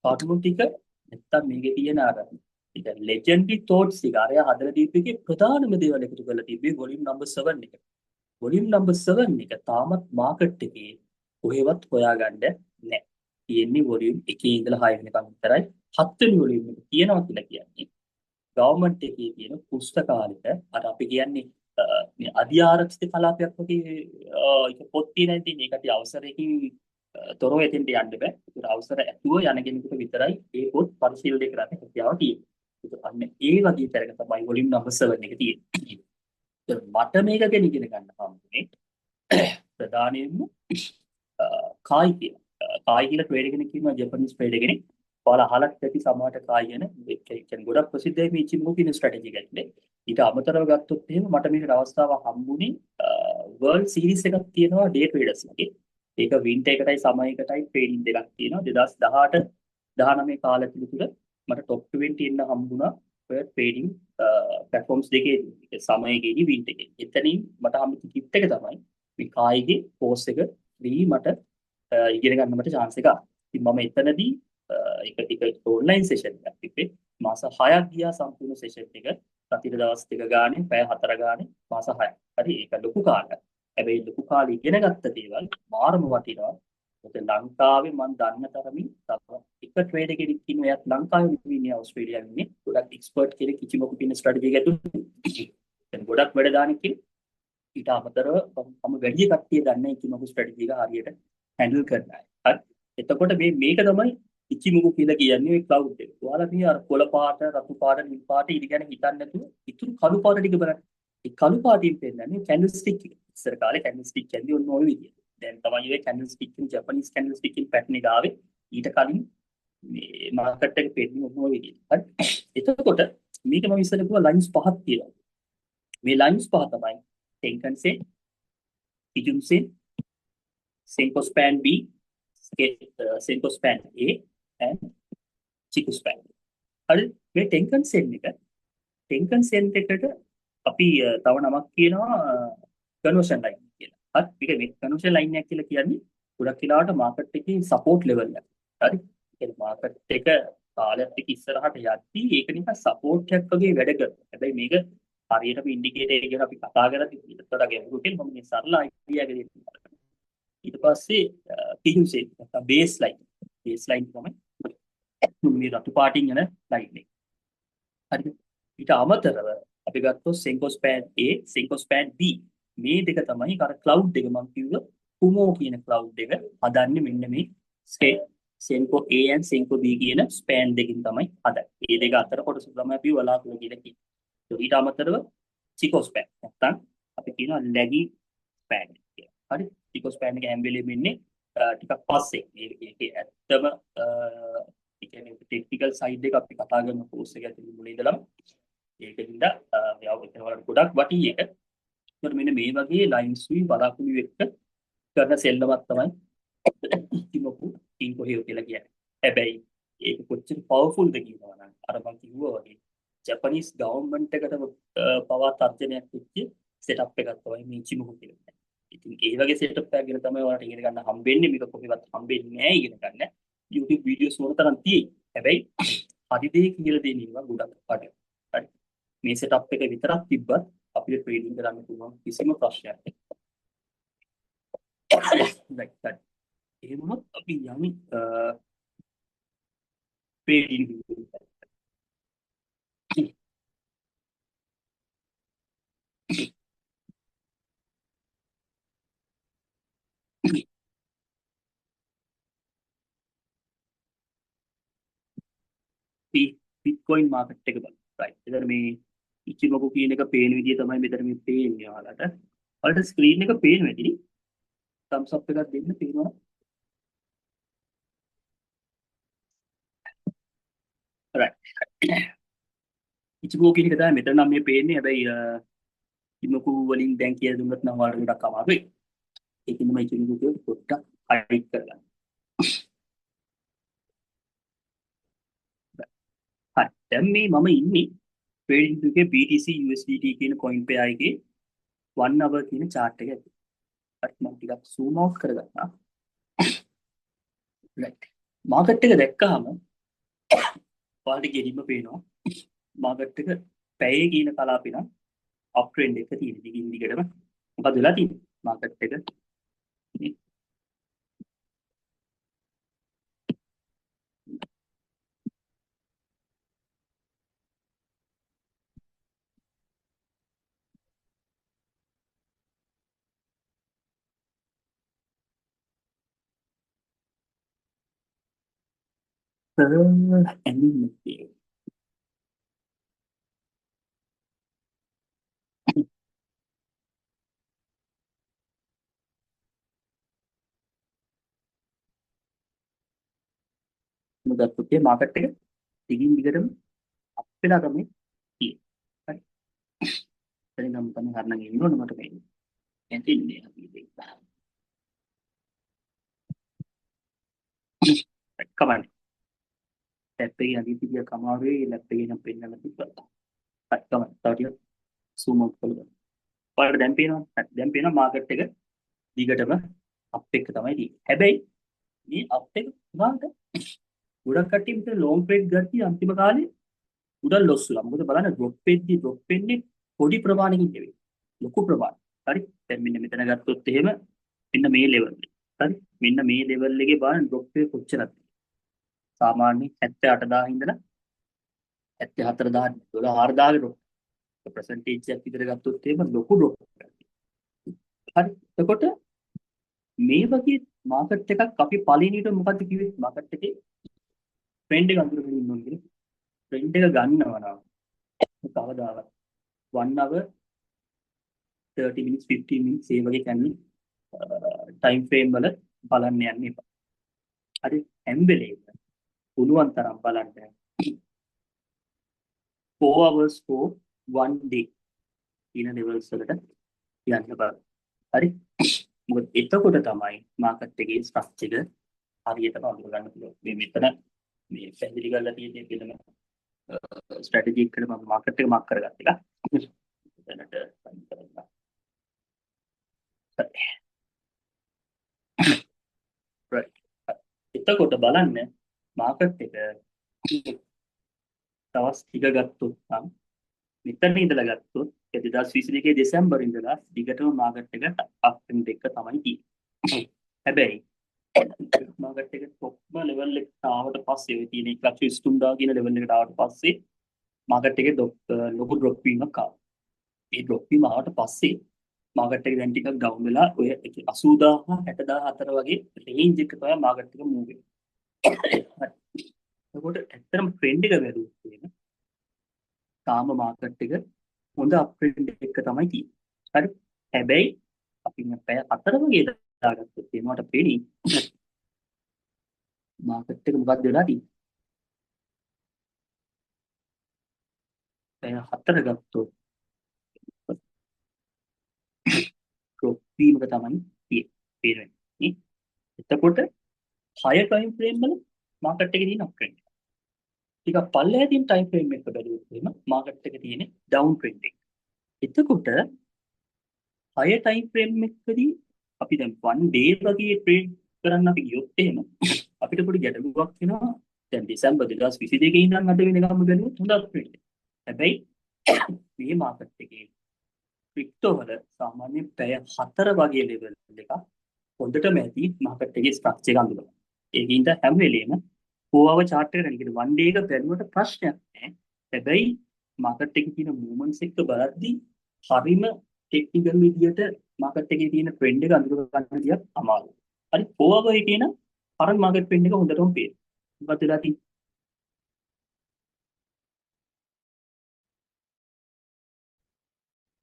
A: කරුණු ටික නැත්තම් මේකේ තියෙන අර ඒ කියන්නේ ලෙජෙන්ඩරි තෝට්ස් ටික අරයා හදලා දීපු එකේ ප්‍රධානම දේවල් එකතු කරලා තිබ්බේ වොලියුම් නම්බර් 7 එක. වොලියුම් නම්බර් 7 එක තාමත් මාකට් එකේ කොහෙවත් හොයාගන්න නැහැ. තියෙන්නේ වොලියුම් එකේ ඉඳලා 6 වෙනකම් විතරයි. 7 වෙනි වොලියුම් එක තියෙනවා කියලා කියන්නේ ගවර්න්මන්ට් එකේ තියෙන පුස්තකාලෙට අර අපි කියන්නේ මේ අධි ආරක්ෂිත කලාපයක් වගේ ඒක පොත් තියෙන ඉතින් ඒකට අවසරයකින් තොරව එතෙන්ට යන්න බෑ. ඒක අවසර ඇතුව යන කෙනෙකුට විතරයි ඒ පොත් පරිශීලනය කරන්න හැකියාව තියෙන්නේ. ඒක අන්න ඒ වගේ තැනක තමයි වොලියුම් නම්බර් 7 එක තියෙන්නේ. මට මේක ගැන ඉගෙන ගන්න හම්බුනේ ප්‍රධානයෙන්ම කායි කියලා. කායි කියලා ට්‍රේඩර් කෙනෙක් ඉන්නවා, ජපනීස් ට්‍රේඩර් කෙනෙක්. ඔයාලා අහලත් ඇති සමහරට කායි ගැන. ඒ කියන්නේ ගොඩක් ප්‍රසිද්ධයි මේ ඉචිමොකු කියන ස්ට්‍රැටජි එක ඇතුලේ. ඊට අමතරව ගත්තොත් එහෙම මට මේකට අවස්ථාව හම්බුනේ වර්ල්ඩ් සීරීස් එකක් තියෙනවා ඩේ ට්‍රේඩර්ස් ලගේ. ඒක වින්ටර් එකටයි සමර් එකටයි ට්‍රේනින් දෙකක් තියෙනවා. 2018 19 කාලය තුළ මට ටොප් 20 එන්න හම්බුණා ඔය ට්‍රේඩින් ප්ලැට්ෆෝම්ස් දෙකේදී. ඒ සමර් එකේදී වින්ටර් එකේදී. එතනින් මට හම්බෙච්ච ටිප් එක තමයි මේ කායිගේ කෝස් එක ෆ්‍රී මට ඉගෙන ගන්න මට චාන්ස් එක ආවා. ඉතින් මම එතනදී ඒක ටික ඔන්ලයින් සෙෂන් එකක් තිබ්බේ. මාස 6ක් ගියා සම්පූර්ණ සෙෂන් එක. සතියට දවස් දෙක ගානේ පැය 4 ගානේ මාස 6ක්. හරි, ඒක ලොකු කාලයක්. හැබැයි ලොකු කාලේ ඉගෙන ගත්ත දේවල් මාරම වටිනවා. මොකද ලංකාවේ මං දන්න තරමින් තව එක ට්‍රේඩර් කෙනෙක් ඉන්නවා. එයාත් ලංකාවේ නෙවෙයි ඉන්නේ, ඕස්ට්‍රේලියාවේ ඉන්නේ. ගොඩක් එක්ස්පර්ට් කෙනෙක් ඉචිමොකු කියන ස්ට්‍රැටජි එක ඇතුළේ. දැන් ගොඩක් වැඩ දාන කෙනෙක්. ඊට අමතරව මම වැඩි කට්ටිය දන්න ඉචිමොකු ස්ට්‍රැටජි එක හරියට හැන්ඩල් කරන අය. හරි. එතකොට මේ මේක තමයි ඉචිමොකු කියලා කියන්නේ ඔය ක්ලවුඩ් එක. ඔයාලා මේ අර කොළ පාට, රතු පාට, නිල් පාට ඉදි ගැන හිතන්නේ නැතුව ඉතුරු කළු පාට ටික බලන්න. ඒ කළු පාටින් පෙන්නන්නේ කැන්ඩල් ස්ටික් එක. ඉස්සර කාලේ කැන්ඩල් ස්ටික් කියන්නේ ඔන්න ඔය විදියට. දැන් තමයි ඔය කැන්ඩල් ස්ටික් එකෙන් ජපනීස් කැන්ඩල් ස්ටික් එකෙන් පැටර්න් එක ආවේ. ඊට කලින් මේ මාකට් එක පෙන්නේ ඔන්න ඔය විදියට. හරි. එතකොට මේක මම ඉස්සර කිව්වා ලයින්ස් පහක් තියෙනවා. මේ ලයින්ස් පහ තමයි Tenkan Sen, Kijun Sen, Senko Span B, Senko Span A and Chiku Span. හරි, මේ Tenkan Sen එක, Tenkan Sen එකට අපි තව නමක් කියනවා කන්වර්ෂන් ලයින් කියලා. හරි, මේක මේ කන්වර්ෂන් ලයින් එකක් කියලා කියන්නේ ගොඩක් වෙලාවට මාකට් එකේ සපෝට් ලෙවල් එක. හරි, ඒ කියන්නේ මාකට් එක කාලයක් එක්ක ඉස්සරහට යද්දී ඒක නිකන් සපෝට් එකක් වගේ වැඩ කරනවා. හැබැයි මේක හරියටම ඉන්ඩිකේටර් එක ගැන අපි කතා කරද්දී ඊට වඩා ගැඹුරු කියලා මම මේ සරල අයිඩියා එක දෙන්නම්. ඊට පස්සේ කිජුන් සෙන් නැත්නම් බේස් ලයින්. බේස් ලයින් තමයි මේ රතු පාටින් යන ලයින් එක. හරිද? ඊට අමතරව අපි ගත්තොත් සෙන්කෝ ස්පෑන් A, සෙන්කෝ ස්පෑන් B මේ දෙක තමයි අර ක්ලවුඩ් එක මම කිව්ව කුමෝ කියන ක්ලවුඩ් එක හදන්නේ මෙන්න මේ සෙන්කෝ A and සෙන්කෝ B කියන ස්පෑන් දෙකකින් තමයි හදන්නේ. මේ දෙක අතර කොටස තමයි අපි වලාකුළු කියලා කියන්නේ. ඊට අමතරව චිකෝ ස්පෑන් නැත්නම් අපි කියනවා ලැගි ස්පෑන් කියලා. හරි, චිකෝ ස්පෑන් එක හැම වෙලෙම ඉන්නේ ටිකක් පස්සේ. මේකේ ඇත්තම ඒ කියන්නේ ටෙක්නිකල් සයිඩ් එක අපි කතා කරන කෝස් එක ඇතුළේ මුලින් ඉඳලම ඒකින්ද මෙයාව එතන වලට ගොඩක් වටී එක. ඒතකොට මෙන්න මේ වගේ ලයින්ස් වි වලාකුළු එක්ක කරන සෙල්ලමක් තමයි ඉචිමොකු කින්කෝ හියෝ කියලා කියන්නේ. හැබැයි ඒක කොච්චර පවර්ෆුල්ද කියනවා නම් අර මං කිව්වා වගේ ජපනීස් ගවර්න්මන්ට් එකටම පවා තර්ජනයක් වෙච්ච සෙටප් එකක් තමයි මේ ඉචිමොකු කියලා කියන්නේ. ඉතින් ඒ වගේ සෙටප් එකක් ගැන තමයි ඔයාලට ඉගෙන ගන්න හම්බෙන්නේ. මේක කොහෙවත් හම්බෙන්නේ නෑ ඉගෙන ගන්න. YouTube videos මොන තරම් තියෙයි. හැබැයි හරි දේ කියලා දෙන ඒවා ගොඩක් අඩුයි. හරි. මේ සෙටප් එක විතරක් තිබ්බත් අපිට ට්‍රේඩින් කරන්න පුළුවන් කිසිම ප්‍රශ්නයක් නෑ. රයිට්, හරි. එහෙම වුණොත් අපි යමු ට්‍රේඩින් විදියට. බිට්කොයින් මාකට් එක බලමු. රයිට්. එතන මේ ඉචිමොකු කියන එක පේන විදිය තමයි මෙතන මේ පේන්නේ ඔයාලට. ඔයාලට ස්ක්‍රීන් එක පේනවා ඇතිනේ. තම්ස් අප් එකක් දෙන්න පේනවා. රයිට්. ඉචිමොකු කියන එක තමයි මෙතන නම් මේ පේන්නේ. හැබැයි ඉචිමොකු වලින් දැන් කියලා දුන්නොත් නම් ඔයාලට ගොඩක් අමාරුයි. ඒකින්ද මම ඉචිමොකු කියලා පොඩ්ඩක් හයිඩ් කරගන්න. හරි. දැන් මේ මම ඉන්නේ ට්‍රේඩින් එකේ BTC USDT කියන කොයින් පෙයා එකේ 1 hour කියන chart එක ඇතුලේ. හරි, මම ටිකක් zoom out කරගන්නම්. රයිට්. මාකට් එක දැක්කහම ඔයාලට ගෙලින්ම පේනවා මාකට් එක පැයේ කියන කලාපේ නම් අප් ට්‍රෙන්ඩ් එක තියෙන දිගින් දිගටම මොකද වෙලා තියෙන්නේ? මාකට් එක ඇඳින්න තියෙන්නේ. මොකද පුතේ මාකට් එක දිගින් දිගටම අප් වෙලා තමයි තියෙන්නේ. හරි. එතන නම් තමයි හරනම් එන්න ඕන මට මේ. ඇඳින්නේ අපි දෙන්න. කමන්නේ. ලැප් එකේ අදින් ටිකක් අමාරුයි, ලැප් එකේ නම් පෙන්නන්න තිබ්බා. හරි, කමන්නේ. තව ටිකක් සූම් අවුට් කරලා බලන්න. ඔයාලට දැන් පේනවද? හරි, දැන් පේනවා මාකට් එක දිගටම අප් එක තමයි තියෙන්නේ. හැබැයි මේ අප් එක උනාට ගොඩක් කට්ටිය මෙතන ලොං ට්‍රේඩ් ගත්තී අන්තිම කාලේ ගොඩක් ලොස් වුණා. මොකද බලන්න ඩ්‍රොප් වෙද්දි ඩ්‍රොප් වෙන්නේ පොඩි ප්‍රමාණයකින් නෙවෙයි, ලොකු ප්‍රමාණයක්. හරි, දැන් මෙන්න මෙතන ගත්තොත් එහෙම මෙන්න මේ ලෙවල් එක. හරි, මෙන්න මේ ලෙවල් එකේ බලන්න ඩ්‍රොප් එක කොච්චරද? සාමාන්‍ය 78000 ඉඳලා 74000 12000 ඩ්‍රොප්. පර්සන්ටේජ් එකක් විතර ගත්තොත් එහෙම ලොකු ඩ්‍රොප් එකක්. හරි, එතකොට මේ වගේ මාකට් එකක් අපි පළවෙනියට මොකද්ද කිව්වේ? මාකට් එකේ ට්‍රෙන්ඩ් එක අඳුරගෙන ඉන්න ඕනේ කියලා. ට්‍රෙන්ඩ් එක ගන්නවා නම් කවදාවත් 1 hour 30 minutes 15 minutes ඒ වගේ කියන්නේ ටයිම් ෆ්‍රේම් වල බලන්න යන්න එපා. හරි, හැම වෙලේම පුළුවන් තරම් බලන්න 4 hours for 1 day කියන ලෙවල්ස් වලට යන්න බලන්න. හරි, මොකද එතකොට තමයි මාකට් එකේ ස්ට්‍රක්චර් එක හරියටම අඳුර ගන්න පුළුවන්. මේ මෙතන මේ පැහැදිලි කරලා තියෙන පිළිම ස්ට්‍රැටජි එකට මම මාකට් එක මාක් කරගත්ත එක. එතනට සයින් කරන්න. හරි. රයිට්. එතකොට බලන්න මාකට් එක දවස් ටික ගත්තොත් නම් මෙතන ඉඳලා ගත්තොත් 2022 දෙසැම්බර් ඉඳලා දිගටම මාකට් එක අප් ට්‍රෙන්ඩ් එක තමයි තියෙන්නේ. හැබැයි මාකට් එක টොප්ම ලෙවල් එකට ආවට පස්සේ ඔය තියෙන 1,23,000 කියන ලෙවල් එකට ආවට පස්සේ මාකට් එකේ ලොකු ඩ්‍රොප් වීමක් ආවා. ඒ ඩ්‍රොප් වීම ආවට පස්සේ මාකට් එක දැන් ටිකක් ඩවුන් වෙලා ඔය 80000 60004 වගේ රේන්ජ් එක තමයි මාකට් එක මූව් වෙන්නේ. හරි. එතකොට ඇත්තටම ට්‍රෙන්ඩ් එක බැලුවොත් එහෙම තාම මාකට් එක හොඳ අප් ට්‍රෙන්ඩ් එක තමයි තියෙන්නේ. හරි. හැබැයි අපි මේ පැය 4 වගේ දාගත්තොත් එහෙම පෙනී මාකට් එක මොකක්ද වෙලා තියෙන්නේ? පැය 4 ගත්තොත් ඩ්‍රොප් වීමක තමයි තියෙන්නේ. පේනවනේ නේ? එතකොට හයර් ටයිම් ෆ්‍රේම් වල මාකට් එකේ තියෙන අප් ට්‍රෙන්ඩ් එක. ටිකක් පල්ලෙහා තියෙන ටයිම් ෆ්‍රේම් එක බැලුවොත් එහෙම මාකට් එකේ තියෙන ඩවුන් ට්‍රෙන්ඩ් එක. එතකොට හයර් ටයිම් ෆ්‍රේම් එකකදී අපි දැන් 1 ඩේ වගේ ට්‍රේඩ් කරන්න අපි ගියොත් එහෙම අපිට පොඩි ගැටලුවක් වෙනවා. දැන් දෙසැම්බර් 2022 ඉඳන් අද වෙනකම්ම බැලුවොත් හොඳ අප් ට්‍රෙන්ඩ් එක. හැබැයි මේ මාකට් එකේ ක්‍රිප්ටෝ වල සාමාන්‍යයෙන් පැය 4 වගේ ලෙවල් එකක් හොඳටම ඇති මාකට් එකේ ස්ට්‍රක්චර් එක අඳුරගන්න. ඒකින්ද හැම වෙලේම 4 hour chart එක ගන්න. 1 day එක බැලුවට ප්‍රශ්නයක් නෑ. හැබැයි මාකට් එකේ තියෙන මූව්මන්ට්ස් එක්ක බලද්දි හරිම ටෙක්නිකල් විදියට මාකට් එකේ තියෙන ට්‍රෙන්ඩ් එක අඳුර ගන්න ටිකක් අමාරුයි. හරි, 4 hour එකේ නම් කරන්ට් මාකට් ට්‍රෙන්ඩ් එක හොඳටම පේනවා. මොකක්ද වෙලා තියෙන්නේ?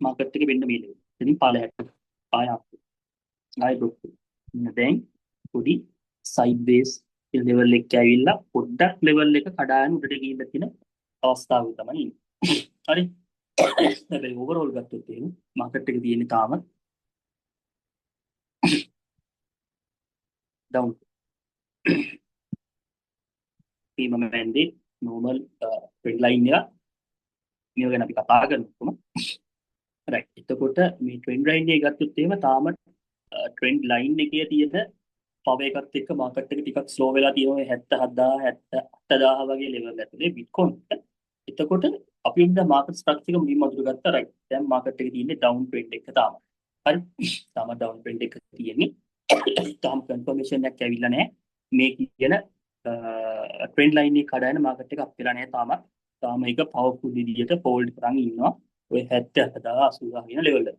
A: මාකට් එකේ වෙන්න මේ ලෙවල්. ඉතින් පහළට ආය අප්. ආය ඩ්‍රොප්. ඉන්න දැන් පොඩි සයිඩ් බේස් ලෙවල් එක ඇවිල්ලා පොඩ්ඩක් ලෙවල් එක කඩාගෙන උඩට ගිහිල්ලා තියෙන අවස්ථාවක තමයි ඉන්නේ. හරි. හැබැයි ඕවරෝල් ගත්තොත් එහෙම මාකට් එක තියෙන්නේ තාම ඩවුන්. මේ මම ඇන්දේ නෝමල් ට්‍රෙන්ඩ් ලයින් එක. මේව ගැන අපි කතා කරමු. රයිට්. එතකොට මේ ට්‍රෙන්ඩ් ලයින් එක ගත්තොත් එහෙම තාම ට්‍රෙන්ඩ් ලයින් එකේ තියෙන පවර් එකත් එක්ක මාකට් එක ටිකක් ස්ලෝ වෙලා තියෙනවා 77000 78000 වගේ ලෙවල් ඇතුලේ බිට්කොයින් එක. එතකොට අපි උන්ද මාකට් ස්ට්‍රක්චර් එක මුලින්ම අඳුරගත්තා. රයිට්. දැන් මාකට් එකේ තියෙන්නේ ඩවුන් ට්‍රෙන්ඩ් එක තාම. හරි. තාම ඩවුන් ට්‍රෙන්ඩ් එක තියෙන්නේ. තාම කන්ෆර්මේෂන් එකක් ඇවිල්ලා නැහැ. මේ කියන ට්‍රෙන්ඩ් ලයින් එක කඩාගෙන මාකට් එක අප් වෙලා නැහැ තාමත්. තාම ඒක පවර්ෆුල් විදියට හෝල්ඩ් කරන් ඉන්නවා. ඔය 77000 80000 කියන ලෙවල් එක.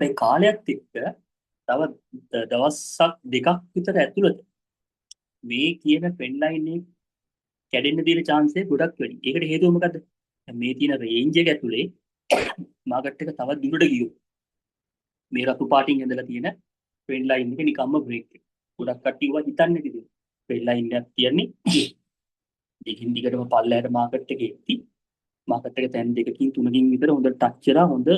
A: මේ කාලයත් එක්ක තව දවසක් දෙකක් විතර ඇතුළත මේ කියන ට්‍රෙන්ඩ් ලයින් එක කැඩෙන්න තියෙන චාන්ස් එක ගොඩක් වැඩි. ඒකට හේතුව මොකද්ද? දැන් මේ තියෙන රේන්ජ් එක ඇතුලේ මාකට් එක තවත් දුරට ගියොත් මේ රතු පාටින් ඇඳලා තියෙන ට්‍රෙන්ඩ් ලයින් එක නිකම්ම බ්‍රේක් වෙනවා. ගොඩක් කට්ටිය ඒවා හිතන්නේ නැති දේ. ට්‍රෙන්ඩ් ලයින් එකක් කියන්නේ දිගින් දිගටම පල්ලෙහාට මාකට් එකේ එද්දි මාකට් එක තැන් දෙකකින් තුනකින් විතර හොඳ ටච් වෙලා හොඳ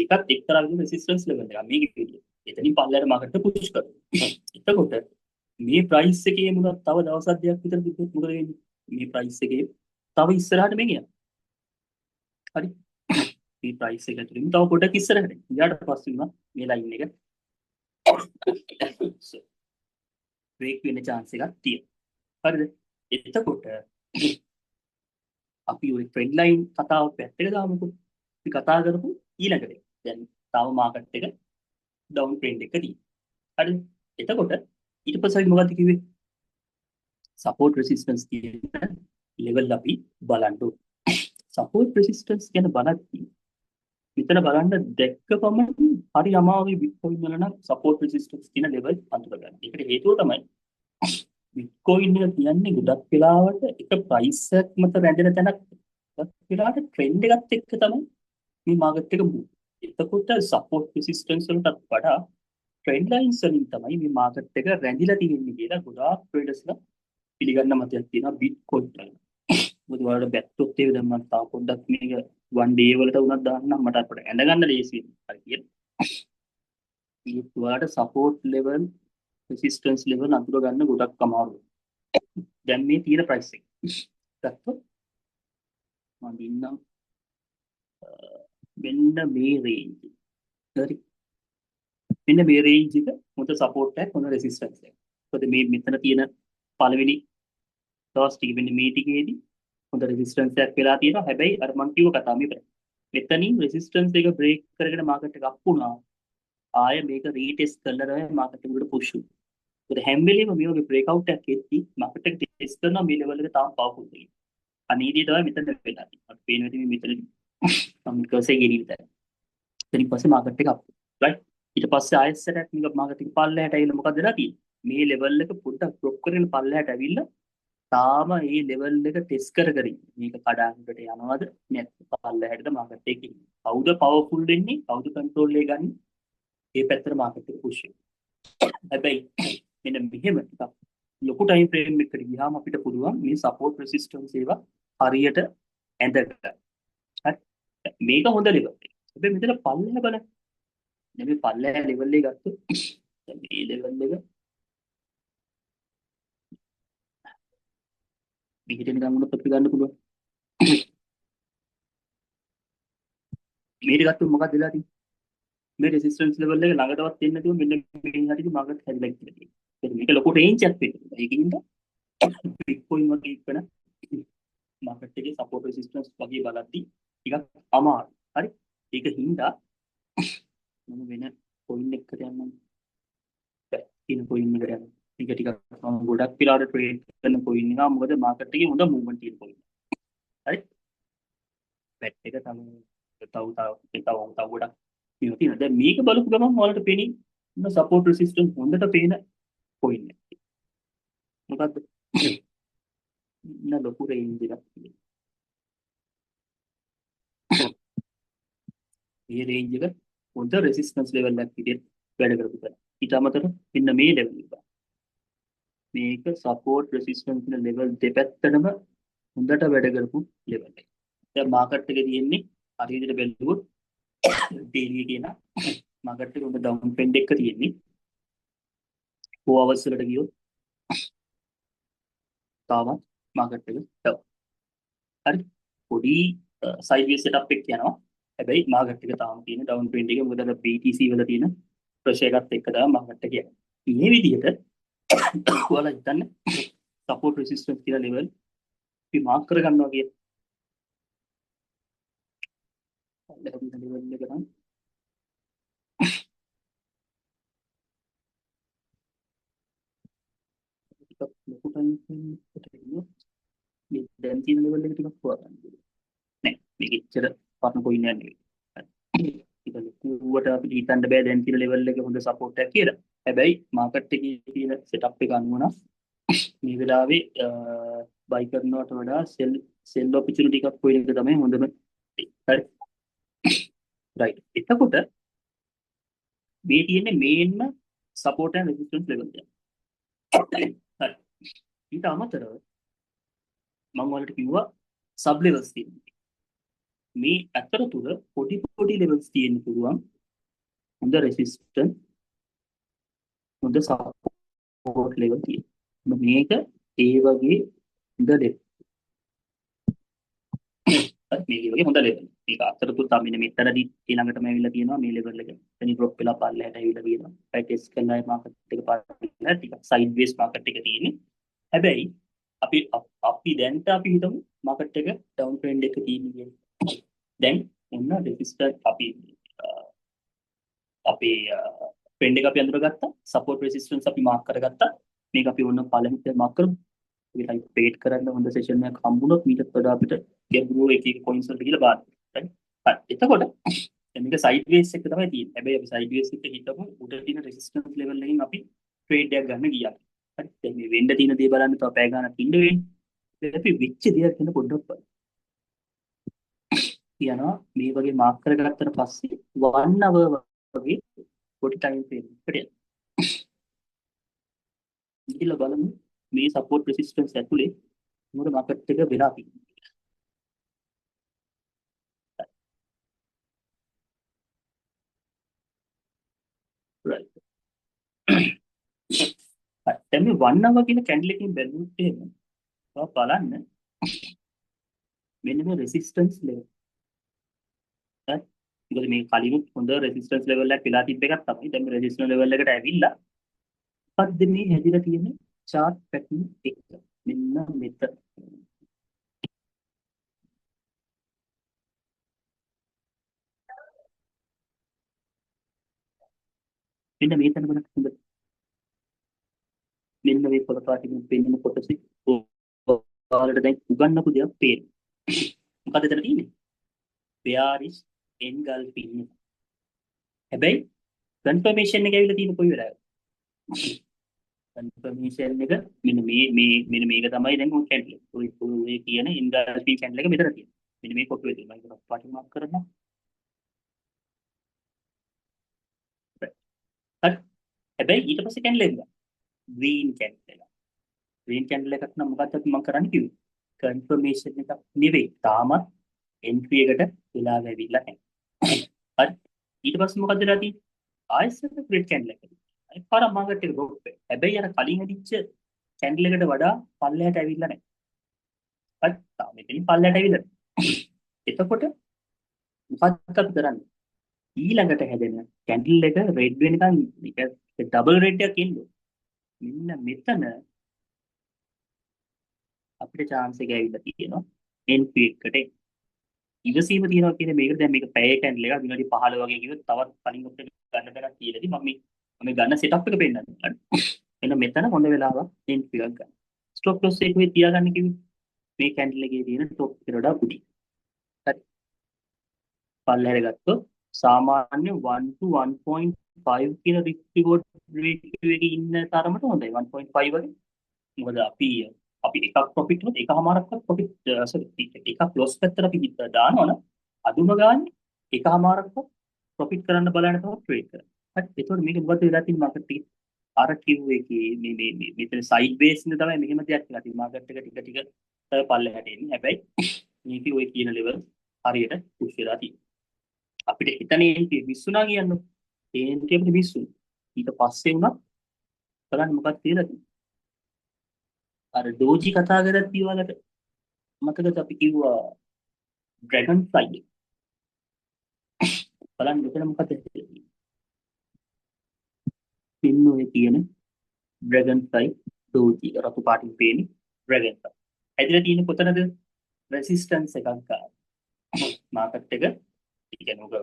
A: ඒකත් එක්තරා විදිහක රෙසිස්ටන්ස් ලෙවල් එකක් මේකේ විදියට. එතනින් පල්ලෙහාට මාකට් එක පුෂ් කරනවා. එතකොට මේ ප්‍රයිස් එකේ මොකක් තව දවස් දෙකක් විතර තිබ්බොත් මොකද වෙන්නේ? මේ ප්‍රයිස් එකේ තව ඉස්සරහට මේ යනවා. හරි. මේ ප්‍රයිස් එක ඇතුලින් තව පොඩක් ඉස්සරහට ගියාට පස්සේ උනා මේ ලයින් එක බ්‍රේක් වෙන්න චාන්ස් එකක් තියෙනවා. හරිද? එතකොට අපි ඔය ට්‍රෙන්ඩ් ලයින් කතාව පැත්තක දාමුකෝ. අපි කතා කරපු ඊළඟ දේ. දැන් තාම මාකට් එක ඩවුන් ට්‍රෙන්ඩ් එක තියෙනවා. හරිද? එතකොට ඊට පස්සේ අපි මොකද්ද කිව්වේ? සපෝට් රෙසිස්ටන්ස් කියන ලෙවල් අපි බලන්න ඕනේ. සපෝට් රෙසිස්ටන්ස් ගැන බලද්දී මෙතන බලන්න දැක්ක පමණින් හරි අමාරුයි බිට්කොයින් වල නම් සපෝට් රෙසිස්ටන්ස් කියන ලෙවල් අඳුර ගන්න. ඒකට හේතුව තමයි බිට්කොයින් එක කියන්නේ ගොඩක් වෙලාවට එක ප්‍රයිස් එකක් මත රැඳෙන තැනක්, ගොඩක් වෙලාවට ට්‍රෙන්ඩ් එකත් එක්ක තමයි මේ මාකට් එක මූව්. එතකොට සපෝට් රෙසිස්ටන්ස් වලටත් වඩා ට්‍රෙන්ඩ් ලයින්ස් වලින් තමයි මේ මාකට් එක රැඳිලා තියෙන්නේ කියලා ගොඩාක් ට්‍රේඩර්ස්ලා පිළිගන්න මතයක් තියෙනවා බිට්කොයින් වල. මොකද ඔයාලට බැත්තොත් ඒක දැන් මම තව පොඩ්ඩක් මේක වන් ඩේ වලට වුණත් දාන්නම්, මට අපිට ඇඳ ගන්න ලේසි වෙනවා. හරි කියලා. ඒත් ඔයාලට සපෝට් ලෙවල් රෙසිස්ටන්ස් ලෙවල් අඳුර ගන්න ගොඩක් අමාරුයි. දැන් මේ තියෙන ප්‍රයිස් එක ගත්තොත් මම දින්නම් මෙන්න මේ රේන්ජ් එක. හරි. මෙන්න මේ රේන්ජ් එක හොඳ සපෝට් එකක්, හොඳ රෙසිස්ටන්ස් එකක්. මොකද මේ මෙතන තියෙන පළවෙනි දවස් ටික මෙන්න මේ ටිකේදී හොඳ රෙසිස්ටන්ස් එකක් වෙලා තියෙනවා. හැබැයි අර මං කිව්ව කතාව මේ මෙතනින් රෙසිස්ටන්ස් එක බ්‍රේක් කරගෙන මාකට් එක අප් වුණා. ආය මේක රීටෙස්ට් කරලා තමයි මාකට් එක උඩට පුෂ් වුනේ. මොකද හැම වෙලේම මේ වගේ බ්‍රේක් අවුට් එකක් එද්දි මාකට් එක ටෙස්ට් කරනවා මේ ලෙවල් එක තාම පවර්ෆුල් කියලා. අනේ දේ තමයි මෙතන වෙලා තියෙන්නේ. අපි පේනවා ඉතින් මේ මෙතනදී මම කර්සර් ගෙනියන තැන. ඊට පස්සේ මාකට් එක අප්. රයිට්. ඊට පස්සේ ආයෙත් සැරයක් මේක මාකට් එක පල්ලෙහාට ඇවිල්ලා මොකද වෙලා තියෙන්නේ? මේ ලෙවල් එක පොඩ්ඩක් ඩ්‍රොප් කරගෙන පල්ලෙහාට ඇවිල්ලා තාම මේ ලෙවල් එක ටෙස්ට් කර කර ඉන්නේ. මේක කඩාගෙන යනවද නැත්නම් පල්ලෙහාටද මාකට් එකේ ඉන්නේ. කවුද පවර්ෆුල් වෙන්නේ? කවුද කන්ට්‍රෝල් එක ගන්නේ? මේ පැත්තට මාකට් එක පුෂ් වෙනවා. හැබැයි මෙන්න මෙහෙම ටිකක් ලොකු ටයිම් ෆ්‍රේම් එකකට ගියාම අපිට පුළුවන් මේ සපෝට් රෙසිස්ටන්ස් ඒවා හරියට ඇඳ ගන්න. හරි. මේක හොඳ ලෙවල් එක. හැබැයි මෙතන පල්ලෙහා බලන්න. දැන් මේ පල්ලෙහා ලෙවල් එක ගත්තොත් දැන් මේ ලෙවල් එක මෙහෙට නිකන් වුණොත් අපිට ගන්න පුළුවන්. මේක ගත්තොත් මොකක්ද වෙලා තියෙන්නේ? මේ රෙසිස්ටන්ස් ලෙවල් එක ළඟටවත් එන්නේ නැතුව මෙන්න මේ හරියට මාකට් හැදිලා කියලා තියෙනවා. ඒත් මේක ලොකු රේන්ජ් එකක් වෙන්නේ. ඒකින්ද බිට්කොයින් වගේ ඉක්මන මාකට් එකේ සපෝට් රෙසිස්ටන්ස් වගේ බලද්දි ටිකක් අමාරුයි. හරි. ඒක හින්දා මම වෙන කොයින් එකකට යන්නම්. තියෙන කොයින් එකට යන්න. මේක ටිකක් මම ගොඩක් වෙලාවට ට්‍රේඩ් කරන කොයින් එක. මොකද මාකට් එකේ හොඳ මූව්මන්ට් තියෙන කොයින්. හරි. බැට් එක තව තව තව තව තව ගොඩක් මේවා තියෙනවා. දැන් මේක බලපු ගමන් ඔයාලට පෙනී ඉන්න සපෝට් රෙසිස්ටන්ස් හොඳට පේන කොයින් එක. මොකද්ද? ඉන්න ලොකු රේන්ජ් එකක් තියෙනවා. මේ රේන්ජ් එක හොඳ රෙසිස්ටන්ස් ලෙවල් එකක් විදිහට වැඩ කරපු තැන. ඊට අමතරව මෙන්න මේ ලෙවල් එක. මේක සපෝට් රෙසිස්ටන්ස් කියන ලෙවල් දෙපැත්තටම හොඳට වැඩ කරපු ලෙවල් එක. දැන් මාකට් එකේ තියෙන්නේ හරි විදිහට බැලුවොත් ඩේලි එකේ නම් මාකට් එක හොඳ ඩවුන් ට්‍රෙන්ඩ් එක තියෙන්නේ. 4 hours වලට ගියොත් තාමත් මාකට් එක ඩවුන්. හරි. පොඩි සයිඩ්වේස් සෙටප් එක යනවා. හැබැයි මාකට් එක තාම තියෙන ඩවුන් ට්‍රෙන්ඩ් එකේ, මොකද අර BTC වල තියෙන ප්‍රෙෂර් එකත් එක්ක තමයි මාකට් එක යන්නේ. මේ විදිහට ඔයාලා හිතන්න සපෝට් රෙසිස්ටන්ස් කියලා ලෙවල් අපි මාක් කරගන්නවා කියලා. පල්ලෙහා ලෙවල් එක නම් ටිකක් ලොකු ටයිම් ෆ්‍රේම් එකකට ගියොත් මේ දැන් තියෙන ලෙවල් එක ටිකක් හොයාගන්න පුළුවන්. නෑ, මේක එච්චර පරණ කොයින් එකක් නෙවෙයි. ඒක ලොකුවට අපිට හිතන්න බෑ දැන් තියෙන ලෙවල් එක හොඳ සපෝට් එකක් කියලා. හැබැයි මාකට් එකේ තියෙන සෙටප් එක අනුව නම් මේ වෙලාවේ බයි කරනවට වඩා සෙල් ඔපචුනිටි එකක් හොයන එක තමයි හොඳම දේ. හරි. රයිට්. එතකොට මේ තියෙන්නේ මේන්ම සපෝට් ඇන්ඩ් රෙසිස්ටන්ස් ලෙවල් එක. හරි. ඊට අමතරව මම ඔයාලට කිව්වා සබ් ලෙවල්ස් තියෙනවා. මේ අතරතුර පොඩි පොඩි ලෙවල්ස් තියෙන්න පුළුවන්. හොඳ රෙසිස්ටන්ස්, හොඳ සපෝට් ලෙවල් තියෙනවා. මේක ඒ වගේ හොඳ ලෙවල්. හරි, මේක ඒ වගේ හොඳ ලෙවල්. මේක අතරතුර තව මෙන්න මෙතනදී ඊළඟටම ඇවිල්ලා තියෙනවා මේ ලෙවල් එක. එතනින් ඩ්‍රොප් වෙලා පල්ලෙහාට ඇවිල්ලා තියෙනවා. රයිට්, ටෙස්ට් කරලා ඒ මාකට් එක පල්ලෙහාට ටිකක් සයිඩ්වේස් මාකට් එක තියෙන්නේ. හැබැයි අපි දැන්ට අපි හිතමු මාකට් එක ඩවුන් ට්‍රෙන්ඩ් එක තියෙන්නේ කියලා. දැන් ඔන්න රෙසිස්ටර් අපේ ට්‍රෙන්ඩ් එක අපි අඳුරගත්තා. සපෝට් රෙසිස්ටන්ස් අපි මාක් කරගත්තා. මේක අපි ඔන්න පළවෙනිට මාක් කරමු. ඒක ටයිප් ට්‍රේඩ් කරන්න හොඳ සෙෂන් එකක් හම්බුනොත් මීටත් වඩා අපිට ගැඹුරු එක එක කොයින්ස් වලට ගිහලා බලන්න. රයිට්? හරි. එතකොට දැන් මේක සයිඩ්වේස් එක තමයි තියෙන්නේ. හැබැයි අපි සයිඩ්වේස් එක හිතමු උඩ තියෙන රෙසිස්ටන්ස් ලෙවල් එකෙන් අපි ට්‍රේඩ් එකක් ගන්න ගියා. හරි. දැන් මේ වෙන්න තියෙන දේ බලන්න තව පැය ගාණක් ඉන්න වෙන්නේ. දැන් අපි වෙච්ච දේක් ගැන පොඩ්ඩක් බලමු. කියනවා මේ වගේ මාක් කරගත්තට පස්සේ 1 hour වගේ පොඩි ටයිම් ෆ්‍රේම් එකකට යනවා. ගිහලා බලමු මේ සපෝට් රෙසිස්ටන්ස් ඇතුලේ මොකද මාකට් එක වෙලා තියෙන්නේ. රයිට්. හරි. දැන් මේ 1 hour කියන කැන්ඩල් එකකින් බැලුවොත් එහෙම ඔයා බලන්න මෙන්න මේ රෙසිස්ටන්ස් ලෙවල්. හරි. මොකද මේ කලිනුත් හොඳ රෙසිස්ටන්ස් ලෙවල් එකක් වෙලා තිබ්බ එකක් තමයි. දැන් මේ රෙසිස්ටන්ස් ලෙවල් එකට ඇවිල්ලා මොකද්ද මේ හැදිලා තියෙන චාට් පැටර්න් එක? මෙන්න මෙතන. මෙන්න මේ තැන බලන්න හොඳ. මෙන්න මේ පොළ පාටින් පෙනෙන කොටසේ ඔයාලට දැන් උගන්නපු දෙයක් පේනවා. මොකද්ද එතන තියෙන්නේ? bearish engulfing එක. හැබැයි කන්ෆර්මේෂන් එක ඇවිල්ලා තියෙන කොයි වෙලාවද? කන්ෆර්මේෂන් එක මෙන්න මේ මේ මෙන්න මේක තමයි දැන් ඔය කැන්ඩල් එක. ඔය ඔය කියන එන්ගල්ෆින් කැන්ඩල් එක මෙතන තියෙනවා. මෙන්න මේ කොටුවේ තියෙනවා. ඒක පාටින් මාක් කරනවා. හරි. හැබැයි ඊට පස්සේ කැන්ඩල් එක ග්‍රීන් කැන්ඩල් එක. ග්‍රීන් කැන්ඩල් එකක් නම් මොකක්ද අපි මම කරන්න කිව්වේ? කන්ෆර්මේෂන් එකක් නෙවෙයි. තාමත් එන්ට්‍රි එකට වෙලාව ඇවිල්ලා නැහැ. හරි. ඊට පස්සේ මොකද්ද වෙලා තියෙන්නේ? ආයෙත් රෙඩ් කැන්ඩල් එකක්. අනිත් පාර මාකට් එක ඩ්‍රොප් වෙනවා. හැබැයි අර කලින් හැදිච්ච කැන්ඩල් එකට වඩා පල්ලෙහාට ඇවිල්ලා නැහැ. හරි. තාම මෙතනින් පල්ලෙහාට ඇවිල්ලා නැහැ. එතකොට මොකක්ද අපි කරන්නේ? ඊළඟට හැදෙන කැන්ඩල් එක රෙඩ් වෙනකන් මේක ඩබල් රෙඩ් එකක් එන්න ඕන. මෙන්න මෙතන අපිට chance එක ඇවිල්ලා තියෙනවා එන්ට්‍රි එකට එන්න. ඉවසීම තියෙනවා කියන්නේ මේකට දැන් මේක පැය කැන්ඩල් එකක් විනාඩි 15 වගේ කිව්වොත් තවත් කලින් අපිට ගන්න තැනක් කියලාදී මම මේ ගන්න සෙටප් එක පෙන්නන්නම්. හරි. එන්න මෙතන හොඳ වෙලාවක් එන්ට්‍රි එකක් ගන්න. ස්ටොප් ලොස් එක කොහෙද තියාගන්න කිව්වේ? මේ කැන්ඩල් එකේ තියෙන ටොප් එකට වඩා උඩින්. හරි. පල්ලෙහාට ගත්තොත් සාමාන්‍ය 1 to 1.5 කියන රිස්ක් රිවෝඩ් රේෂියෝ එකේ ඉන්න තරමට හොඳයි. 1.5 වගේ. මොකද අපි එකක් ප්‍රොෆිට් වුණොත් එකහමාරක්වත් ප්‍රොෆිට් සෝරි එකක් ලොස් පැත්තට අපි දානවනම් අදුම ගානේ එකහමාරක්වත් ප්‍රොෆිට් කරන්න බලන්න තමයි ට්‍රේඩ් කරන්නේ. හරි. එතකොට මේක මොකද වෙලා තියෙන්නේ මාකට් එකේ? අර කිව් එකේ මේ මේ මේ මෙතන සයිඩ් බේස් ඉඳ තමයි මෙහෙම දෙයක් වෙලා තියෙන්නේ. මාකට් එක ටික ටික තමයි පල්ලෙහාට එන්නේ. හැබැයි මේකේ ඔය කියන ලෙවල් හරියට පුෂ් වෙලා තියෙනවා. අපිට හිතන්නේ එන්ට්‍රි මිස් වුණා කියන්නකො. ඒ එන්ට්‍රි අපිට මිස් වුණා. ඊට පස්සේ වුණත් බලන්න මොකක්ද කියලා තියෙන්නේ. අර ඩෝජි කතා කරද්දී ඔයාලට මතකද අපි කිව්වා ඩ්‍රැගන් ෆ්ලයි එක. බලන්න මෙතන මොකද තියෙන්නේ. මෙන්න ඔය කියන ඩ්‍රැගන් ෆ්ලයි ඩෝජි එක රතු පාටින් පේන්නේ ඩ්‍රැගන් ෆ්ලයි. හැදිලා තියෙන්නේ කොතනද? රෙසිස්ටන්ස් එකක් ගාව. මාකට් එක, ඒ කියන්නේ ඔක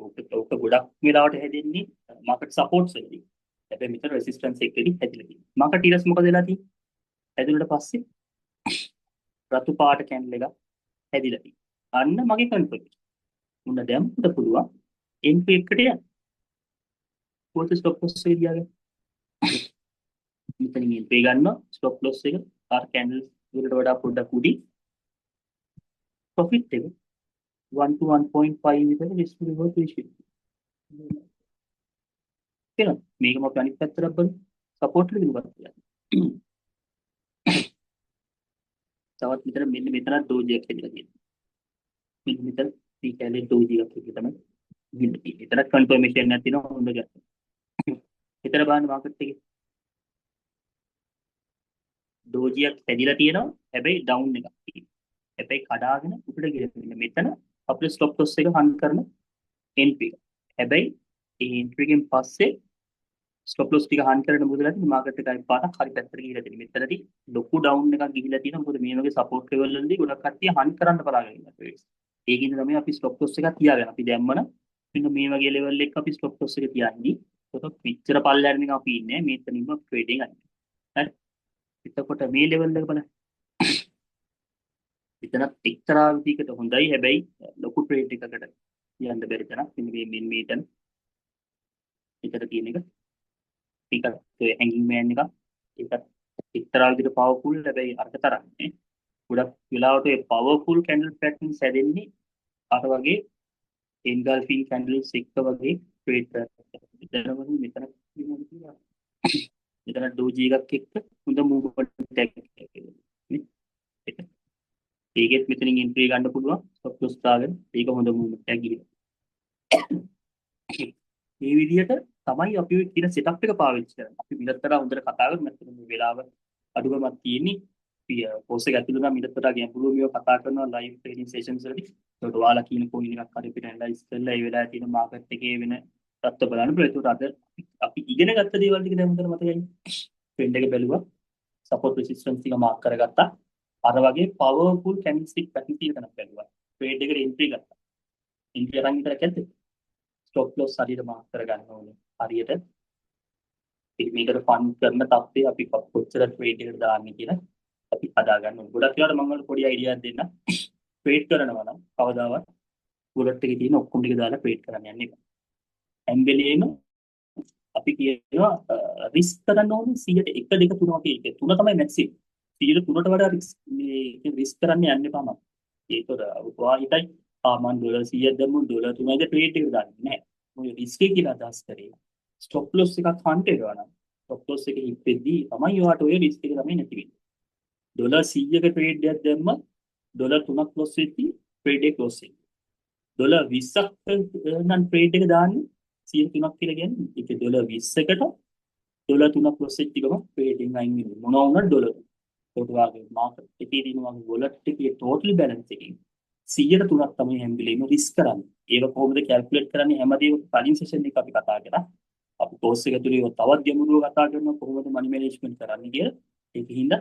A: ඔක ඔක ගොඩක් වෙලාවට හැදෙන්නේ මාකට් සපෝට්ස් වලදී. හැබැයි මෙතන රෙසිස්ටන්ස් එකකදී හැදිලා තියෙන්නේ. මාකට් ඊට පස්සේ මොකද වෙලා තියෙන්නේ? හැදුනට පස්සේ රතු පාට කැන්ඩල් එකක් හැදිලා තියෙනවා. අන්න මගේ කන්ෆර්මේෂන්. මුන්න දැන් මට පුළුවන් එන්ට්‍රි එකට යන්න. කොහොමද ස්ටොප් ලොස් එක තියාගන්නේ? මෙතනින් එන්ට්‍රි ගන්නවා. ස්ටොප් ලොස් එක අර කැන්ඩල්ස් වලට වඩා පොඩ්ඩක් උඩින්. ප්‍රොෆිට් එක 1 to 1.5 විතර රිස්ක් රිවෝඩ් රේෂියෝ. තේරෙනවද? මේකම අපි අනිත් පැත්තට බලමු. සපෝට් එකද මොකක්ද කියන්නේ? තවත් මෙතන මෙන්න මෙතන ඩෝජි එකක් හැදිලා තියෙනවා. මෙන්න මෙතන මේ කැලේ ඩෝජි එකක් එක තමයි ගිහින් තියෙන්නේ. එතන කන්ෆර්මේෂන් එකක් තියෙනවා හොඳ ගන්න. මෙතන බලන්න මාකට් එකේ ඩෝජියක් හැදිලා තියෙනවා. හැබැයි ඩවුන් එකක් තියෙනවා. හැබැයි කඩාගෙන උඩට ගිහින් මෙන්න මෙතන අපිට ස්ටොප් ලොස් එක හන්ට් කරන එන්ට්‍රි එක. හැබැයි ඒ එන්ට්‍රි එකෙන් පස්සේ ස්ටොප් ලොස් ටික හන්ට් කරන මොකද වෙලා තියෙන්නේ? මාකට් එක ආයි පාරක් හරි පැත්තට ගිහිලා තියෙනවා. මෙතනදී ලොකු ඩවුන් එකක් ගිහිලා තියෙනවා. මොකද මේ වගේ සපෝට් ලෙවල් වලදී ගොඩක් කට්ටිය හන්ට් කරන්න බලාගෙන ඉන්නවා ට්‍රේඩ්ස්. ඒකින්ද තමයි අපි ස්ටොප් ලොස් එකක් තියාගෙන අපි දැම්මන මෙන්න මේ වගේ ලෙවල් එකක අපි ස්ටොප් ලොස් එක තියන්නේ. එතකොට පිච්චර පල්ලෙහාට නිකන් අපි ඉන්නේ මෙතනින්ම ට්‍රේඩින් අයින්. හරි. එතකොට මේ ලෙවල් එක බලන්න. එතනත් එක්තරා විදිහකට හොඳයි. හැබැයි ලොකු ට්‍රේඩ් එකකට යන්න බැරි තැනක්. මෙන්න මේ මෙන්න මේ තැන. එතන තියෙන එක. ටිකක් හැංගින් මෑන් එකක්. ඒකත් එක්තරා විදිහට පවර්ෆුල්, හැබැයි අරක තරම් නේ. ගොඩක් වෙලාවට ඒ පවර්ෆුල් කැන්ඩල් පැටර්න්ස් හැදෙන්නේ අර වගේ එන්ගල්ෆින් කැන්ඩල්ස් එක්ක වගේ ට්‍රේඩ් කරලා. මෙතන මෙතන මෙතන ඩෝජි එකක් එක්ක හොඳ මූව්මන්ට් එකක් නේ. ඒකෙත් මෙතනින් එන්ට්‍රි ගන්න පුළුවන් ස්ටොප් ලොස් දාගෙන. ඒක හොඳ මූව්මන්ට් එකක් ගිහින්. මේ විදිහට තමයි අපි ඔය කියන සෙටප් එක පාවිච්චි කරන්නේ. අපි මිලත් වඩා හොඳට කතා කරමු. නැත්නම් මේ වෙලාව අඩුකමක් තියෙන්නේ. අපි කෝස් එක ඇතුළේ නම් මිලත් වඩා ගැඹුරුව මේවා කතා කරනවා ලයිව් ට්‍රේනින් සෙෂන්ස් වලදී. ඒකට ඔයාලා කියන කොයින් එකක් හරි අපිට ඇනලයිස් කරලා ඒ වෙලාවේ තියෙන මාකට් එකේ වෙන තත්ත්ව බලන්න පුළුවන්. ඒකට අද අපි ඉගෙන ගත්ත දේවල් ටික දැන් හොඳට මතකයි. ට්‍රෙන්ඩ් එක බැලුවා. සපෝට් රෙසිස්ටන්ස් ටික මාක් කරගත්තා. අර වගේ පවර්ෆුල් කැන්ඩල්ස්ටික් පැටර්න් තියෙන තැනක් බැලුවා. ට්‍රේඩ් එකට එන්ට්‍රි ගත්තා. එන්ට්‍රි අරන් විතරක් ඇද්ද? ස්ටොප් ලොස් හරියට මාක් කරගන්න ඕනේ. හරියට මේකට ෆන්ඩ් කරන තත්ත්වය අපි කොච්චර ට්‍රේඩ් එකට දාන්නේ කියලා අපි හදා ගන්න ඕනේ. ගොඩක් වෙලාවට මම ඔයාලට පොඩි අයිඩියා එකක් දෙන්නම්. ට්‍රේඩ් කරනවා නම් කවදාවත් වොලට් එකේ තියෙන ඔක්කොම ටික දාලා ට්‍රේඩ් කරන්න යන්න එපා. හැම වෙලේම අපි කියනවා රිස්ක් කරන්න ඕනේ 100ට 1, 2, 3 වගේ. ඒක තුන තමයි මැක්සිමම්. 100ට 3ට වඩා රිස්ක් මේ රිස්ක් කරන්න යන්න එපා මම. ඒක ඔයා හිතයි ආ මං ඩොලර් 100ක් දැම්මොත් ඩොලර් 3යිද ට්‍රේඩ් එකට දාන්නේ නෑ. ඔය රිස්ක් එක කියලා අදහස් කරේ ස්ටොප් ලොස් එකක් හන්ට් වෙනවා නම් ස්ටොප් ලොස් එක හිට් වෙද්දී තමයි ඔයාට ඔය රිස්ක් එක තමයි නැති වෙන්නේ. ඩොලර් 100ක ට්‍රේඩ් එකක් දැම්මත් ඩොලර් 3ක් ලොස් වෙද්දී ට්‍රේඩ් එක ක්ලෝස් වෙනවා. ඩොලර් 20ක් නම් ට්‍රේඩ් එක දාන්නේ 103ක් කියලා කියන්නේ ඒක ඩොලර් 20කට ඩොලර් 3ක් ලොස් වෙච්ච ගමන් ට්‍රේඩ් එකෙන් අයින් වෙනවා. මොනවා වුණත් ඩොලර්. ඒකට වාගේ මාකට් එකේ තියෙන වගේ වොලට් එකේ ටෝටල් බැලන්ස් එකෙන් 100ට 3ක් තමයි හැම වෙලේම රිස්ක් කරන්නේ. ඒක කොහොමද කැල්කියුලේට් කරන්නේ හැමදේම කලින් සෙෂන් එක අපි කතා කරා. අපි කෝස් එක ඇතුලේ ඒවා තවත් ගැඹුරුව කතා කරනවා කොහොමද මනි මැනේජ්මන්ට් කරන්නේ කියලා. ඒක හින්දා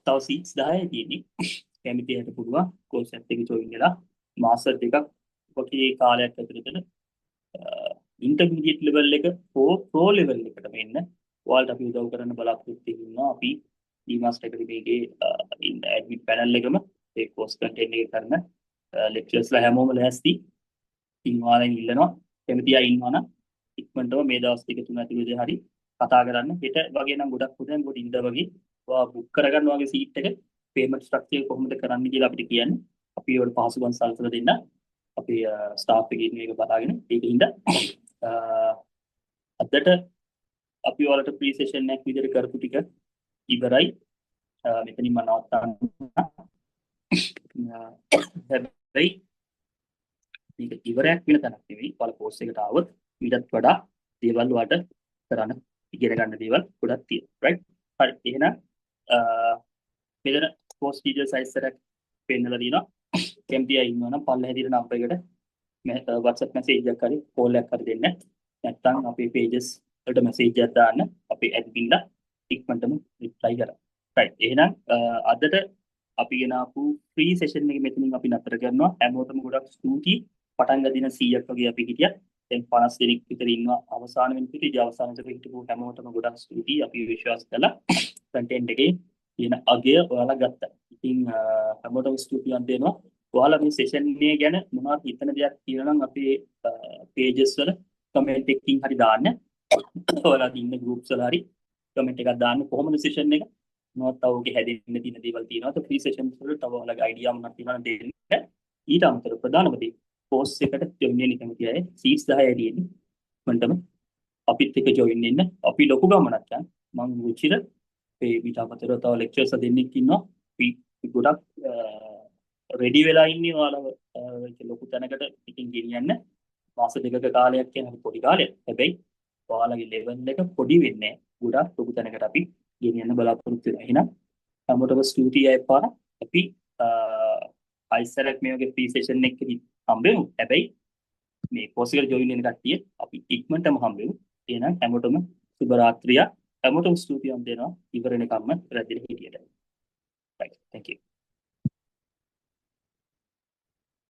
A: තව සීට්ස් 10යි තියෙන්නේ. කැමති අයට පුළුවන් කෝස් එකත් එක්ක ජොයින් වෙලා මාස 2ක් වගේ කාලයක් ඇතුළත ඉන්ටර්මීඩියට් ලෙවල් එක හෝ ප්‍රෝ ලෙවල් එකටම එන්න ඔයාලට අපි උදව් කරන්න බලාපොරොත්තු වෙනවා. අපි ඊමාස්ටර් ඇකඩමි එකේ ඉන්න ඇඩ්මින් පැනල් එකම ඒ කෝස් කන්ටෙන්ට් එක කරන ලෙක්චර්ස්ලා හැමෝම ලෑස්ති. ඉතින් ඔයාලෙන් ඉල්ලනවා කැමති අය ඉන්නවා නම් ඉක්මනටම මේ දවස් දෙක තුන ඇතුළතදී හරි කතා කරන්න. හෙට වගේ නම් ගොඩක් හොඳයි. මොකද ඉඳ වගේ ඔයා බුක් කරගන්න වගේ සීට් එක පේමන්ට් ස්ට්‍රක්චර් එක කොහොමද කරන්න කියලා අපිට කියන්න. අපි ඒවට පහසුකම් සලසලා දෙන්න. අපේ ස්ටාෆ් එකේ ඉන්න එක බලාගෙන. ඒක හින්දා අදට අපි ඔයාලට ප්‍රී සෙෂන් එකක් විදිහට කරපු ටික ඉවරයි. මෙතනින් මම නවත්තන්න. හැබැයි මේක ඉවරයක් වෙන තැනක් නෙවෙයි. ඔයාලා කෝස් එකට ආවොත් ඊටත් වඩා දේවල් ඔයාලට කරන්න ඉගෙන ගන්න දේවල් ගොඩක් තියෙනවා. රයිට්? හරි. එහෙනම් මෙතන කෝස් ඩීටේල්ස් සයිස් එකක් පෙන්නලා තියෙනවා. කැමති අය ඉන්නවා නම් පල්ලෙහා තියෙන නම්බර් එකට WhatsApp message එකක් හරි කෝල් එකක් හරි දෙන්න. නැත්නම් අපේ pages වලට මැසේජ් එකක් දාන්න. අපේ ඇඩ්මින්ලා ඉක්මනටම රිප්ලයි කරා. රයිට්, එහෙනම් අදට අපි ගෙනාපු ෆ්‍රී සෙෂන් එක මෙතනින් අපි නතර කරනවා. හැමෝටම ගොඩක් ස්තුතියි. පටන් ගන්න 100ක් වගේ අපි හිටියා. දැන් 50 දෙනෙක් විතර ඉන්නවා අවසාන වෙනකොට. ඉතින් අවසාන වෙනකොට හිටපු හැමෝටම ගොඩක් ස්තුතියි. අපි විශ්වාස කළා කන්ටෙන්ට් එකේ තියෙන අගය ඔයාලා ගත්තා. ඉතින් හැමෝටම ස්තුතිවන්ත වෙනවා. ඔයාලා මේ සෙෂන් එක ගැන මොනවද හිතන දෙයක් තියෙනවා නම් අපේ පේජස් වල කමෙන්ට් එකකින් හරි දාන්න. ඔයාලා ඉන්න ගෲප්ස් වල හරි කමෙන්ට් එකක් දාන්න, කොහොමද සෙෂන් එක, මොනවද තව ඔකේ හැදෙන්න තියෙන දේවල් තියෙනවද, ෆ්‍රී සෙෂන්ස් වල තව ඔයාලගේ අයිඩියා මොනවද තියෙනවද දෙන්න. ඊට අමතරව ප්‍රධානම දේ, කෝස් එකට ජොයින් වෙන්න කැමති අය සීට්ස් 10යි තියෙන්නේ. ඉක්මනටම අපිත් එක්ක ජොයින් වෙන්න. අපි ලොකු ගමනක් යන. මං රුචිර, ඒ ඊට අමතරව තව ලෙක්චර්ස් දෙන්නෙක් ඉන්නවා. අපි ගොඩක් රෙඩි වෙලා ඉන්නේ ඔයාලව ලොකු තැනකට ඉතින් ගෙනියන්න. මාස 2ක කාලයක් කියන්නේ පොඩි කාලයක්. හැබැයි ඔයාලගේ ලෙවල් එක පොඩි වෙන්නේ නැහැ. ගොඩක් ලොකු තැනකට අපි ගෙනියන්න බලාපොරොත්තු වෙනවා. එහෙනම් හැමෝටම ස්තුතියි අය පාර. අපි ආයිසරක් මේ වගේ ෆ්‍රී සෙෂන් එකකදී හම්බෙමු. හැබැයි මේ කෝස් එකට ජොයින් වෙන කට්ටිය අපි ඉක්මනටම හම්බෙමු. එහෙනම් හැමෝටම සුබ රාත්‍රියක්. හැමෝටම ස්තුතිවන්ත වෙනවා ඉවර වෙනකම්ම රැඳිලා හිටියට.